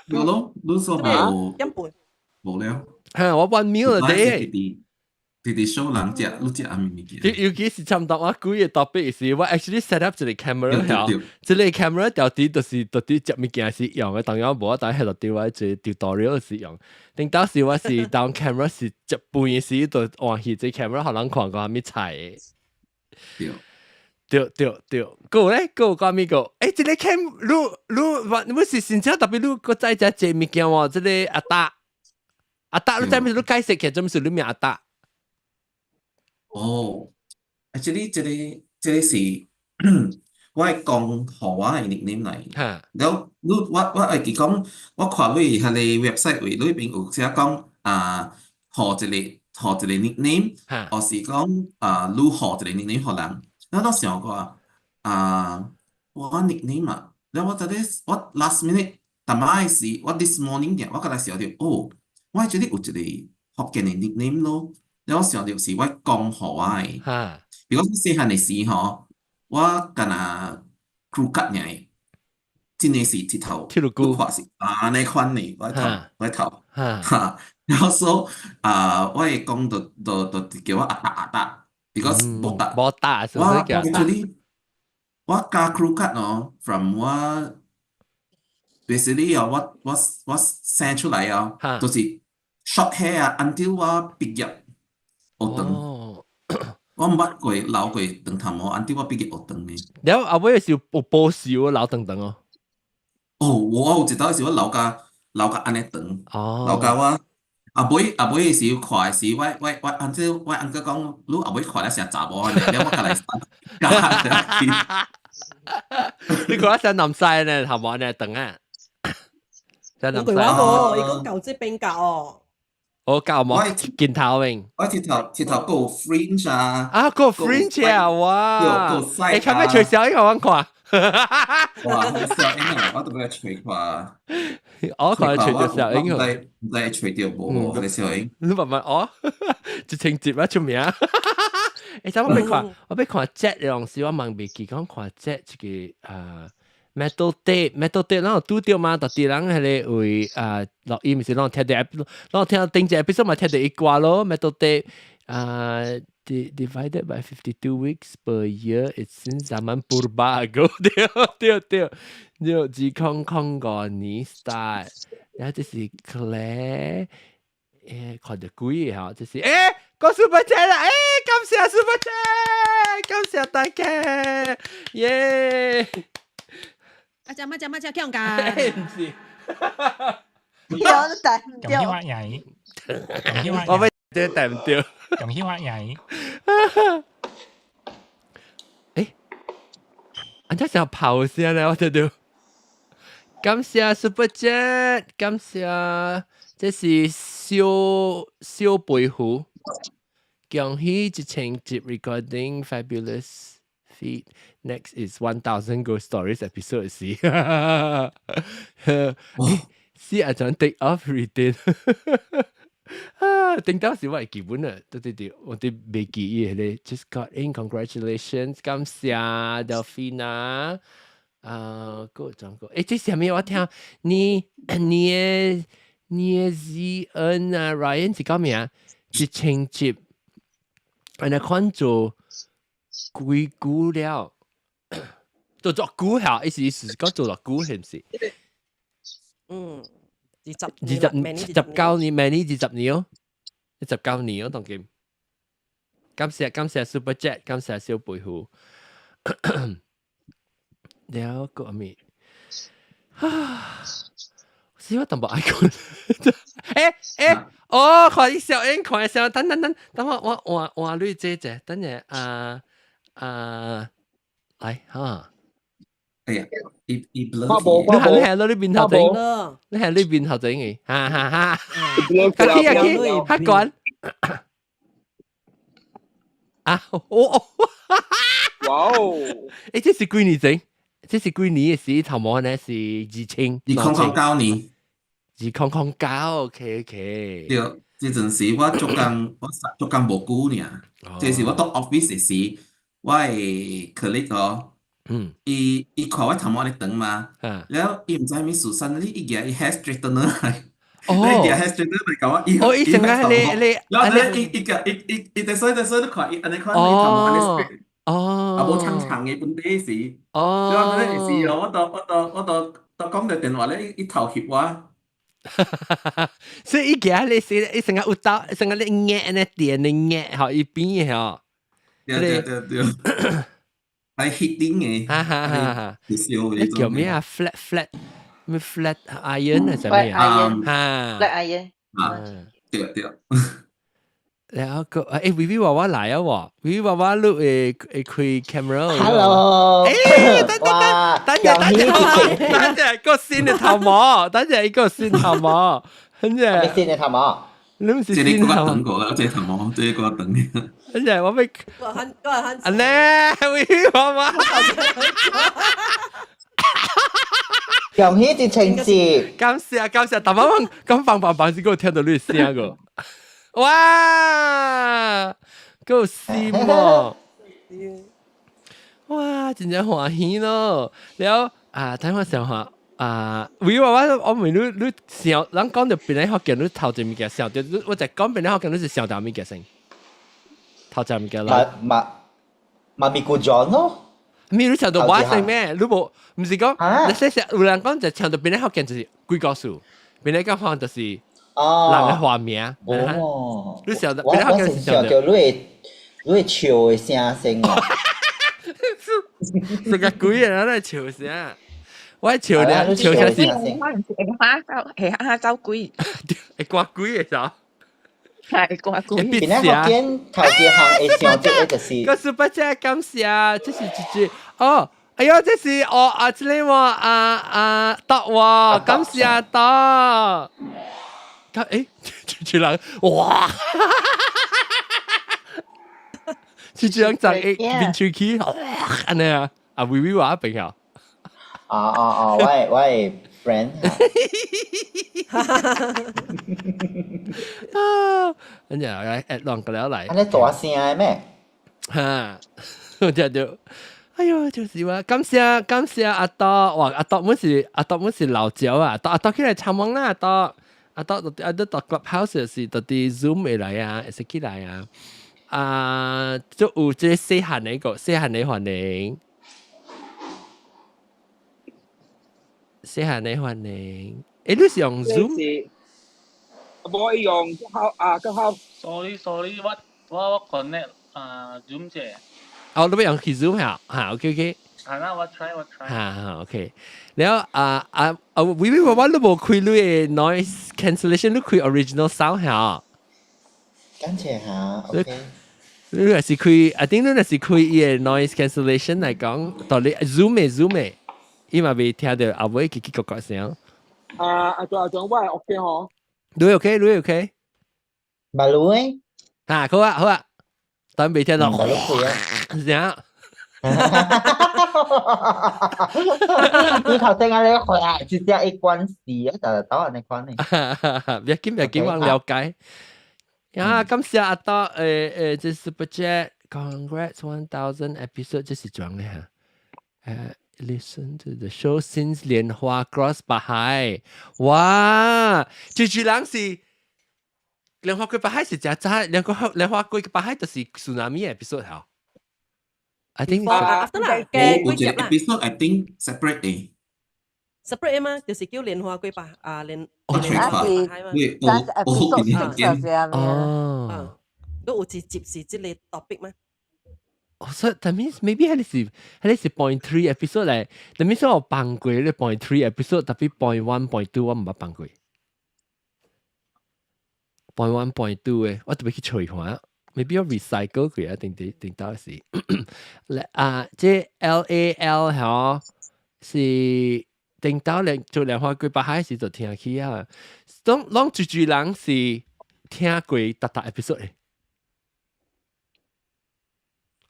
有咯，你說無？一半。無了。嚇，我 one meal a day。直直 show 人食，你食啥物物件？尤其是差唔多我幾個 topic 是，我 actually set up 一個 camera 曉，這個 camera 到底就是到底食物件是用的，當然無，但係到底我做 tutorial 是用。頂當時我是當 camera 是食飯時就換去這 camera，予人看過啥物菜的。對。對對對，個咧個講咩個？欸，這個 cam 你你話你是先正特別你個在只這物件喎，這個阿達阿達，你知唔知你解釋起，做咩是你名阿達？哦，actually 這個是我係講予我的 nickname 來。了後你我會記講，我看你彼個 website 位裏邊有寫講啊，予一個 nickname，或是講啊，你予一個 nickname 予人。了我想過啊，我 nickname 啊，了我這裡我 last minute 逐擺時，我 this morning 我閣來想著，哦，我這裡有一個福建的 nickname 咯。了我想著是我講予我的。比如講細漢的時吼，我敢若 crew cut 爾，真的是鐵頭，你看是按呢款的，我的頭，哈，然後說啊，我的公就叫我阿達阿達，because 無達，無達，我我 actually 我加 crew cut 哦，from 我 basically 哦，我生出來哦，就是 short hair 啊，until 我畢業學堂。我毋捌過留過長頭毛，until 我畢業學堂呢。了後尾是有保守留長長哦。哦，我有一道是我留甲按呢長，留甲我後尾的時看的時，我按這我翁哥講，你後尾看了成查某按呢，了我共來加去。你看成男婿呢，頭毛呢長啊？成男婿。我無，伊講舊這邊教哦。我教冇鏡頭面。我鐵頭夠 fringe 啊！啊，夠 fringe 啊！哇！夠 side 你看咩吹小英我看。哇！小英啊，我都欲揣看。我看揣著小英。毋知毋知揣著無？彼個小英。你慢慢哦，一清節啊出名。欸，等我欲看，我欲看 Jet 樣時，我問袂記講看 Jet 這個啊。Metal tape，metal tape，咱有拄著嘛？特啲人彼個位啊錄音是攏聽著，攏聽頂一 episode 嘛聽著伊歌咯。Metal tape 啊，divided by 52 weeks per year, it's since zaman purba ago 對對對對，2005年 start，然後這是 Claire，看著幾個吼，這是個 super chat 啦，感謝 super chat，感謝大家，耶！阿姐，阿姐，阿姐，強㗎？唔是，有帶唔恭喜發財！恭喜發我欲帶毋著。恭喜發財！按怎想跑聲咧？我聽著。感謝 Super Chat，感謝，這是小小背虎，恭喜1000集 recording fabulous feat。Next is 1000 ghost stories episode 是，是啊，就 take off reading。啊，頂到時我會記本啊，對對對，我哋未記憶咧。Just got in, congratulations，感謝 Delphina。啊，個講個，這啥物我聽你的 Z N 啊，Ryan 是講咩啊？1000集，按呢款做幾久了？做作久下，意思是講做落久係毋是？嗯，二十29年，明年20年哦，29年哦，當今。感謝感謝 Super Chat，感謝小背虎。了個咩？啊！是我淡薄愛睏。哦，看伊小英，看小，等等等，等我我換換你這者，等下啊啊，來哈。哎呀，伊伊你行你行到呢邊頭整，你行呢邊頭整嘅，哈哈哈。阿去阿去，較懸。啊，哦，哇哦！這是幾年前？這是幾年的事？頭毛呢是2000。 2009年。2009，OK OK。對，這陣時我做工，我做工無久爾，這是我到 office 的時，我的 colleague 哦。伊看我頭毛咧長嘛，了伊毋知啥物事，suddenly 伊舉伊 hair straightener 來，伊舉 hair straightener 來共我，伊哦，伊成個你你，了後伊伊舉伊伊伊在所以在所以你看伊按呢款伊頭毛按呢 straight，啊無長長的本底是，了後咧是哦，我都講著電話咧，伊頭翕我。所以伊舉你是伊成個有刀，成個咧壓呢電咧壓，吼伊邊的吼。對對對對。愛 heating 嘅，哈哈哈哈，燒你叫咩啊？Flat flat 咩 flat iron 係啥物啊？哈，flat iron，啊，對對。然後個誒，微微娃娃來啊喎，微微娃娃你會會開 camera。 Hello，誒，等等等，等陣等陣等陣，個新的頭毛，等陣一個新頭毛，等陣。新的頭毛？你唔是新頭毛？等過啦，這頭毛，這個等。等陣我俾。個很個很。啊咧，微微娃娃。恭喜一千集。感謝感謝，大媽們咁放放放先，給我聽到你聲個。哇，夠心哦！哇，真正歡喜咯！了啊，等我想下啊，為我我問你，你想，咱講到邊個福建，你頭一物件想著，我就講邊個福建，你是想到物件先？頭一物件啦。媽媽咪古裝咯。咪你想到我先咩？你無，毋是講，你說說有人講就想到邊個福建就是鬼故事，邊個講就是。哦，人的畫面，哦，你想我我是想到你會笑的聲聲啊，這個鬼人在笑聲，我笑咧笑聲是，我唔是會嚇走，會嚇走鬼，會趕鬼的時候，係趕鬼。邊個福建頭一項會想到的就是，個 super chat 感謝，這是這這哦，哎喲，這是哦啊，這個我啊啊得喎，感謝得。佢誒，主人哇！主人就一變出去，按呢啊，啊微微話朋友。啊啊啊！我係 friend。啊！跟住來誒，亂個了來。按呢大聲的咩？哈！我就就，哎喲，就是話感謝感謝阿多，哇！阿多本是阿多本是老招啊，阿多起來參問啦，阿多。啊，到啊到到 Clubhouse 是到啲 Zoom 會來啊，會使起來啊。啊，就有這個細漢的個細漢的歡迎，細漢的歡迎。誒，你是用 Zoom？我用好啊，剛好。 Sorry sorry，我 connect 啊 Zoom 者。哦，你要用去 Zoom 嚇？嚇，OK OK。係啦，我 try 我 try。嚇嚇 OK。然後啊啊啊，微微我我都無開你的 noise cancellation，你開 original sound 嚇。感謝下，OK。你若是開，I think 你若是開伊的 noise cancellation 來講，到你 Zoom 的 Zoom 的，伊嘛袂聽著後尾嘰嘰咕咕聲。啊，阿張阿張，我係 OK 嗬。你 OK，你 OK。馬路誒。嚇，好啊好啊，但未聽到。馬路開啊。聲。你頭先啊，你回來直接一關事啊，就到按呢款呢。別緊別緊，我了解。啊，感謝阿多誒誒，這 super chat，congrats 1000 episode，這是裝的哈。誒，listen to the show since 蓮花 cross 北海，哇！這句人是蓮花過北海是誠早，蓮花蓮花過北海就是 tsunami episode 嚇。I think 得啦，我有一個 episode I think separate 的。 separate 嘛，就是叫蓮花過北啊蓮。我吹垮，我我我哦，都有一集是這個 topic 嗎？哦，所以 that means maybe 係你是 .3 episode 嚟，that means 我放過你 .3 episode，特別 .1 .2 我毋捌放過。.1 .2 嘅，我特別去揣看。maybe 我 recycle 佢啊，定定定到時。啊，這 LAL 嗬是定到兩做蓮花過北海時就聽起啊，攏攏住住人是聽過逐逐 episode 的。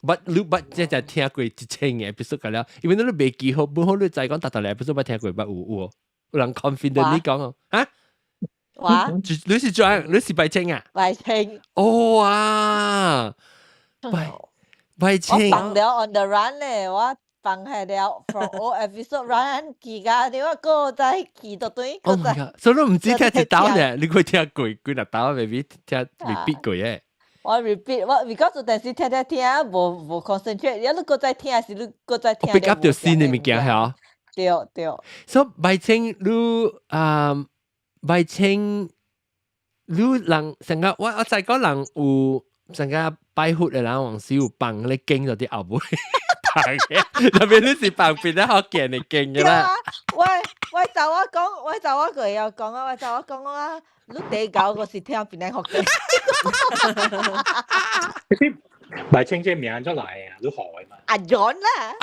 捌你捌這就聽過1000個 episode 個了，因為你未記好，本好你知講逐逐 episode 捌聽過，捌有有有人 confident 你講哦，嚇？哇！你是怎？你是白青啊？白青。哦啊！白白青。我放了 on the run 咧，我放下了 from all episode run 記噶，你我個再記到對。 Oh my god！所以你毋止聽一道呢，你會聽過幾若道，maybe 聽 repeat 過嘅。我 repeat，我 because 有陣時聽聽聽，無無 concentrate，你閣再聽時，你閣再聽。 pick up 著新的物件嚇。對對。所以白青你啊，白青你人成個我我知講人有成個拜佛的人，往時有放咧經就佇後尾。嘅，特別你是旁邊咧學見你勁嘅啦。喂喂，就我講，喂就我個又講啊，喂就我講啊，你第九個是聽邊個學嘅？白清這名出來啊，你學嘅嘛？阿 John 啦。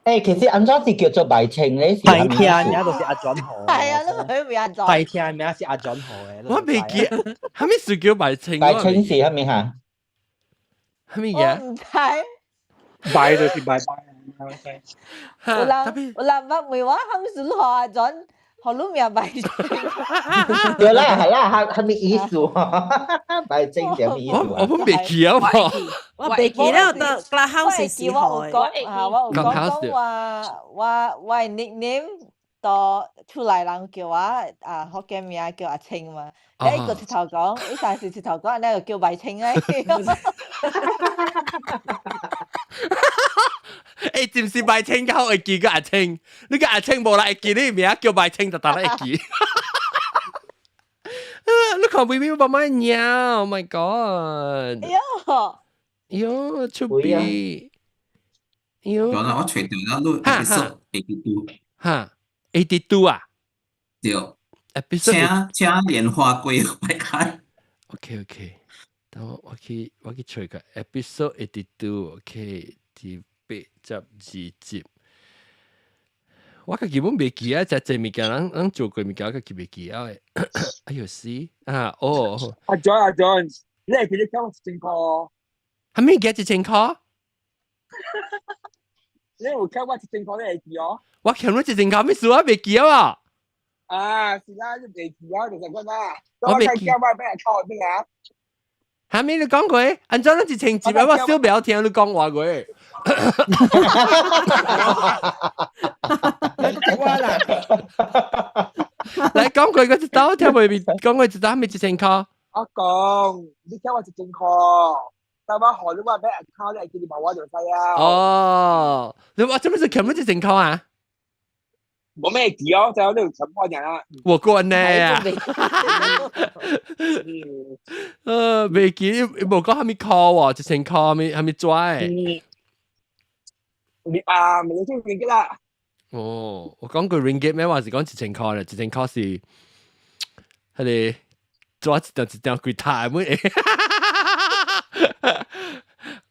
誒，其實安怎是叫做白清咧？白聽名就是阿 John 學。係啊，你佢名阿 John。白聽名是阿 John 學嘅。我未記，係咪是叫白清？白清是係咪嚇？係咪嘢？我唔知。拜就是拜拜。有人有人捌問我，係咪是你學阿 John？學你名白清。對啦，係啦，係係咩意思？白清係咩意思？我我未記啊！我未記了，到 Clubhouse 時我有講啊，我有講講話我我 nickname 到出來人叫我啊福建名叫阿清嘛，伊個出頭講，伊上次出頭講，那個叫白清咧。欸，是毋是白清較會記個阿清？你個阿清無來會記你名叫白清，就逐日會記。你看微微媽媽娘，Oh my god！喲，喲，出邊，喲。有啦，我揣到啦，你 episode 82。哈，82啊？對。 episode 請蓮花過來開。 OK OK，等我我去我去揣個 episode 82，OK，第82集。我家基本袂記啊，食濟物件，咱咱做過物件，我家己袂記啊。哎呦死啊！哦，阿 John 阿 John，你係記得交我一千塊？係咪記1000塊？你有交我1000塊，你會記哦？我欠你1000塊，咩事我袂記啊？啊，是啦，你袂記啊，就是講啦。我袂記。我俾人扣邊啊？係咪你講過？按怎咱1000集，我少不要聽你講話過。來講過個一道聽袂明，講過一道咪1000塊。我講，你欠我1000塊，但我學你話俾人扣，你係叫你問我就使啊。哦，你話做咩事欠你1000塊啊？冇咩記哦，就呢度沉我人啊。我過呢啊。未記，無講係咪塊喎，1000塊係咪係咪抓？你啊，咪你中意啦。哦，我講句 ringgit 咩話是講1000塊咧，1000塊是係你抓一張一張幾塔每。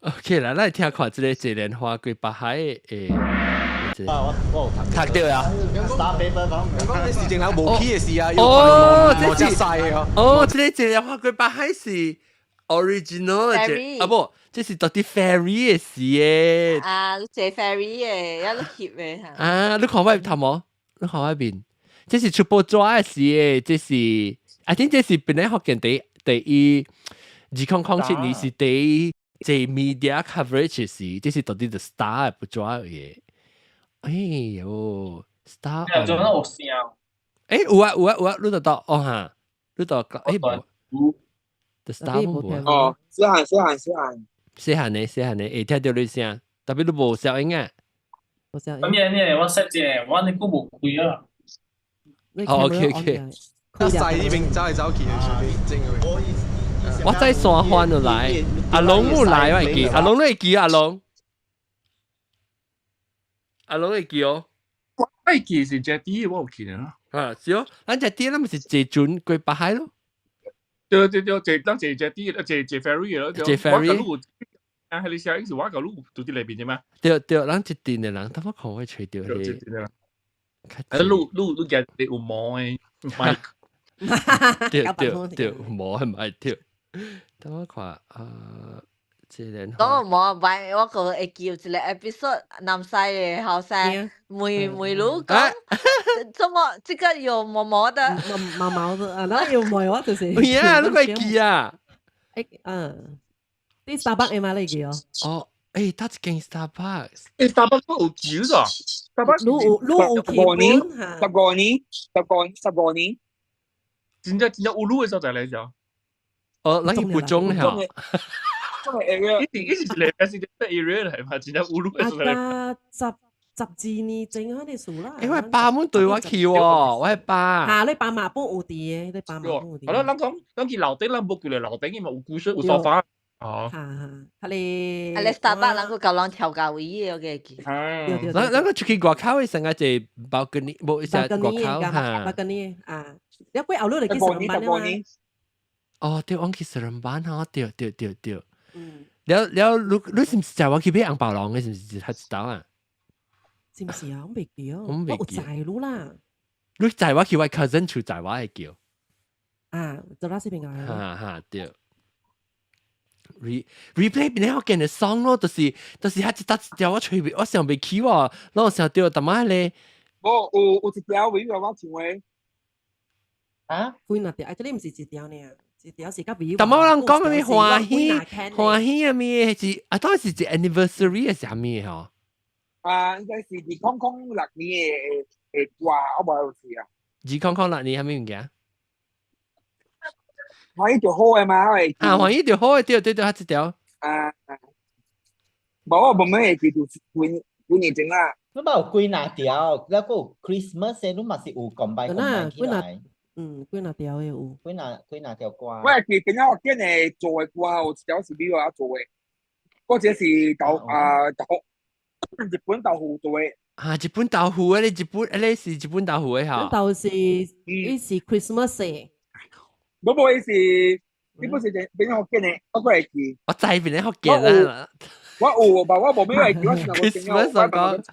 OK 啦，咱聽看這個這蓮花歸北海的。我我有讀到啊！Star paper 講，講你時正人無起的事啊，哦，這是哦，這個這蓮花歸北海是 original 的，啊無，這是到底 ferry 的事誒。啊，坐 ferry 的，一路翕的嚇。啊，你看我頭毛，你看我面，這是出報紙的事誒，這是，I think 這是本來福建第第一，2007年是第一這 media coverage 時，這是到底 the star 報紙的。哎呦，star！做那有聲。欸，有啊有啊有啊，你就到哦哈，你到欸無，the star 無啊。哦，細漢細漢細漢。細漢的細漢的，會聽到你聲，特別你無聲音啊。無聲音。咁樣呢？我識啫，我你估無開啊。哦，OK OK。細呢邊走來走去的，隨便我在山翻就來，阿龍有來我會記，阿龍你會記阿龍。阿龍會記哦，我會記是隻啲，我有記啊。啊，是哦，咱隻啲，咱咪是坐船過北海咯。對對對，坐咱坐隻啲，坐坐 ferry 咯。坐 ferry。啊，係你寫，是我舊路到啲裏邊啫嘛。對對，咱一陣的人，等我看我揣到迄個。啊，路路路嘅你有毛的，唔對對對，毛係咪對？等我看啊。講無擺，我個會記有一個 episode 南西的後生，問問你講，怎麼這個有毛毛的？毛毛的啊，那有毛我就是。呀，你會記啊？欸，嗯，你 Starbucks 的嘛你記哦？哦，欸，他一間 Starbucks。欸，Starbucks 有酒咋？Starbucks 你有你有去本15年，15年，15年，真正真正有路的所在來咗。哦，咱去補鐘嚇。一定一直嚟，是個 area 嚟嘛，真正有路的所在。啊，12年前嗰啲數啦。因為爸們對我去喎，我係爸。嚇，你爸媽本有佇的，你爸媽本有佇。係咯，咱講，咱去樓頂，咱無叫嚟樓頂，因為有故事有沙發。哦。哈哈，佢哋啊，你 Starbucks 人個舊人調教位嘅，我記得。咱咱個出去外口嘅成個就 balcony，無一隻外口嚇。 balcony 啊，你過後路嚟去上班啊嘛。哦，對，我去上班吼，對對對對。嗯。了了，你你是毋是就我去買紅包龍嘅？是毋是較知道啊？是毋是啊？我未記哦，我未記。我有載你啦。你載我去我 cousin 厝載我會叫。啊，就拉視頻啊。哈哈，對。Replay 邊咧學見嘅 song 咯，就是就是佢一搭一條我吹我想袂起喎，我想到淡仔咧。無有有一條位我唱的。啊？幾若條？啊，這裡毋是一條呢，一條是較比。淡仔人講咩歡喜歡喜啊咩？是啊，當時是 anniversary 係啥物吼？啊，應該是2006年的歌，我無有記啊。 2006年啥物物件？歡喜就好的嘛，會。啊，歡喜就好的，對對對，這條。啊，無我無咩會記住幾幾年前啦。你嘛有幾若條，了閣有 Christmas 的，你嘛是有 combine combine 起來。嗯，幾若條的有。幾若幾若條歌。我會記邊仔我見的做的歌，有一條是美國做的，嗰隻是豆啊豆日本豆腐做的。啊，日本豆腐啊，你日本，你是日本豆腐的哈？豆是，伊是 Christmas 的。無無，伊是，你不是邊個福建的，我閣會記。我知邊個福建啦。我有，但我無咩會記，我是 Christmas 講。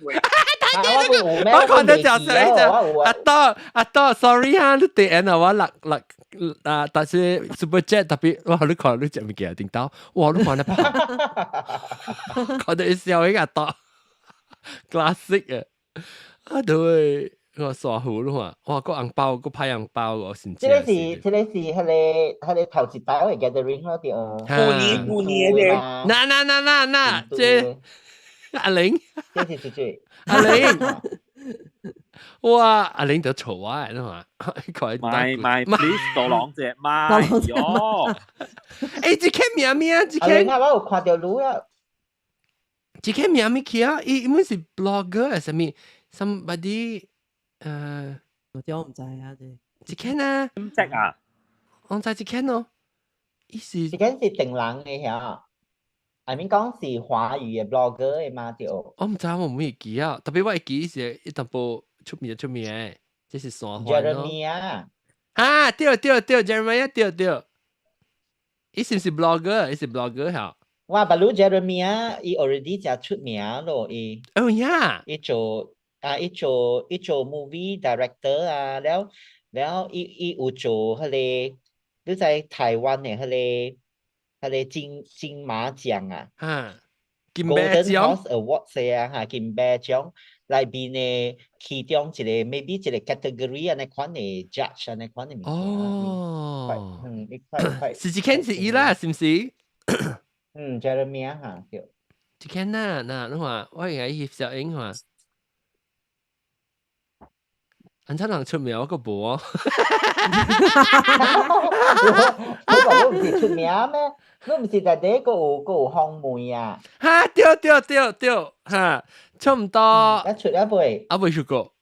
我看到就係就阿多阿多，sorry 哈，你第一啊，我落落啊，但是 super chat 特別，哇，你看你隻物件頂到，哇，你看得跑，看到笑一個阿多，classic 啊，啊對。我傻糊咯嘛，哇！個紅包個派紅包個先。這個是這個是彼個彼個頭一擺的 gathering 咯，對。舊年舊年的。嗱嗱嗱嗱嗱，這阿玲，這是這這阿玲，哇！阿玲就嘈我嚟嘛，佢買買 please 多兩隻買喲。誒，這個名咩啊？這個阿玲啊，我有看到你啊。這個名咩去啊？伊伊本是 blogger 係啥物？somebody 我這我毋知啊，這。這個啊？邊隻啊？我知這個咯。伊是這個是定人的遐。I mean 講是華語的 blogger 的嘛對。我毋知我毋會記啊，特別我會記是一淡薄出名出名的，這是山環咯。 Jeremy 啊。啊，對對對，Jeremy 對對。伊是毋是 blogger？伊是 blogger 嚇。哇，不如 Jeremy 啊，伊 already 誠出名咯，伊。哦呀。伊做啊，伊做伊做 movie director 啊，了了，伊伊有做彼個，你在台灣的彼個彼個金金馬獎啊。哈。金馬 Golden 獎。 Horse Awards 啊，哈，金馬獎內面的其中一個 maybe 一個 category 按呢款的 judge 按呢款的物件。哦。嗯，伊快快。是一間是伊啦，是毋是？嗯，Jeremy 啊，哈，對。一間呐，嗱，你看，我應該翕小影看。安怎人出名我閣無哦。你話你毋是出名咩？你毋是內底閣有閣有訪問啊？哈，對對對對，哈，差毋多。一出一未？啊未出過，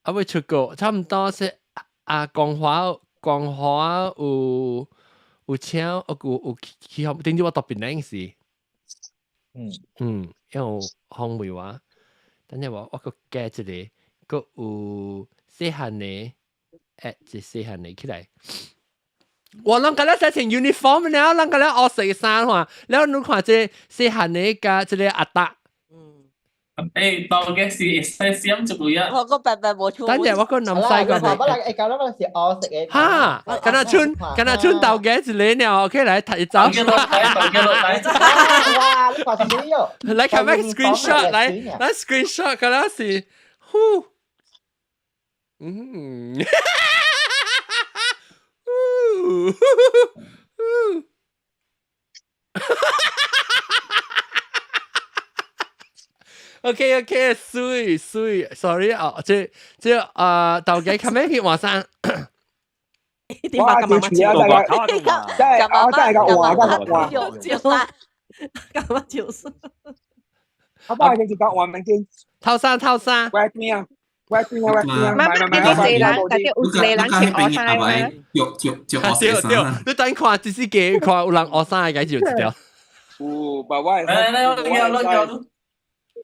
啊未出過，差毋多是啊，光華光華有有請有有有去去，頂次我特別領時。嗯嗯，因為訪問我，等陣我我閣加一個，閣有細漢的，欸，一細漢的起來。我攏敢若寫穿 uniform 了，攏敢若黑色衫看，了你看這細漢的佮這個阿達。誒，當嘅是會使閃一幾啊？我個白白無出。等陣我個南西個。我來會搞到我是黑色的。哈，敢若春，敢若春豆嘅一個了，OK 來睇一走。豆嘅落來，哇，你看水哦！來看咩 screenshot，來來 screenshot，敢若是，呼，嗯。呼呼 OK OK，水水，sorry 啊，這這啊，豆嘅後面去換衫。點解咁慢真係我真係個換個換，就是幹嘛就是？我幫你直講換物件。頭衫頭衫。喂，咩啊？我聽啊，我聽啊，媽媽，你一個人，但係有一個人穿烏衫的嗎？著著著烏對對衫。你等看這是個看有人烏衫的，解就一條。有，但我會來來，我我我。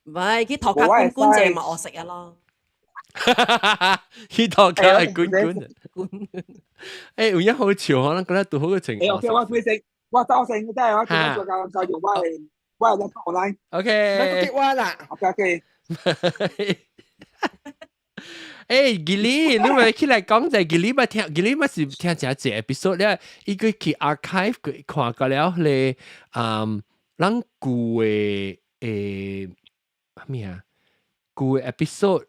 唔係，去頭殼滾滾者嘛，烏色啊咯。去頭殼係滾滾滾。欸，有影好笑，可能覺得拄好個情況。OK，我開聲，我走先，等下我做教教育我的，我的 online。 OK。我結啦。 OK OK。欸，吉利，你咪起來講者，吉利咪聽，吉利咪是聽誠濟 episode 咧，伊閣去 archive 佢看過了咧，嗯，咱舊的欸，啥物啊？舊的 episode，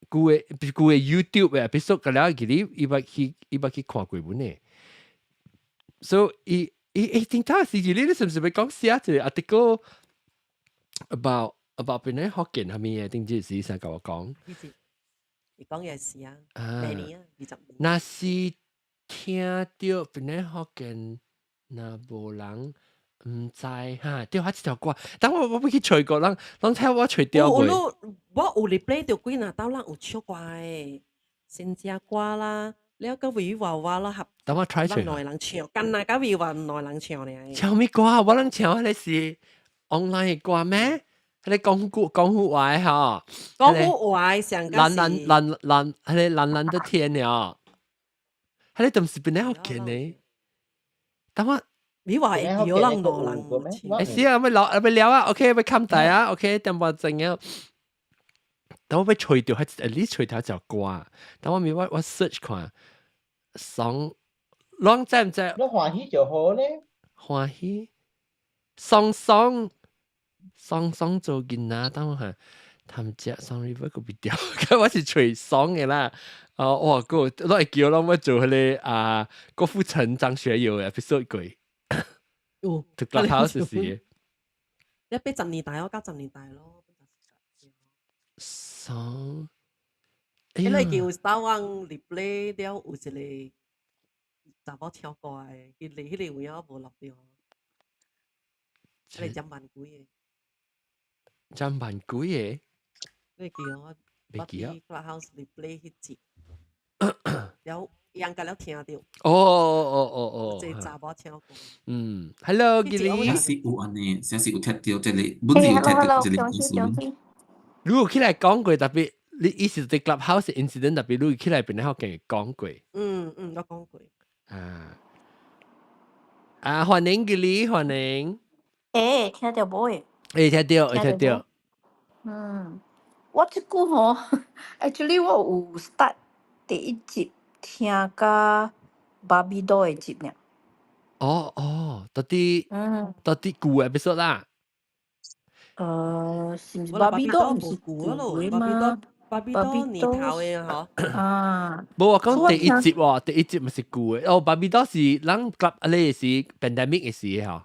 舊的舊的 YouTube 的 episode 過了，吉利伊捌去伊捌去看過本呢。所以伊伊欸，頂頭是吉利，你是毋是欲講寫一個 article about 邊個福建啥物的？頂這時先共我講。你講嘅是啊，咩年啊？20年。若是聽著邊個福建，若無人毋知哈，對，我這條歌，等我我欲去揣過，人攏聽我揣著未？我有 replay 著幾若兜人有唱歌的，新加歌啦，了個維娃娃啦合。等我 try 揣。兩個人唱，干那個維娃兩個人唱爾。唱咩歌？我攏唱彼個是 online 的歌咩？彼個講古講古話的吼。講古話上藍藍藍藍，彼個藍藍的天了，彼個都毋是邊個福建的？等我。你話會叫人兩個人欸是啊，欲聊欲聊啊，OK，欲冚台啊，OK，點半鐘啊。等我欲揣著，at least 揣著一隻歌。等我咪我我 search 看，爽，攏知毋知？你歡喜就好咧。歡喜，爽爽，爽爽做囡仔，等我看，談食 sorry 不個別掉，我是揣爽的啦。哦，哇，個攏會叫攏欲做彼個啊，郭富城、張學友的 episode 過。有，就 Clubhouse 是。一80年代我90年代咯。爽。彼個叫台灣 replay 了有一個查某唱歌的，彼個有影無錄著。彼個針萬幾個。針萬幾個？你記我？袂記啊。 Clubhouse replay 彼集，了應該了聽著。哦哦哦哦。這查某唱歌。嗯，Hello，吉利。是有按呢，啥是有聽著這個，本是有聽著這個故事。你有起來講過，特別你意思佇 Clubhouse incident 特別你有起來邊個福建講過。嗯嗯，我講過。啊啊，歡迎吉利，歡迎。欸，聽著無的？會聽著，會聽著。嗯，我這久吼，actually 我有 start 第一集聽甲芭比多的集爾。哦哦，到底到底舊 episode 啦？是毋是芭比多毋是舊的嗎？芭比多年頭的嗬。啊。無我講第一集喎，第一集毋是舊的，哦，芭比多是咱夾咧是 pandemic 的時吼。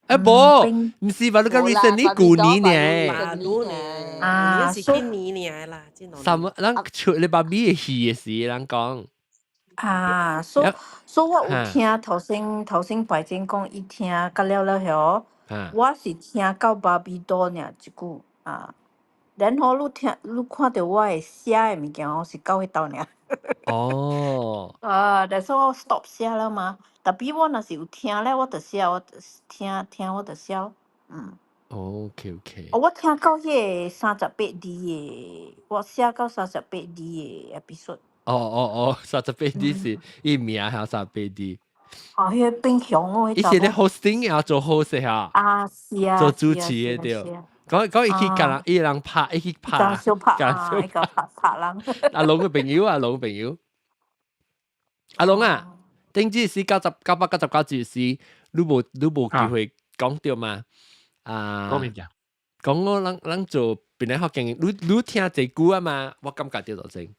欸，無，毋是吧？你講 recently 舊年呢？啊，是今年爾啦，三，咱出咧芭比的戲的時，咱講。啊，所所以我有聽頭先頭先白真講，伊聽甲了了後，我是聽到芭比多爾這久啊。然後你聽，你看著我會寫的物件，我是到彼兜爾。哦。啊，但是我 stop 寫了嘛。特別我若是有聽咧，我就寫，我聽聽我就寫，嗯。 OK OK。哦，我聽到彼個38D 的，我寫到38D 的 episode。哦哦哦，38D 是伊名係38D。哦，彼個變熊哦，伊是咧 hosting 啊，做 host 嚇。啊，是啊。做主持的對。講講伊去共人，伊人拍，伊去拍。小拍啊，伊個拍拍人。阿龍嘅朋友啊，龍朋友。阿龍啊，頂次是99999集時，你無機會講著嘛？啊。講物件？講我咱咱做邊個福建，你你聽這久啊嘛？我感覺著就真。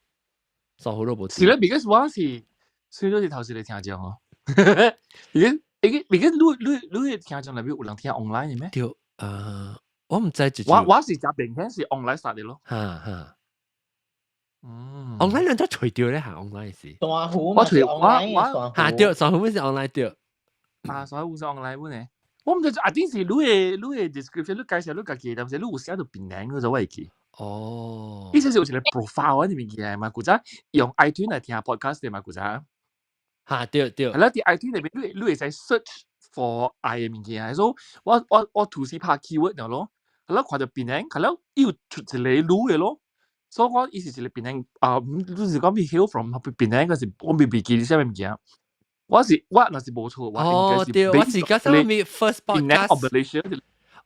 所好都無。是咧，because 我是，雖然是頭一個聽眾哦。because because 你你你聽眾內面有人聽 online 的咩？對，啊。我毋知就我我是誠明顯是 online 殺的咯。哈哈。嗯。 online 兩都除掉咧，嚇 online 是。大湖我除我我嚇對，上湖是 online 對。啊，所以有是 online 本呢。我毋知，啊，頂是你的你的 description，你介紹你家己，但是你有寫到檳榔，嗰就我會記。哦，意思是有一個 profile 嘅物件嘛，古早用 iTunes 來聽 podcast 的嘛，古早。嚇對對。係啦，佇 iTunes 內面你會使 search for 愛的物件，所以我圖是拍 keyword 了咯，係啦，看到邊個，係啦，又出一個女的咯。所以我意思是檳城啊，你是講比 hail from 檳城，嗰是我未記得啥物物件。我是我若是無錯，我應該是對，我是講啥物 first podcast。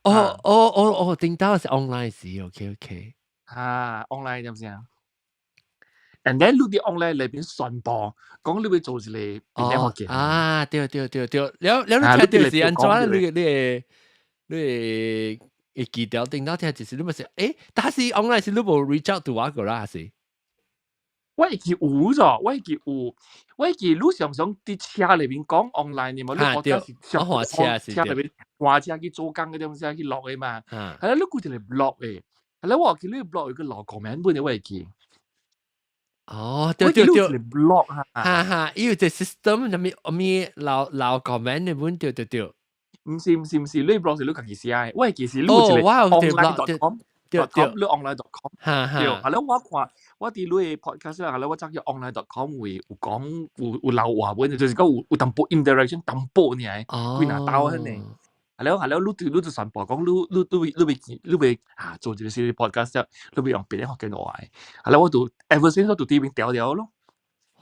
哦哦哦哦，頂到是 online 時，OK OK。啊，online 點先？And then 你佇 online 內邊宣布，講你欲做一個檳城福建。啊，對對對對，了了你聽著是按怎？你會記得頂到聽就是你咪是，但是 online 是你無 reach out to 我個啦，還是？我會記有咗，我會記有，我會記你常常佇車內面講 online 的嘛，你覺得是上車車內面換車去做工嗰點先去錄的嘛？係啦，你估一個 blog 的，係啦，我記你 blog 有個留 comment 本的，我會記。哦，對對對，blog 哈，哈哈，伊有隻 system，啥物啥物留 comment 的本，對對對。毋是毋是毋是，你 blog 是你家己寫的，我會記是你有一個 online.com。對對，你 online.com，對，係啦，我看我佇你的 podcast 啦，係啦，我則叫 online.com 會有講有留話本，就是講有淡薄 interaction 淡薄爾，幾若兜彼呢。係啦，係啦，你就傳播講你欲啊做一個小 podcast，你欲用別個福建話，係啦，我就 ever since 我就佇邊調調咯。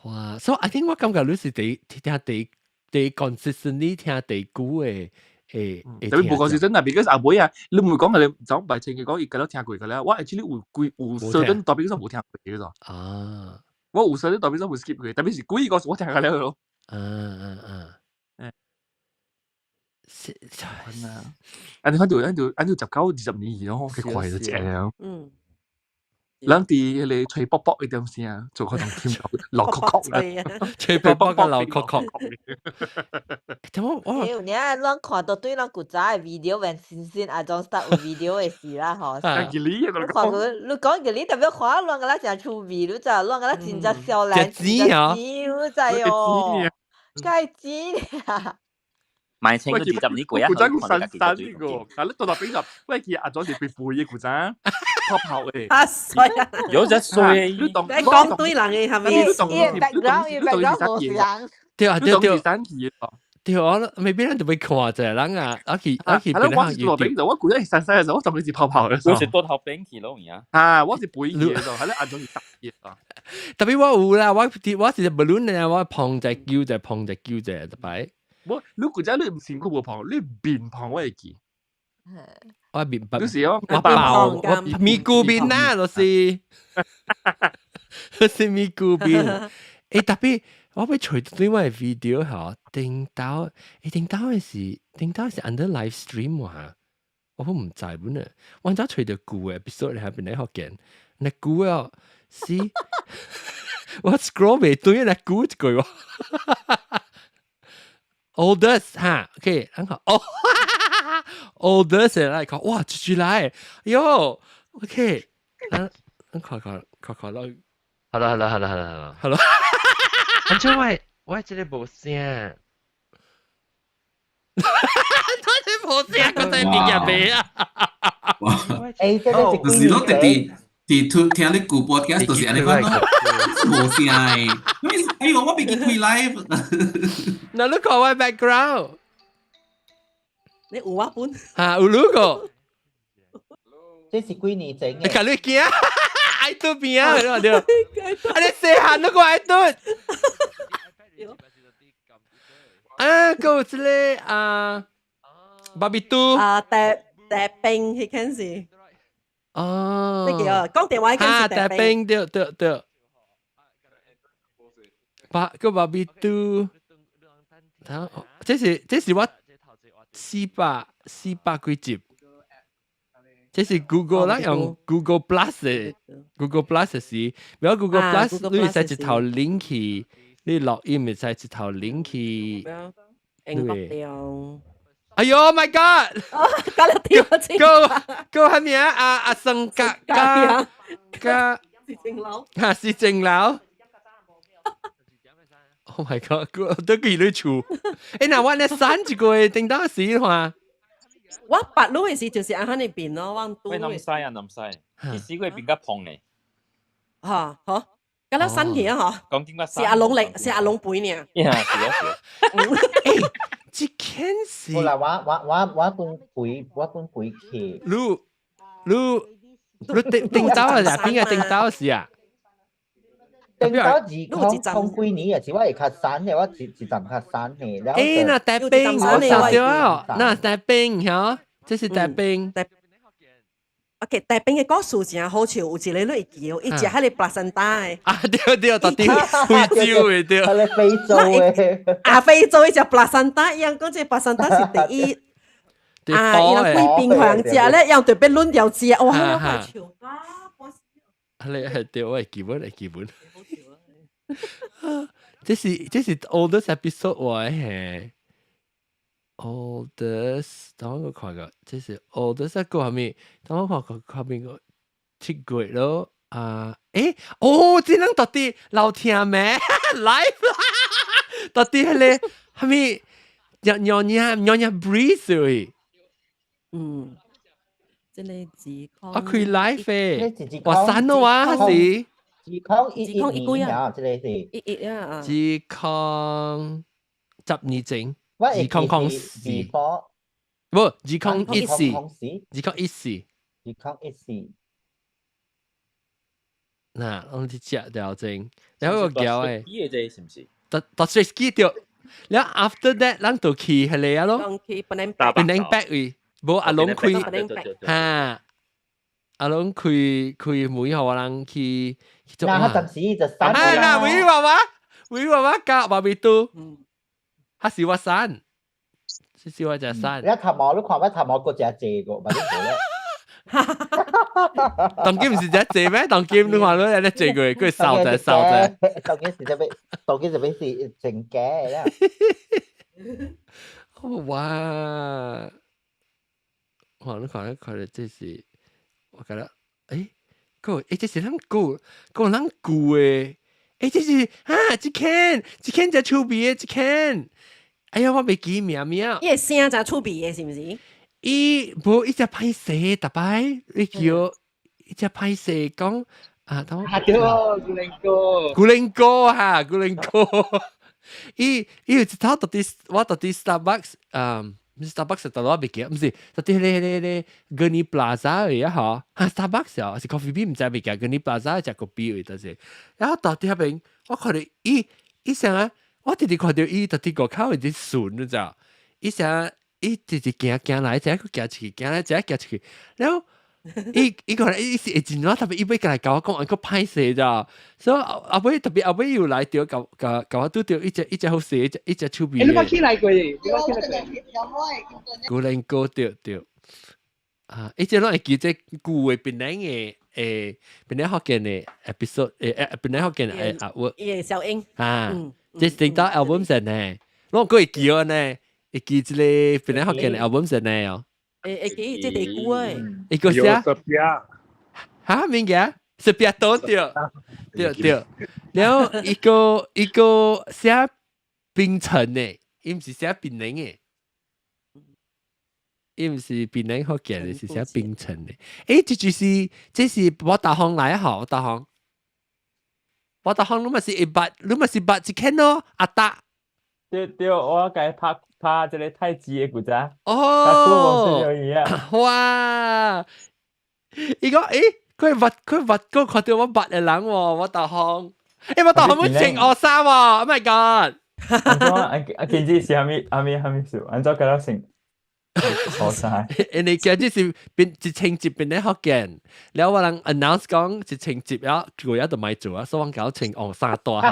哇，所以 I think 我感覺你是第聽第第 consistently 聽第久的。特別無講是真啊，because 阿妹啊，你唔會講係你就白清嘅講，伊個都聽過個啦。我 actually 有幾有 certain topic 都無聽過嘅咗。啊，我有 certain topic 都無 skip 過，特別是幾個我聽過了咯。啊啊啊！是啊，啊你看到按到19、20年咯，幾快就正啊。嗯。咱佇彼個吹卜卜一點聲，做可能聽到落殼殼啦，吹卜卜個落殼殼。點我我？有影咱看到對咱古早的 video，原新鮮阿種 start 有 video 的事啦吼。你看佢，你講個你特別看，咱個啦誠趣味，你知，咱個啦真正少年，真正錢，你知哦？該錢啊！買清都20年過啊！古早古神神呢個，但你到到邊個？喂，佢阿種是被背嘅古早，泡泡嘅。啊衰啊！有隻衰，你當你講對人嘅係咪？你當你 background 無人。對啊對對。三期對啊，未必咱就會看者人啊，啊去啊去。係我是到邊度？我古早是三歲嘅時候，我當佢是泡泡嘅。我是多頭餅去咯，而家。啊，我是背嘅，係你阿種是大嘅啊。特別我有啦，我我是 balloon 咧，我碰隻叫隻碰隻叫隻，特別。我你古早你唔身軀無胖，你面胖我會記。我面白，就是我我爆，我咪咕面啦，就是，就是咪咕面。特別我欲揣對我的 video 吼，頂到頂到的是頂到是 under live stream 喎，我都毋知本啊。我早揣著舊的 episode 係邊咧福建，那舊的是，我 scroll 袂對，那舊一句喎。Oldest 哈，OK，很好。哦，oldest 來看，哇，繼續來，喲，OK，嗯，看看看看到，好啦好啦好啦好啦好啦，安怎我這個無聲，我這無聲，我在邊個未啊？欸，這個是就是咯，直直直聽聽你舊 podcast 就是按呢款咯，無聲的。哎呦，我袂記開 live。那你看我 background，你有我本？嚇，有你個。這是幾年前嘅。你看你驚，愛對邊啊？對，啊你細漢你個愛對。啊，閣有這個啊，巴比嘟。啊，疊疊冰彼間是。哦。你記啊？講電話彼間是疊冰，對對對。巴個巴比嘟，這是我400幾集。這是 Google 啦，用 Google Plus 的 Google Plus 是，比如 Google Plus 你會使一頭 link 去，你錄音會使一頭 link 去。對。哎呦，My God！搞了跳個個係咩啊？阿阿生格加加是正樓。嚇是正樓。Oh my god！都幾你厝。欸，那我咧刪一個頂當時話。我捌你的時就是按呢邊咯，我喂，南西啊，南西。其實佢變較胖咧。嚇，好，咁了散去啊嗬。講點解？是阿龍嚟，是阿龍背呢。呀，是啊是啊。這件事。好啦，我本背，我本背去。你頂頂刀啊？邊個頂刀是啊？頂刀二空空幾年啊？是我會較散嘅，我一站較散嘅。欸，那帶兵，我想到啊，那帶兵嚇，這是帶兵。 OK，大兵嘅故事真好笑，有一個你會記，伊食彼個 placenta 的。啊，對對，到底非洲的對。彼個非洲的。啊，非洲伊食 placenta，伊人講這個 placenta 是第一。啊，伊人貴賓互人食咧，伊特別攆掉食，哇，我快笑啊！你係對，我會記本，會記本。這是 oldest episode 我係。oldest，等我看個，這是 oldest 一個係咪？等我看個後面個7月咯。啊，欸，哦，這人到底老聽咩？live，到底係咧係咪？尿尿尿尿 breeze 喂。嗯，這個自康。啊，開 live 誒，哇，散咯哇，是。2011年啊，這個是。一一啊。2012年前。2004，無2014，2014，2014。嗱，我哋食掉正，然後個叫誒，呢個啫，是唔是？特特別記掉，然後 after that，咱就去彼個啊咯，檳檳 back 位，無阿龍開，哈，阿龍開開門予我人去去做。嗱，佢暫時就散。啊，嗱，維娃娃，維娃娃夾巴比多。他是我散，是我只散。你頭毛，你看我頭毛閣誠濟個，嘛你無咧。當今毋是只濟咩？當今你看你咧濟過，佢瘦者瘦者。當今是這邊，當今這邊是成假啦。哇！哇！你看，你看，這是我覺得，欸，個欸，這是咱舊，個咱舊的，欸，這是啊，這間，這間真趣味的，這間。哎呀，我袂記名名。伊個聲真趣味的，是毋是？伊無伊只歹勢，逐擺你叫伊只歹勢講啊，等我。啊對，古靈哥。古靈哥哈，古靈哥。伊有一套到佇我到佇 Starbucks，嗯，毋是 Starbucks 到我袂記，毋是到佇彼個彼個 Gurney Plaza 位啊吼，哈 Starbucks 哦，是 Coffee Bean 毋知袂記，Gurney Plaza 食咖啡位，就是，然後到佇彼邊，我看著伊伊啥啊？我直直看著伊，佇外口佇巡，你知？伊啥？伊直直行行來，這閣行出去，行來這行出去，然後伊伊可能伊是會真怎特別伊欲過來共我講，閣歹勢咋？所以後尾特別後尾又來著，共共共我拄著一隻一隻好勢，一隻一隻手臂。欸，你捌起來過？你捌起來過？古靈哥對對，啊！伊這攏會記這舊的檳榔的誒，檳榔福建的 episode 誒，檳榔福建的啊我。伊的小英。啊，這是頂到 album 上呢，攏閣會記哦呢，會記這個檳榔福建的 album 上呢哦。會會記這地久誒。會個啥？哈，物件？是別多對，對對。然後一個一個寫檳城的，伊毋是寫檳榔的。伊毋是檳榔福建的，是寫檳城的。欸，這就是這是我大行來吼，大行。我大行你嘛是會捌，你嘛是捌一間咯，阿達。對對，我共伊拍拍這個太極的古早。哦。哇！伊講欸，佢捌佢捌佢看著我捌的人喎，我大行。欸，我大行欲穿烏衫喎，Oh my god！啊啊，今日是啥物啥物啥物事？按怎甲了成？好晒。因為今日是變一千集變咧福建，了我人 announce 講一千集了，個月都莫做啊，所以我搞穿黃衫大下。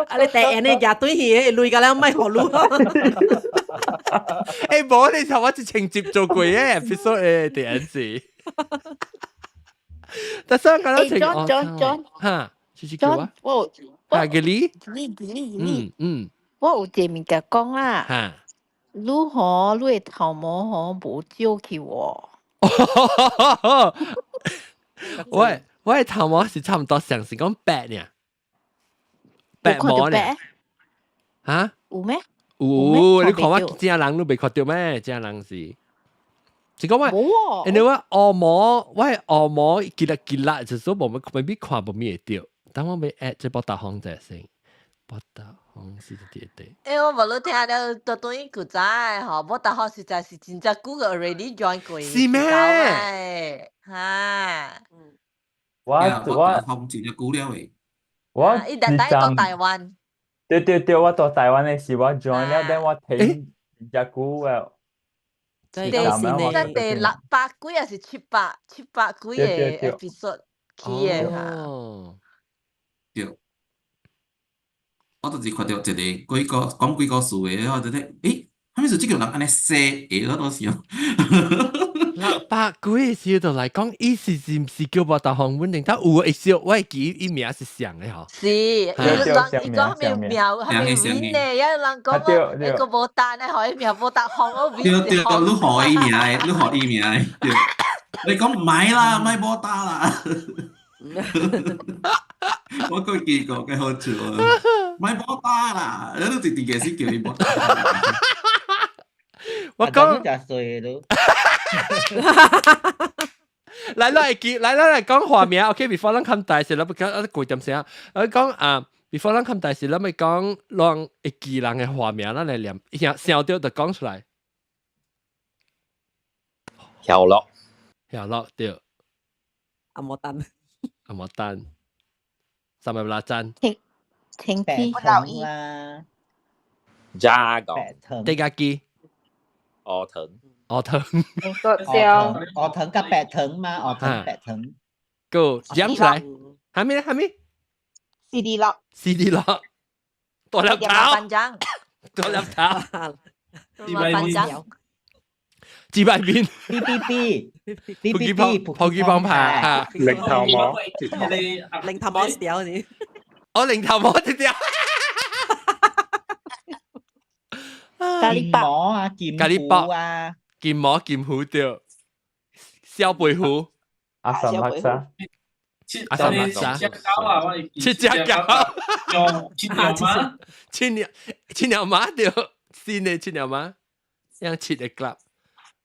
啊！你第二呢，舉對去，累個了，莫予你。欸，無你頭我一千集做過嘅 episode 的第一次。但是我講穿黃衫。哈，是叫我。我哈，給你。你你你。嗯嗯。我有一個物件講啦，你吼，你的頭毛吼無少去喎。我的頭毛是差唔多上是講白呢，白毛呢？哈？有咩？有，你看我正人你袂看著咩？正人是。是講我，因為我按摩，我係按摩，記得記得，就是無乜未必看無咩會著。等我欲 add 這博達方者先，博達方是啲啲。欸，我無你聽了，都等於古早的吼，博達方實在是真正久個 already join 過。是咩？哈。我我方真正久了的。我伊逐擺到台灣。對對對，我到台灣的時我 join 了，等我聽真正久了。第第六百幾還是七百幾個 episode 起的哈。對，我就是看到一個幾個講幾個事的，我就咧，欸，啥物事這個人按呢寫的，我都想。六百幾時就來講，伊是是毋是叫博達方穩定？他有會笑，我會記伊名是像的吼。是，伊人伊講啥物名，啥物名呢？有人講我那個無單呢，予伊名無達方，我對對，你予伊名的，你予伊名的，對。你講毋啦，莫無打啦。我閣記過，幾好笑啊！莫無打啦，你都直直嘅是叫伊無打。我講真衰咯。來來記，來來來講畫面，OK，before 咱看大事，咱不講啊，過點聲。我講啊，before 咱看大事，咱咪講讓會記人的畫面，咱來念，想想到就講出來。曉樂，曉樂對。阿莫丹，阿莫丹，三百拉贊。停停機，啦。加講，地家機。鵝藤，鵝藤，鵝藤佮白藤嘛，鵝藤白藤。 Go，講出來，還沒還沒。 CD 樂，CD 樂，大粒頭，大粒頭，班長，自敗面，B B B B B B，破機幫拍，零頭毛，零頭毛掉你，我零頭毛一掉。咖喱毛啊，劍虎啊，劍毛劍虎對，小背虎，阿三阿三，阿三阿三，七隻狗啊，我七隻狗，七條馬，七條馬對，新的七條馬，樣七個 club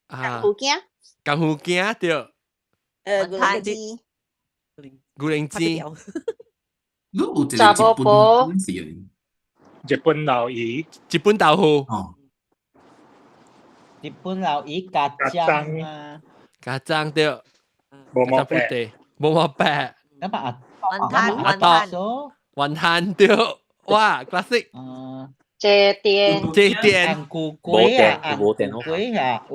啊，功夫鏡，功夫鏡對，牛奶雞，牛奶雞，你有一個日本是？日本老魚，日本豆腐，哦，日本老魚加醬啊，加醬對，無毛白，無毛白，那把阿雲吞，雲吞對，哇，classic，這電，這電，菇龜啊，無電龜啊，無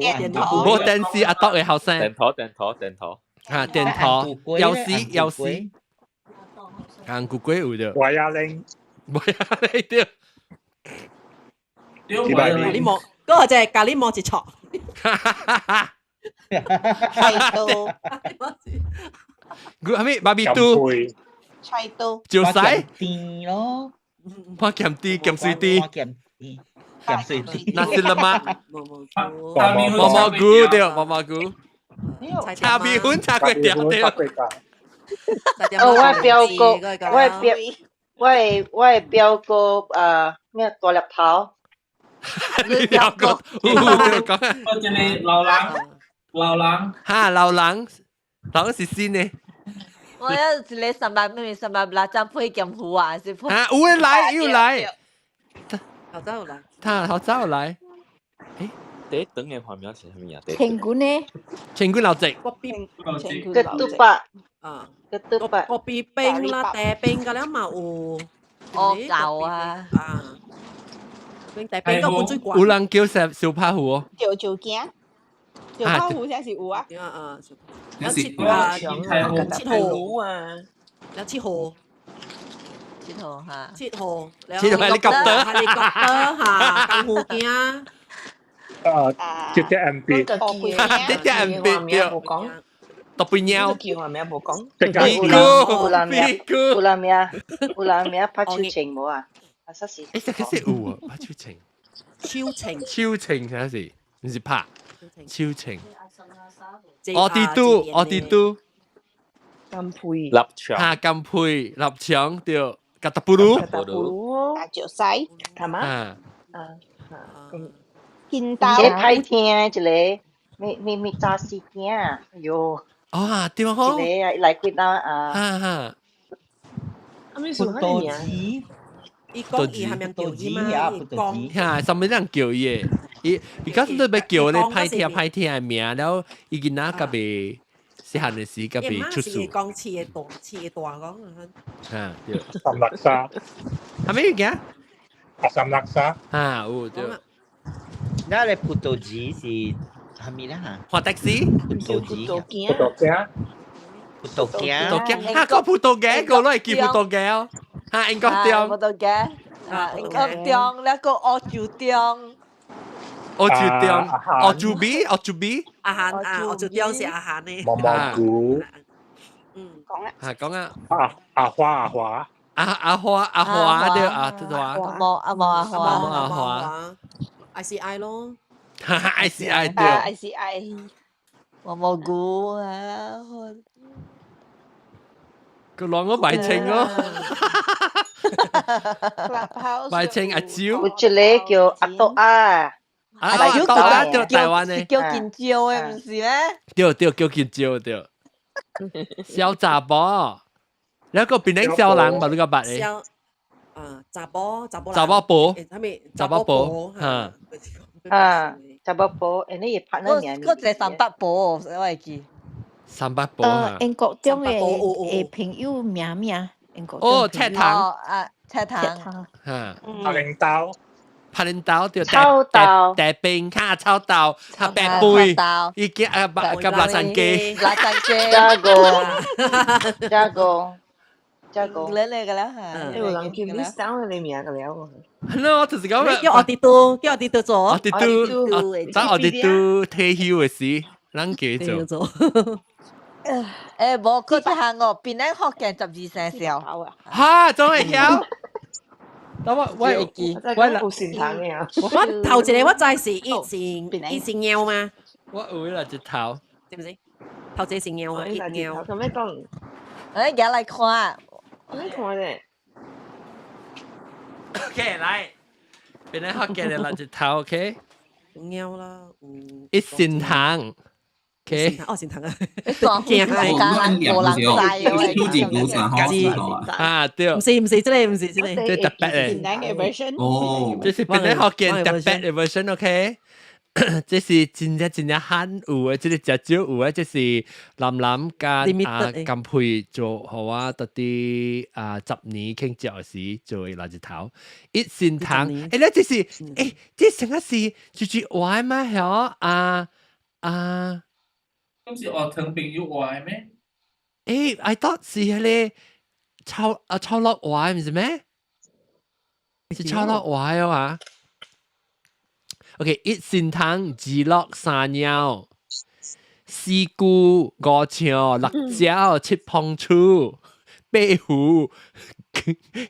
電視阿篤的後生，電頭電頭電頭，嚇電頭，有時有時，紅菇龜有對，歪仔奶。無啊，你對，咖喱毛，嗰個就係咖喱毛一錯。菜刀，佢係咪芭比嘟？菜刀，就使甜咯，我鹹甜鹹水甜，鹹甜鹹水甜，那是了嗎？毛毛菇對，毛毛菇，炒米粉炒粿條對。哦，我表哥，我表。我的表哥咩大粒頭，你表哥，講我這個老人，老人，哈老人，老人是新的。我有一個三百咩三百六張配劍虎啊，是配。啊，有來有來，好早有來，他好早有來。誒，第一等嘅畫面是啥物啊？千軍呢？千軍老賊。個嘟八啊。個嘟八。個別兵啦，地兵個了嘛有。哦，舊啊。啊。兵地兵個本最有人叫小小拍虎哦。赵赵驚，趙拍虎才是有啊。啊啊。有七啊，七號啊，有七號。七號嚇。七號。七號係你覺得？係你覺得嚇？功夫鏡。啊，這隻 M B，這隻 M B 對。特別貓。叫名無講。有人名，有人名，有人名拍手情無啊？啊，實是。欸，這個是有啊，拍手情。手情。手情啥是？毋是拍。手情。奧迪都，奧迪都。金配。立場。哈，金配立場對，格達布魯。格達布魯。大石西，係嘛？啊。啊啊咁。見到。這歹聽一個。未未未炸死囝，哎喲！啊，對吼。一個啊，來幾單啊？哈哈。阿咪數葡萄籽，伊講伊係咪叫伊嘛？伊講嚇，啥物人叫伊的？伊 because 你欲叫咧歹聽歹聽的名，了伊囡仔較袂細漢的時較袂出事。是講飼的大，飼的大講。嚇，對。三垃圾。啥物物件？阿三垃圾。啊，有對。那個葡萄籽是啥物啦？嚇？花的士。葡萄籽。葡萄葡萄羹。葡萄羹。葡萄羹，嚇個葡萄羹個攞嚟叫葡萄羹哦。嚇，英國中。葡萄羹。啊，英國中，那個澳洲中。澳洲中，澳洲味，澳洲味。阿韓啊，澳洲中是阿韓的。毛毛菇。嗯，講啊。嚇，講啊。阿阿花阿花。阿阿花阿花對阿花。阿毛阿毛阿花。阿毛阿花。 I C I 咯。哈哈，I C I 對。 I C I。毛毛菇啊。個啷個白青咯。白青阿蕉。有一個叫阿多啊。阿多啊，對台灣的。叫金蕉的，毋是咩？對對，叫金蕉對。小雜寶，那個檳城小人嘛，你個捌的？小啊，查某查某查某婆，啥物？查某婆，嚇。啊，查某婆，誒，你拍那名？嗰個三八婆，我會記。三八婆啊。英國中的的朋友名名，英國。哦，赤糖。啊，赤糖。嚇。拍領刀。拍領刀對，臭豆，大冰卡臭豆，嚇白杯，伊叫啊白夾辣山雞，辣山雞，加個，加個，加個，你嚟個啦嚇，有人叫你生你名個了。係咯，我就是講叫我弟都，叫我弟都做，我弟都，當我弟都退休的時，咱叫做。誒，無佢一項哦，檳城福建12生肖。嚇，怎會曉？等我我我有善堂嘅啊！我頭一個我知是伊是伊是貓嗎？我有啦，一頭。是毋是？頭一個是貓嗎？一貓。做咩講？誒，行來看。你看咧。 OK，來，檳城福建的六一頭，OK。貓啦，一善堂。OK。哦，善堂啊。啊，對。毋是毋是，這個毋是這個。這特別的。 version。哦。這是檳城福建特別的 version，OK。這是真正真正罕有的，這個真少有的，這是林林佮啊甘佩做，予我到底啊10年慶祝的時做的垃圾頭，一善堂，欸，你這是欸，這成個是就是話嘛，曉啊啊，咁是學藤朋友話咩？欸，I thought 是彼个臭啊臭落話，毋是咩？是臭落話哦啊！OK，一善堂，二樂三鳥，四姑五象六蕉七碰鼠八虎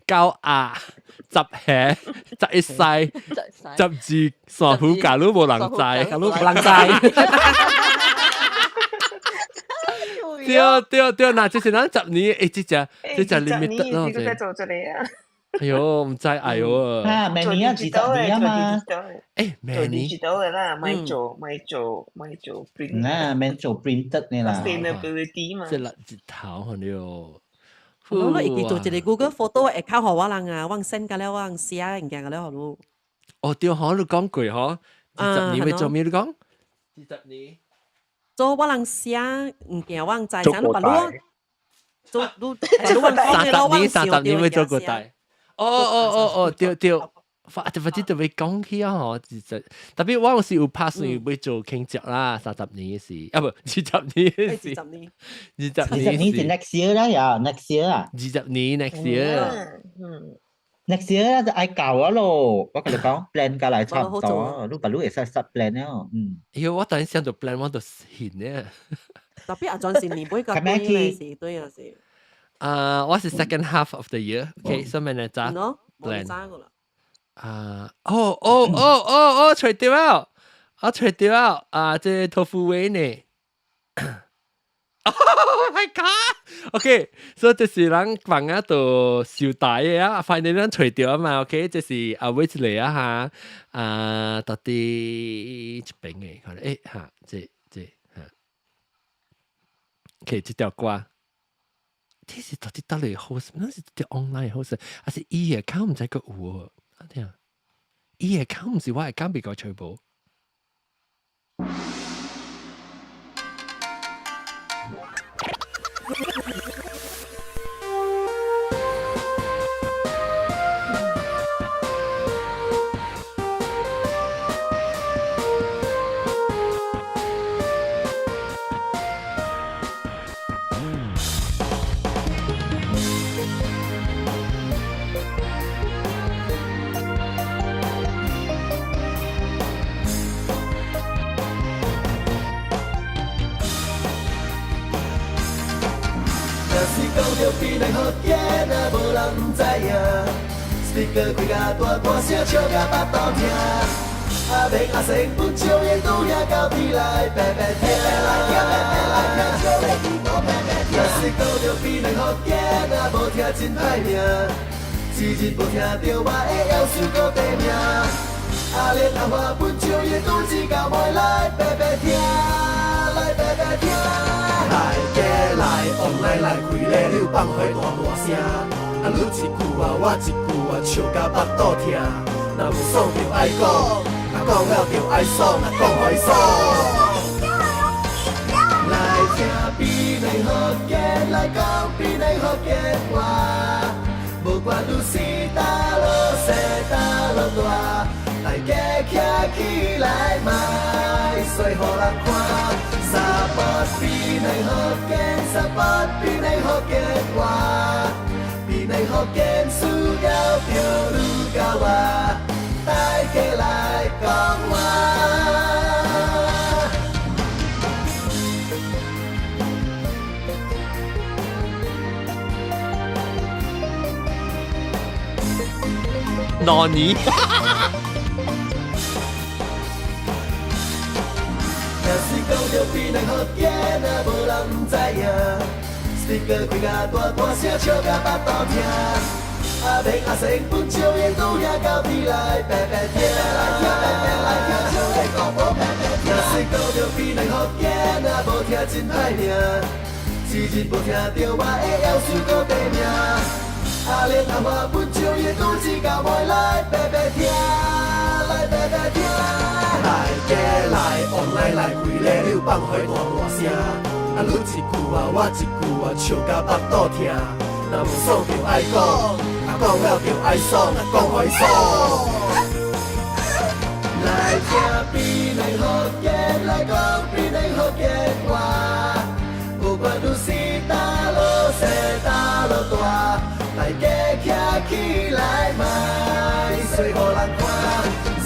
九鴨十下11西12山虎，假如無人知，假如無人知。對對對，那這是咱十年，欸，這隻這隻 limited 咯，這個做這個啊。哎喲，毋知哎喲啊，明年啊，20年啊嘛。欸，明年。知道的啦，莫做莫做莫做 print。啊，免做 printed 的啦。 Sustainability 嘛。這六日頭好了。我會記做一個 Google Photo 會較予我人啊，我 send 個了，我寫物件個了，予你。哦，對吼，你講過吼，二十年欲做咩？你講？二十年。做我人寫物件，我人知啥，你把你做你30年，30年欲做過代。哦哦哦哦，對對，反反正就欲講起啊吼，其實特別我有時有拍算欲做慶祝啦，30年的時，啊不，二十年的時，二十年，二十年，20年是 next year 啦呀，next year 啊，20年 next year，嗯，next year 就愛搞啊咯，我共你講 plan 過來差唔多，你把你會使 start plan 了，嗯。哎喲，我等想到 plan 我就現呢。特別阿莊是年尾個對是對啊是。啊，我是 second half of the year，OK，所以明年早 plan。啊，哦哦哦哦哦，揣著啊，我揣著啊，啊，這豆腐尾呢？Oh my god！OK，所以這是咱放啊度收台的啊，finally 咱揣著啊嘛，OK，這是阿尾一個啊哈，啊，到底這邊的，看欸哈，這 OK，這條歌。這是到底佗裡 host？那是啲 online host，還是伊 account 毋知閣有？啊聽，伊 account 毋是我 account 比較全部。檳福建啊，無人毋知影。Speaker 開甲大大聲，笑甲腹肚疼。阿明阿生本少爺拄遐到天來白白聽，來聽白白來聽，笑咧耳朵白白聽。若是講著檳榔福建啊，無聽真歹命。一日無聽著嘛會夭壽閣短命。阿蓮阿華本少爺拄一到尾來白白聽，來白白聽。來加來，往來來，開咧你放火大大聲。啊，你一句啊，我一句啊，笑甲腹肚疼。若無爽就愛講，啊講了就愛爽，啊講予伊爽。來聽檳榔福建，來講檳榔福建話。無管你是大路細大路大，大家徛起來莫衰予人看。Support 檳榔福建，Support 檳榔福建話，檳榔福建需要著你佮我，大家來講話。哪尼？若是講著檳榔福建啊，無人毋知影。Speaker 開甲大大聲，笑甲腹肚疼。阿明阿生本少爺拄遐到天來白白聽，來聽白白來聽，笑咧講無白白聽。若是講著檳榔福建啊，無聽真歹命。一日無聽著嘛會夭壽閣短命。阿蓮阿華本少爺拄一到尾來白白聽，來白白聽。來加來，往來來，開咧你放火大大聲。啊，你一句啊，我一句啊，笑甲腹肚疼。若無爽就愛講，啊講了就愛爽，啊講予伊爽。來聽檳榔福建，來講檳榔福建話。不管你是大路細大路大，大家徛起來莫衰予人看。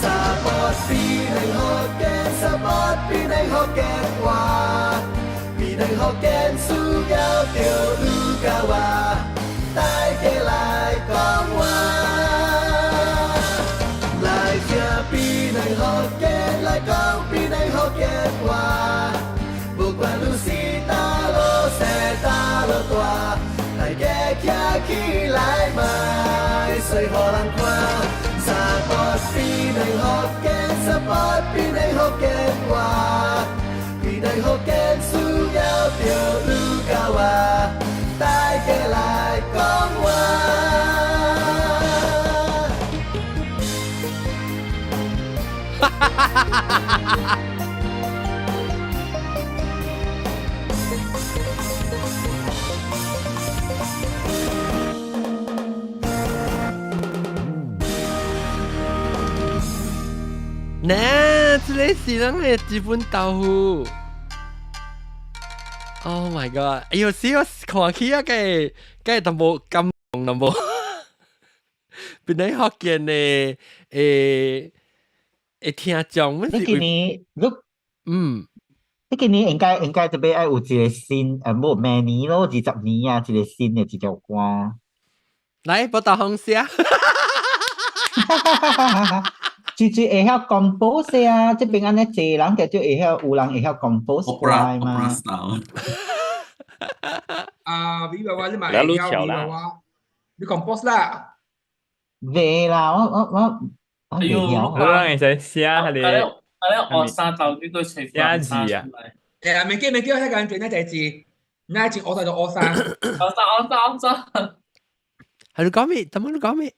Support 檳榔福建，Support 檳榔福建話，檳榔福建需要著你佮我，大家來講話。來聽檳榔福建，來講檳榔福建話，不管你是大路細大路大，大家徛起來莫衰予人看。Support 檳榔福建，Support 檳榔福建話，檳榔福建需要著你佮我，大家來講話。呢，這個是咱的日本豆腐。Oh my god！哎呦，死我看起啊，個個淡薄感動淡薄。檳榔福建的會聽眾，阮是你今年你你今年應該特別愛有一個新無明年咯，20年啊，一個新的一條歌。來，報導紅寫。最最會曉 compose 啊，這邊按呢濟人就會曉，有人會曉 compose 歌嘛。啊，你話你嘛會曉，你話你 compose 啦？袂啦，我袂曉。我人會使寫彼个。啊，你學三頭幾個寫寫字啊？誒，未記未記，我睇緊轉一隻字，你愛穿烏衫就烏衫。烏衫烏衫烏衫。係你講咩？怎麼你講咩？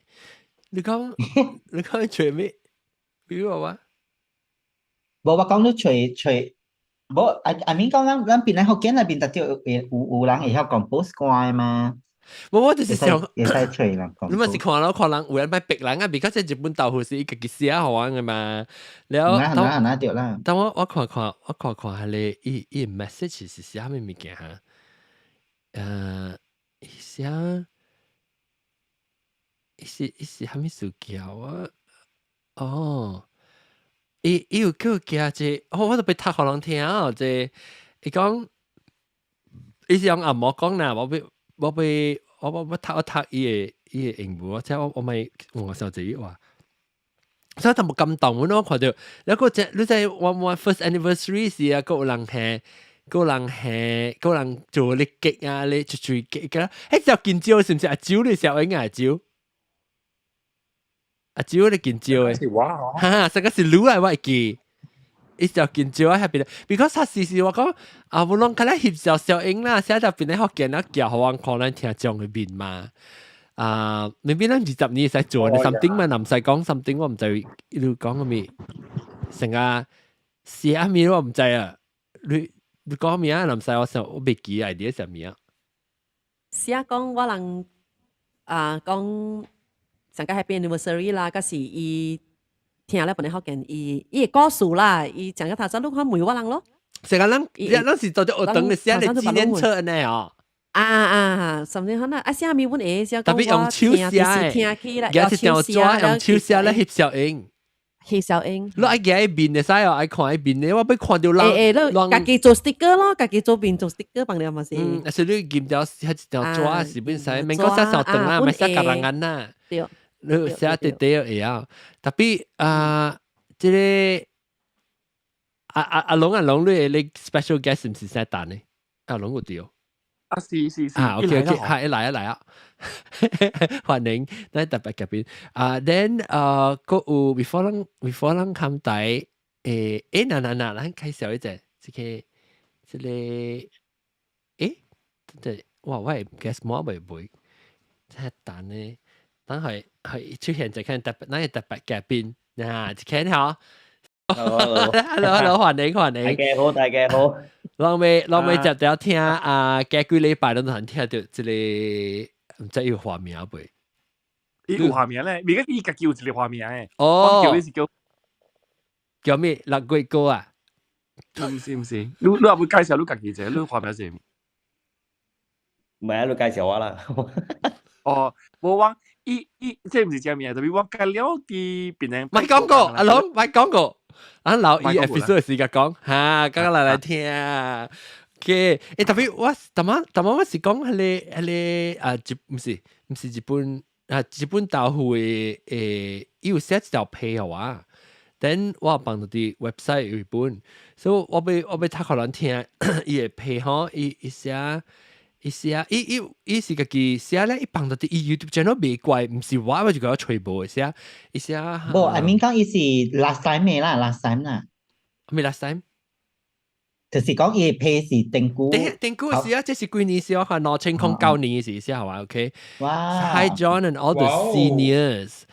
你講揣咩？比如話，無我講你揣揣，無阿阿明講咱咱邊咧福建那邊特啲有人會曉 compose 歌的嘛？無我就是想，會使揣人你咪是看咯，看人有人買別人啊，比較這日本豆腐是伊家己寫予我的嘛。了，那那對啦。當我看看彼个伊伊 message 是寫啥物物件哈？伊寫伊是啥物事叫啊？哦，伊有叫寄這，我都欲讀予人聽哦，這伊講，伊是用紅毛講啦，我欲讀我讀伊的英文，即我咪我小這話。所以淡薄感動我看到，แล้ว個這你知我 first anniversary 時啊，閣有人係，閣有人係，閣有人做你激啊，你出喙激㗎，彼隻緊張是毋是阿蕉你小英阿蕉？阿蕉你緊張的，是我哦，哈，這個是你來我會記。伊就緊張啊，遐邊，because 他時時我講啊，無論看來翕小小英啦，寫在邊咧福建啊，叫予我看咱聽眾的面嘛。啊，maybe 咱20年會使做 something 嘛，若毋使講 something，我毋知你講啥物，成個寫啥物我毋知啊。你講咩啊？若毋使我想我袂記 idea 啥物啊。寫講我人啊講上個 happy anniversary 啦，嗰是伊聽了本來福建伊伊的故事啦，伊講個頭先你看問我人咯。成個咱咱是做咗學堂的寫的紀念冊呢哦。啊啊，甚至可能啊，寫物阮會寫特別用手寫的，聽起來，舉一張紙用手寫咧翕小影。翕小影。你愛舉面會使哦，愛看伊面的，我欲看著人。欸欸，你家己做 sticker 咯，家己做面做 sticker 放了嘛是。嗯，啊是你兼條寫一張紙是免使，免講寫上長啦，免寫甲人眼啦。對。你寫短短會曉，特別啊，這个阿龍阿龍，你 special guest 毋是寫單的？阿龍有對哦。啊是是是。啊，OK OK，係來啊來啊，歡迎咱特別嘉賓。啊，then 啊，閣有 before 咱看台，欸，嗱嗱嗱，咱介紹一下，這個，欸，對，哇，我 guess 冇袂袂，這等呢，等係係出現就看特別，咱係特別嘉賓，嗱，一看嗬。 Hello hello，歡迎歡迎。大家好，大家好。攏未接著聽啊，過幾禮拜攏通聽著這個，毋知有畫面未？伊有畫面咧，而家伊家己有一個畫面的。哦。我叫你是叫叫咩？六月歌啊？毋是毋是，你也會介紹你家己者，你畫面是？唔係啊，你介紹我啦。哦，無我伊伊這毋是正名，特別我介了佇別人。莫講過，阿龍莫講過。啊，留伊 episode 時間講，哈，剛剛來來聽。OK，欸，特別我，淡仔淡仔我是講彼個啊，日毋是毋是日本啊，日本豆腐的欸，伊有寫一條批予我，then 我放到佇 website 有一本，所以我欲讀予人聽，伊的批吼，伊寫伊是家己寫咧，伊放到佇伊 YouTube channel 袂怪，毋是我，我就共揣無寫，伊寫。無，I mean 講伊是 last time 的啦，last time 啦。咩 last time？就是講伊的批是頂久。頂頂久時啊，這是幾年時我看2009年時寫係嘛？OK。哇 Hi John and all the seniors.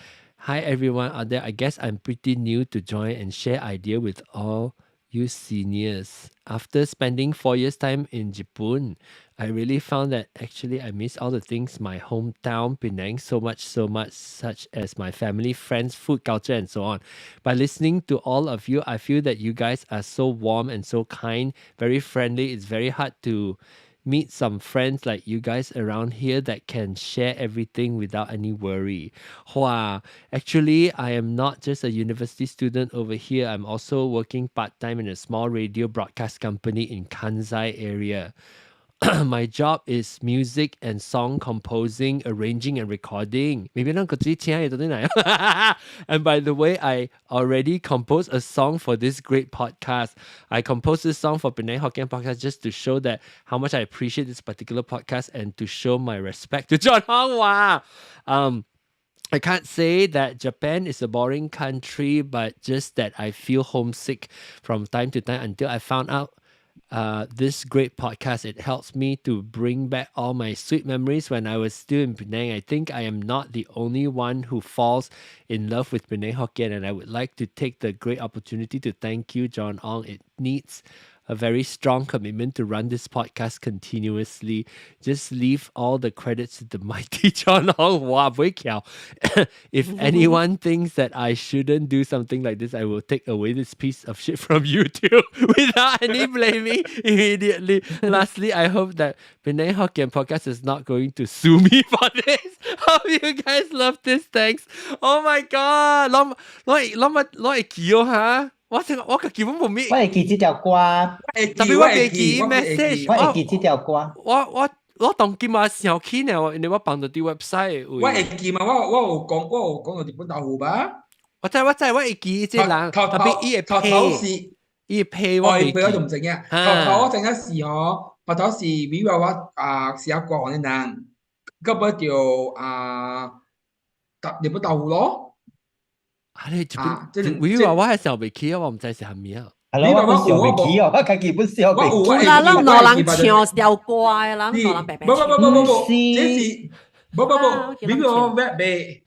Hi everyone out there. I guess I'm pretty new to join and share idea with all you seniors. After spending 4 years time in Japan, I really found that actually I miss all the things my hometown Penang so much, so much, such as my family, friends, food culture, and so on. By listening to all of you, I feel that you guys are so warm and so kind, very friendly. It's very hard to meet some friends like you guys around here that can share everything without any worry. Wow, actually, I am not just a university student over here. I'm also working part time in a small radio broadcast company in Kansai area. My job is music and song composing, arranging and recording. Maybe 咱個自己請嘢都嚟。And by the way, I already composed a song for this great podcast. I composed this song for Penang Hokkien Podcast just to show that how much I appreciate this particular podcast and to show my respect to John Hong. Wow. I can't say that Japan is a boring country, but just that I feel homesick from time to time until I found out This great podcast. It helps me to bring back all my sweet memories when I was still in Penang. I think I am not the only one who falls in love with Penang Hokkien, and I would like to take the great opportunity to thank you, John Ong. It needs a very strong commitment to run this podcast continuously. Just leave all the credits to the mighty John Ong. 哇，不會巧。 If anyone thinks that I shouldn't do something like this, I will take away this piece of shit from YouTube without any blaming immediately. Lastly, I hope that Penang Hokkien Podcast is not going to sue me for this. Hope you guys love this. Thanks. Oh my god. 攏攏攏乜攏會記哦哈？我成我個基本無咩。我會記這條歌，特別我會記 message，我會記這條歌。我當今嘛想起呢，因為我放到啲 website。我會記嘛，我有講到日本豆腐吧。我知我知，我會記這人，特別伊會頭頭是伊會批我。哦，伊批我就唔知影。頭頭我知影是吼，頭頭是美話我啊寫歌的人，到尾就啊日本豆腐咯。啊！你這邊，我以為我係想袂起啊，我毋知是啥物啊。係咯，我本想袂起哦，我家己本想袂起。啦，咱兩人唱條歌的，咱兩人白白。不不不不不不，這是不不不，你我 rap 呗，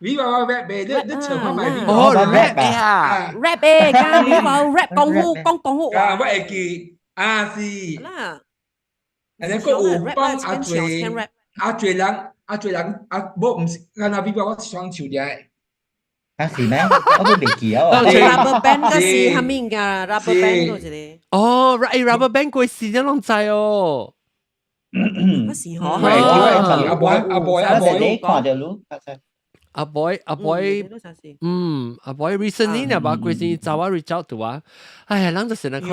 你我 rap 唄，你唱看覓？哦，rap 啊，rap 誒，敢你我 rap 功夫講功夫。啊，我會記，啊是。啦。啊，你閣有幫阿濟阿濟人阿濟人啊，無毋是，敢若比如我雙手的。啊是咩？我都未記啊。 Rubber band 嗰是蝦米㗎？Rubber band 嗰一個。哦，rubber band 過時陣攏知哦。乜時候？我會記，我會記，阿boy 阿 boy 阿 boy，你看到囉？阿 boy 阿 boy，阿 boy recently 呢把過時找我 reach out 到我，哎呀，人就是那看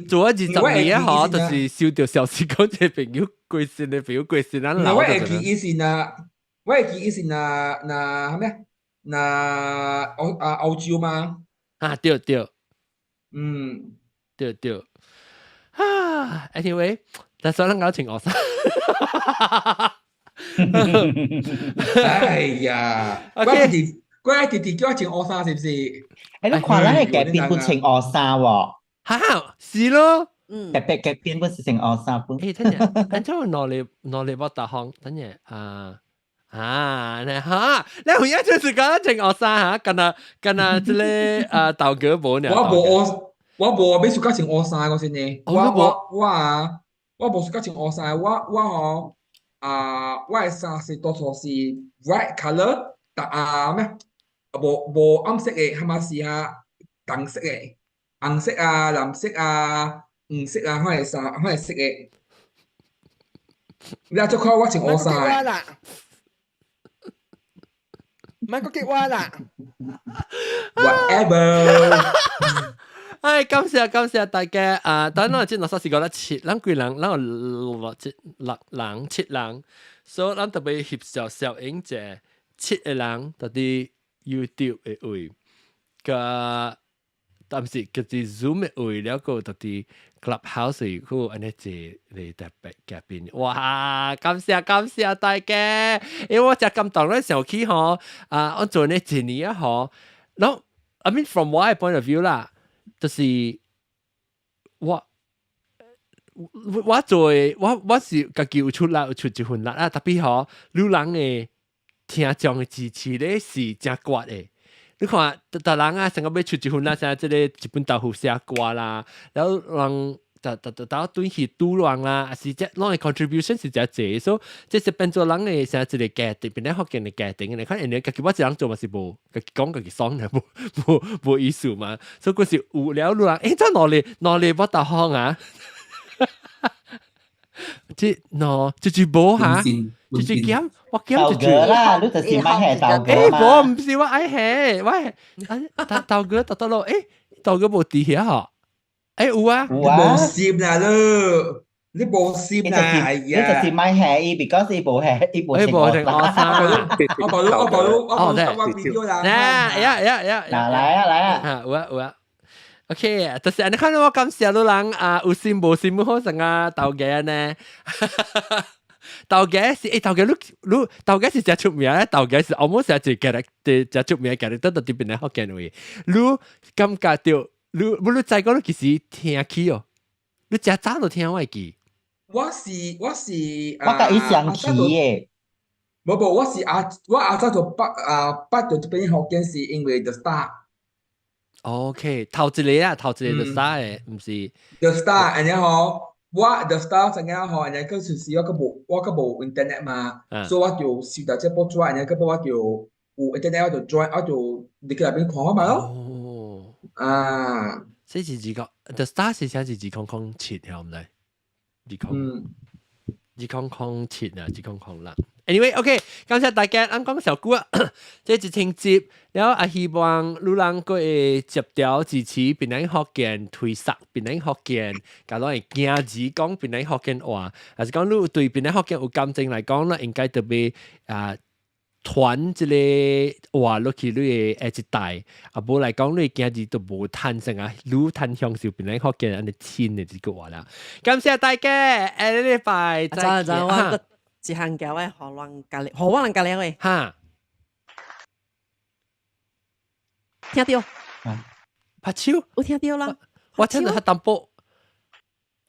做咗20年啊，嗬，就是收到消息講這朋友過身的朋友過身，咱老。我會記伊是那，我會記伊是那那啥物？那歐啊歐洲嗎？啊對對，對對。啊，anyway，但係咱搞穿學衫。哎呀，我弟我弟弟叫我穿烏衫是不是？欸，你看咱的嘉賓本穿烏衫喎？哈，是咯。特別嘉賓本是穿烏衫本。欸，等下，等陣我攞嚟攞嚟我導航，等下啊。啊，你哈，你有影就是講穿烏衫哈，敢若敢若這個啊豆哥無呢？我無烏，我無欲 suka 穿烏衫我先呢。我啊，我無 suka 穿烏衫，我吼啊，我的衫是多數是 bright colour，但啊咩？無無暗色的，係嘛是啊紅色的，紅色啊、藍色啊、黃色啊，款的衫，款的色的。你啊，做看我穿烏衫的。唔係個激我啦。 Whatever。唉，感謝感謝大家啊！等我這落煞是覺得七，咱幾人，咱有六七六人七人，所以咱特別翕小小影者七個人，到佇 YouTube 的位，個但是佢佇 Zoom 的位了個到佇 Clubhouse 去按呢坐嚟特別嘉賓，哇！感謝感謝大家，因為我真感動咧，想起吼啊，我做呢一年啊吼，然後 I mean from my point of view 啦。就是我做的我是家己有出力有出一份力啊，特別吼，女人的聽眾的支持咧是誠懸的。你看，逐逐人啊，成個欲出一份力，像這個一本豆腐寫歌啦，然後人逐逐逐逐對去拄人啦，啊是這攏的 contribution 是誠濟，所以這是變做人的像一個家庭，變咧福建的家庭，你看因為家己我一人做嘛是無，家己講家己爽咧，無無無意思嘛，所以嗰時有了女人，欸，這哪裡哪裡我大方啊？這喏，這就無哈，這就減，我減一句啦，你就是愛下豆哥欸，無，毋是我愛下，我啊，豆哥豆豆咯，欸，豆哥無佇遐吼。欸，有啊，你無攝啦你，你無攝啦，哎呀，你就是愛下伊，because 伊無下，伊無伊無穿烏衫。我無我無我無我 video 啦。呀呀呀呀！嗱，來啊來啊！啊，有啊有啊。OK，就是你看我感謝你人啊，有心無心好成啊，豆家呢。豆家是欸，豆家你你豆家是誠出名，豆家是 almost 係一個 character 誠出名 character 到佇邊個福建話，你感覺到你，你知講你其實聽起哦，你真早就聽我會記。我是我佮伊相似的。無無，我是阿我阿早就捌啊捌著這邊福建是因為 The Star。 OK，頭一個啊，頭一個 The Star 的，毋是。 The Star，按呢吼，我 The Star 知影吼，按呢嗰陣時我閣無 internet 嘛，所以我就收到這報紙，按呢個我就有 internet 我就 join，我就入去內邊看看覓咯。哦。啊。這是二個 The Star 是寫是2007，係毋對？2007啊，2006。Anyway，OK，感謝大家，咱講小久啊，這一星集，了啊希望你人閣會接調支持檳榔福建推捒檳榔福建，共咱會行字講檳榔福建話，還是講你對檳榔福建有感情來講，咱應該特別啊傳這個話落去你的下一代，啊無來講你今日都無趁成啊，愈趁享受檳榔福建按呢親的這句話啦。感謝大家，下個禮拜再見。我一項叫我予人教咧，予我人教咧喂。哈，聽著。拍手。有聽著啦。我聽著較淡薄。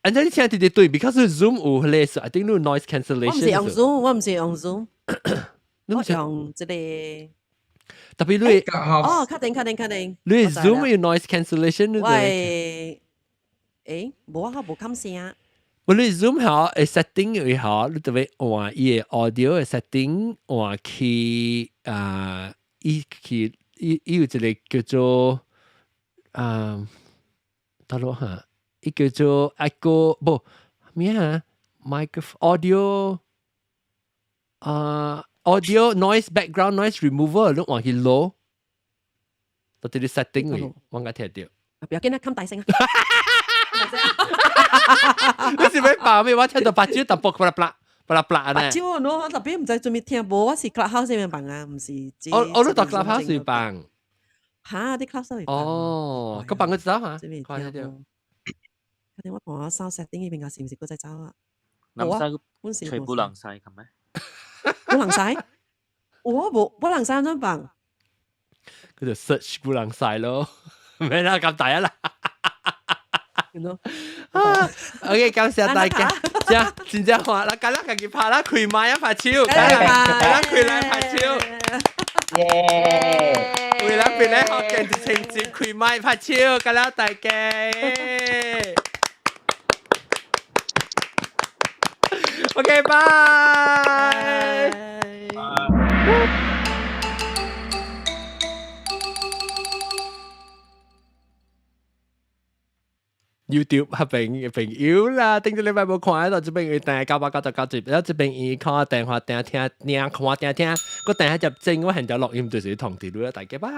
按這你聽著對，because Zoom 有彼個，I think 有 noise cancellation。我毋是用 Zoom，我毋是用 Zoom，我用這個。特別你。哦，確定確定確定。你 Zoom 有 noise cancellation。喂，誒，無啊，我無崁聲。我你 Zoom 下會 setting 會下，你特別換伊個 audio 的 setting 換去啊，伊去伊伊有一個叫做啊，佗落哈，伊叫做 echo 無咩啊，microphone audio 啊 audio noise background noise removal 你換去 low，到底你 setting 位，我應該聽著。不要緊啦，崁大聲啊！你是欲爆咩？我聽著目睭淡薄巴拉巴拉巴拉呢。目睭，我特別毋知做咩聽，無我是 Clubhouse 上面放啊，毋是。我都讀 Clubhouse 是放。哈，佇 Clubhouse 哦，閣放個走哈？看著。確定我看我收 setting 那邊是毋是閣再走啊？南山吹布朗西係咩？布朗西？我無布朗西按怎放？佢就 search 布朗西咯，咩啦咁大啊啦！啊，OK，感謝大家，真真正話啦，今日家己拍啦，開麥啊拍手，今日開來拍手，耶！為了檳榔福建一千集開麥拍手，感謝大家。OK，拜。YouTube 彼邊的朋友啦，頂個禮拜無看到，這邊有訂999集，然後這邊伊看電話訂聽聽看訂聽，閣訂彼隻整，我現在錄音就是通知你啦，大家拜。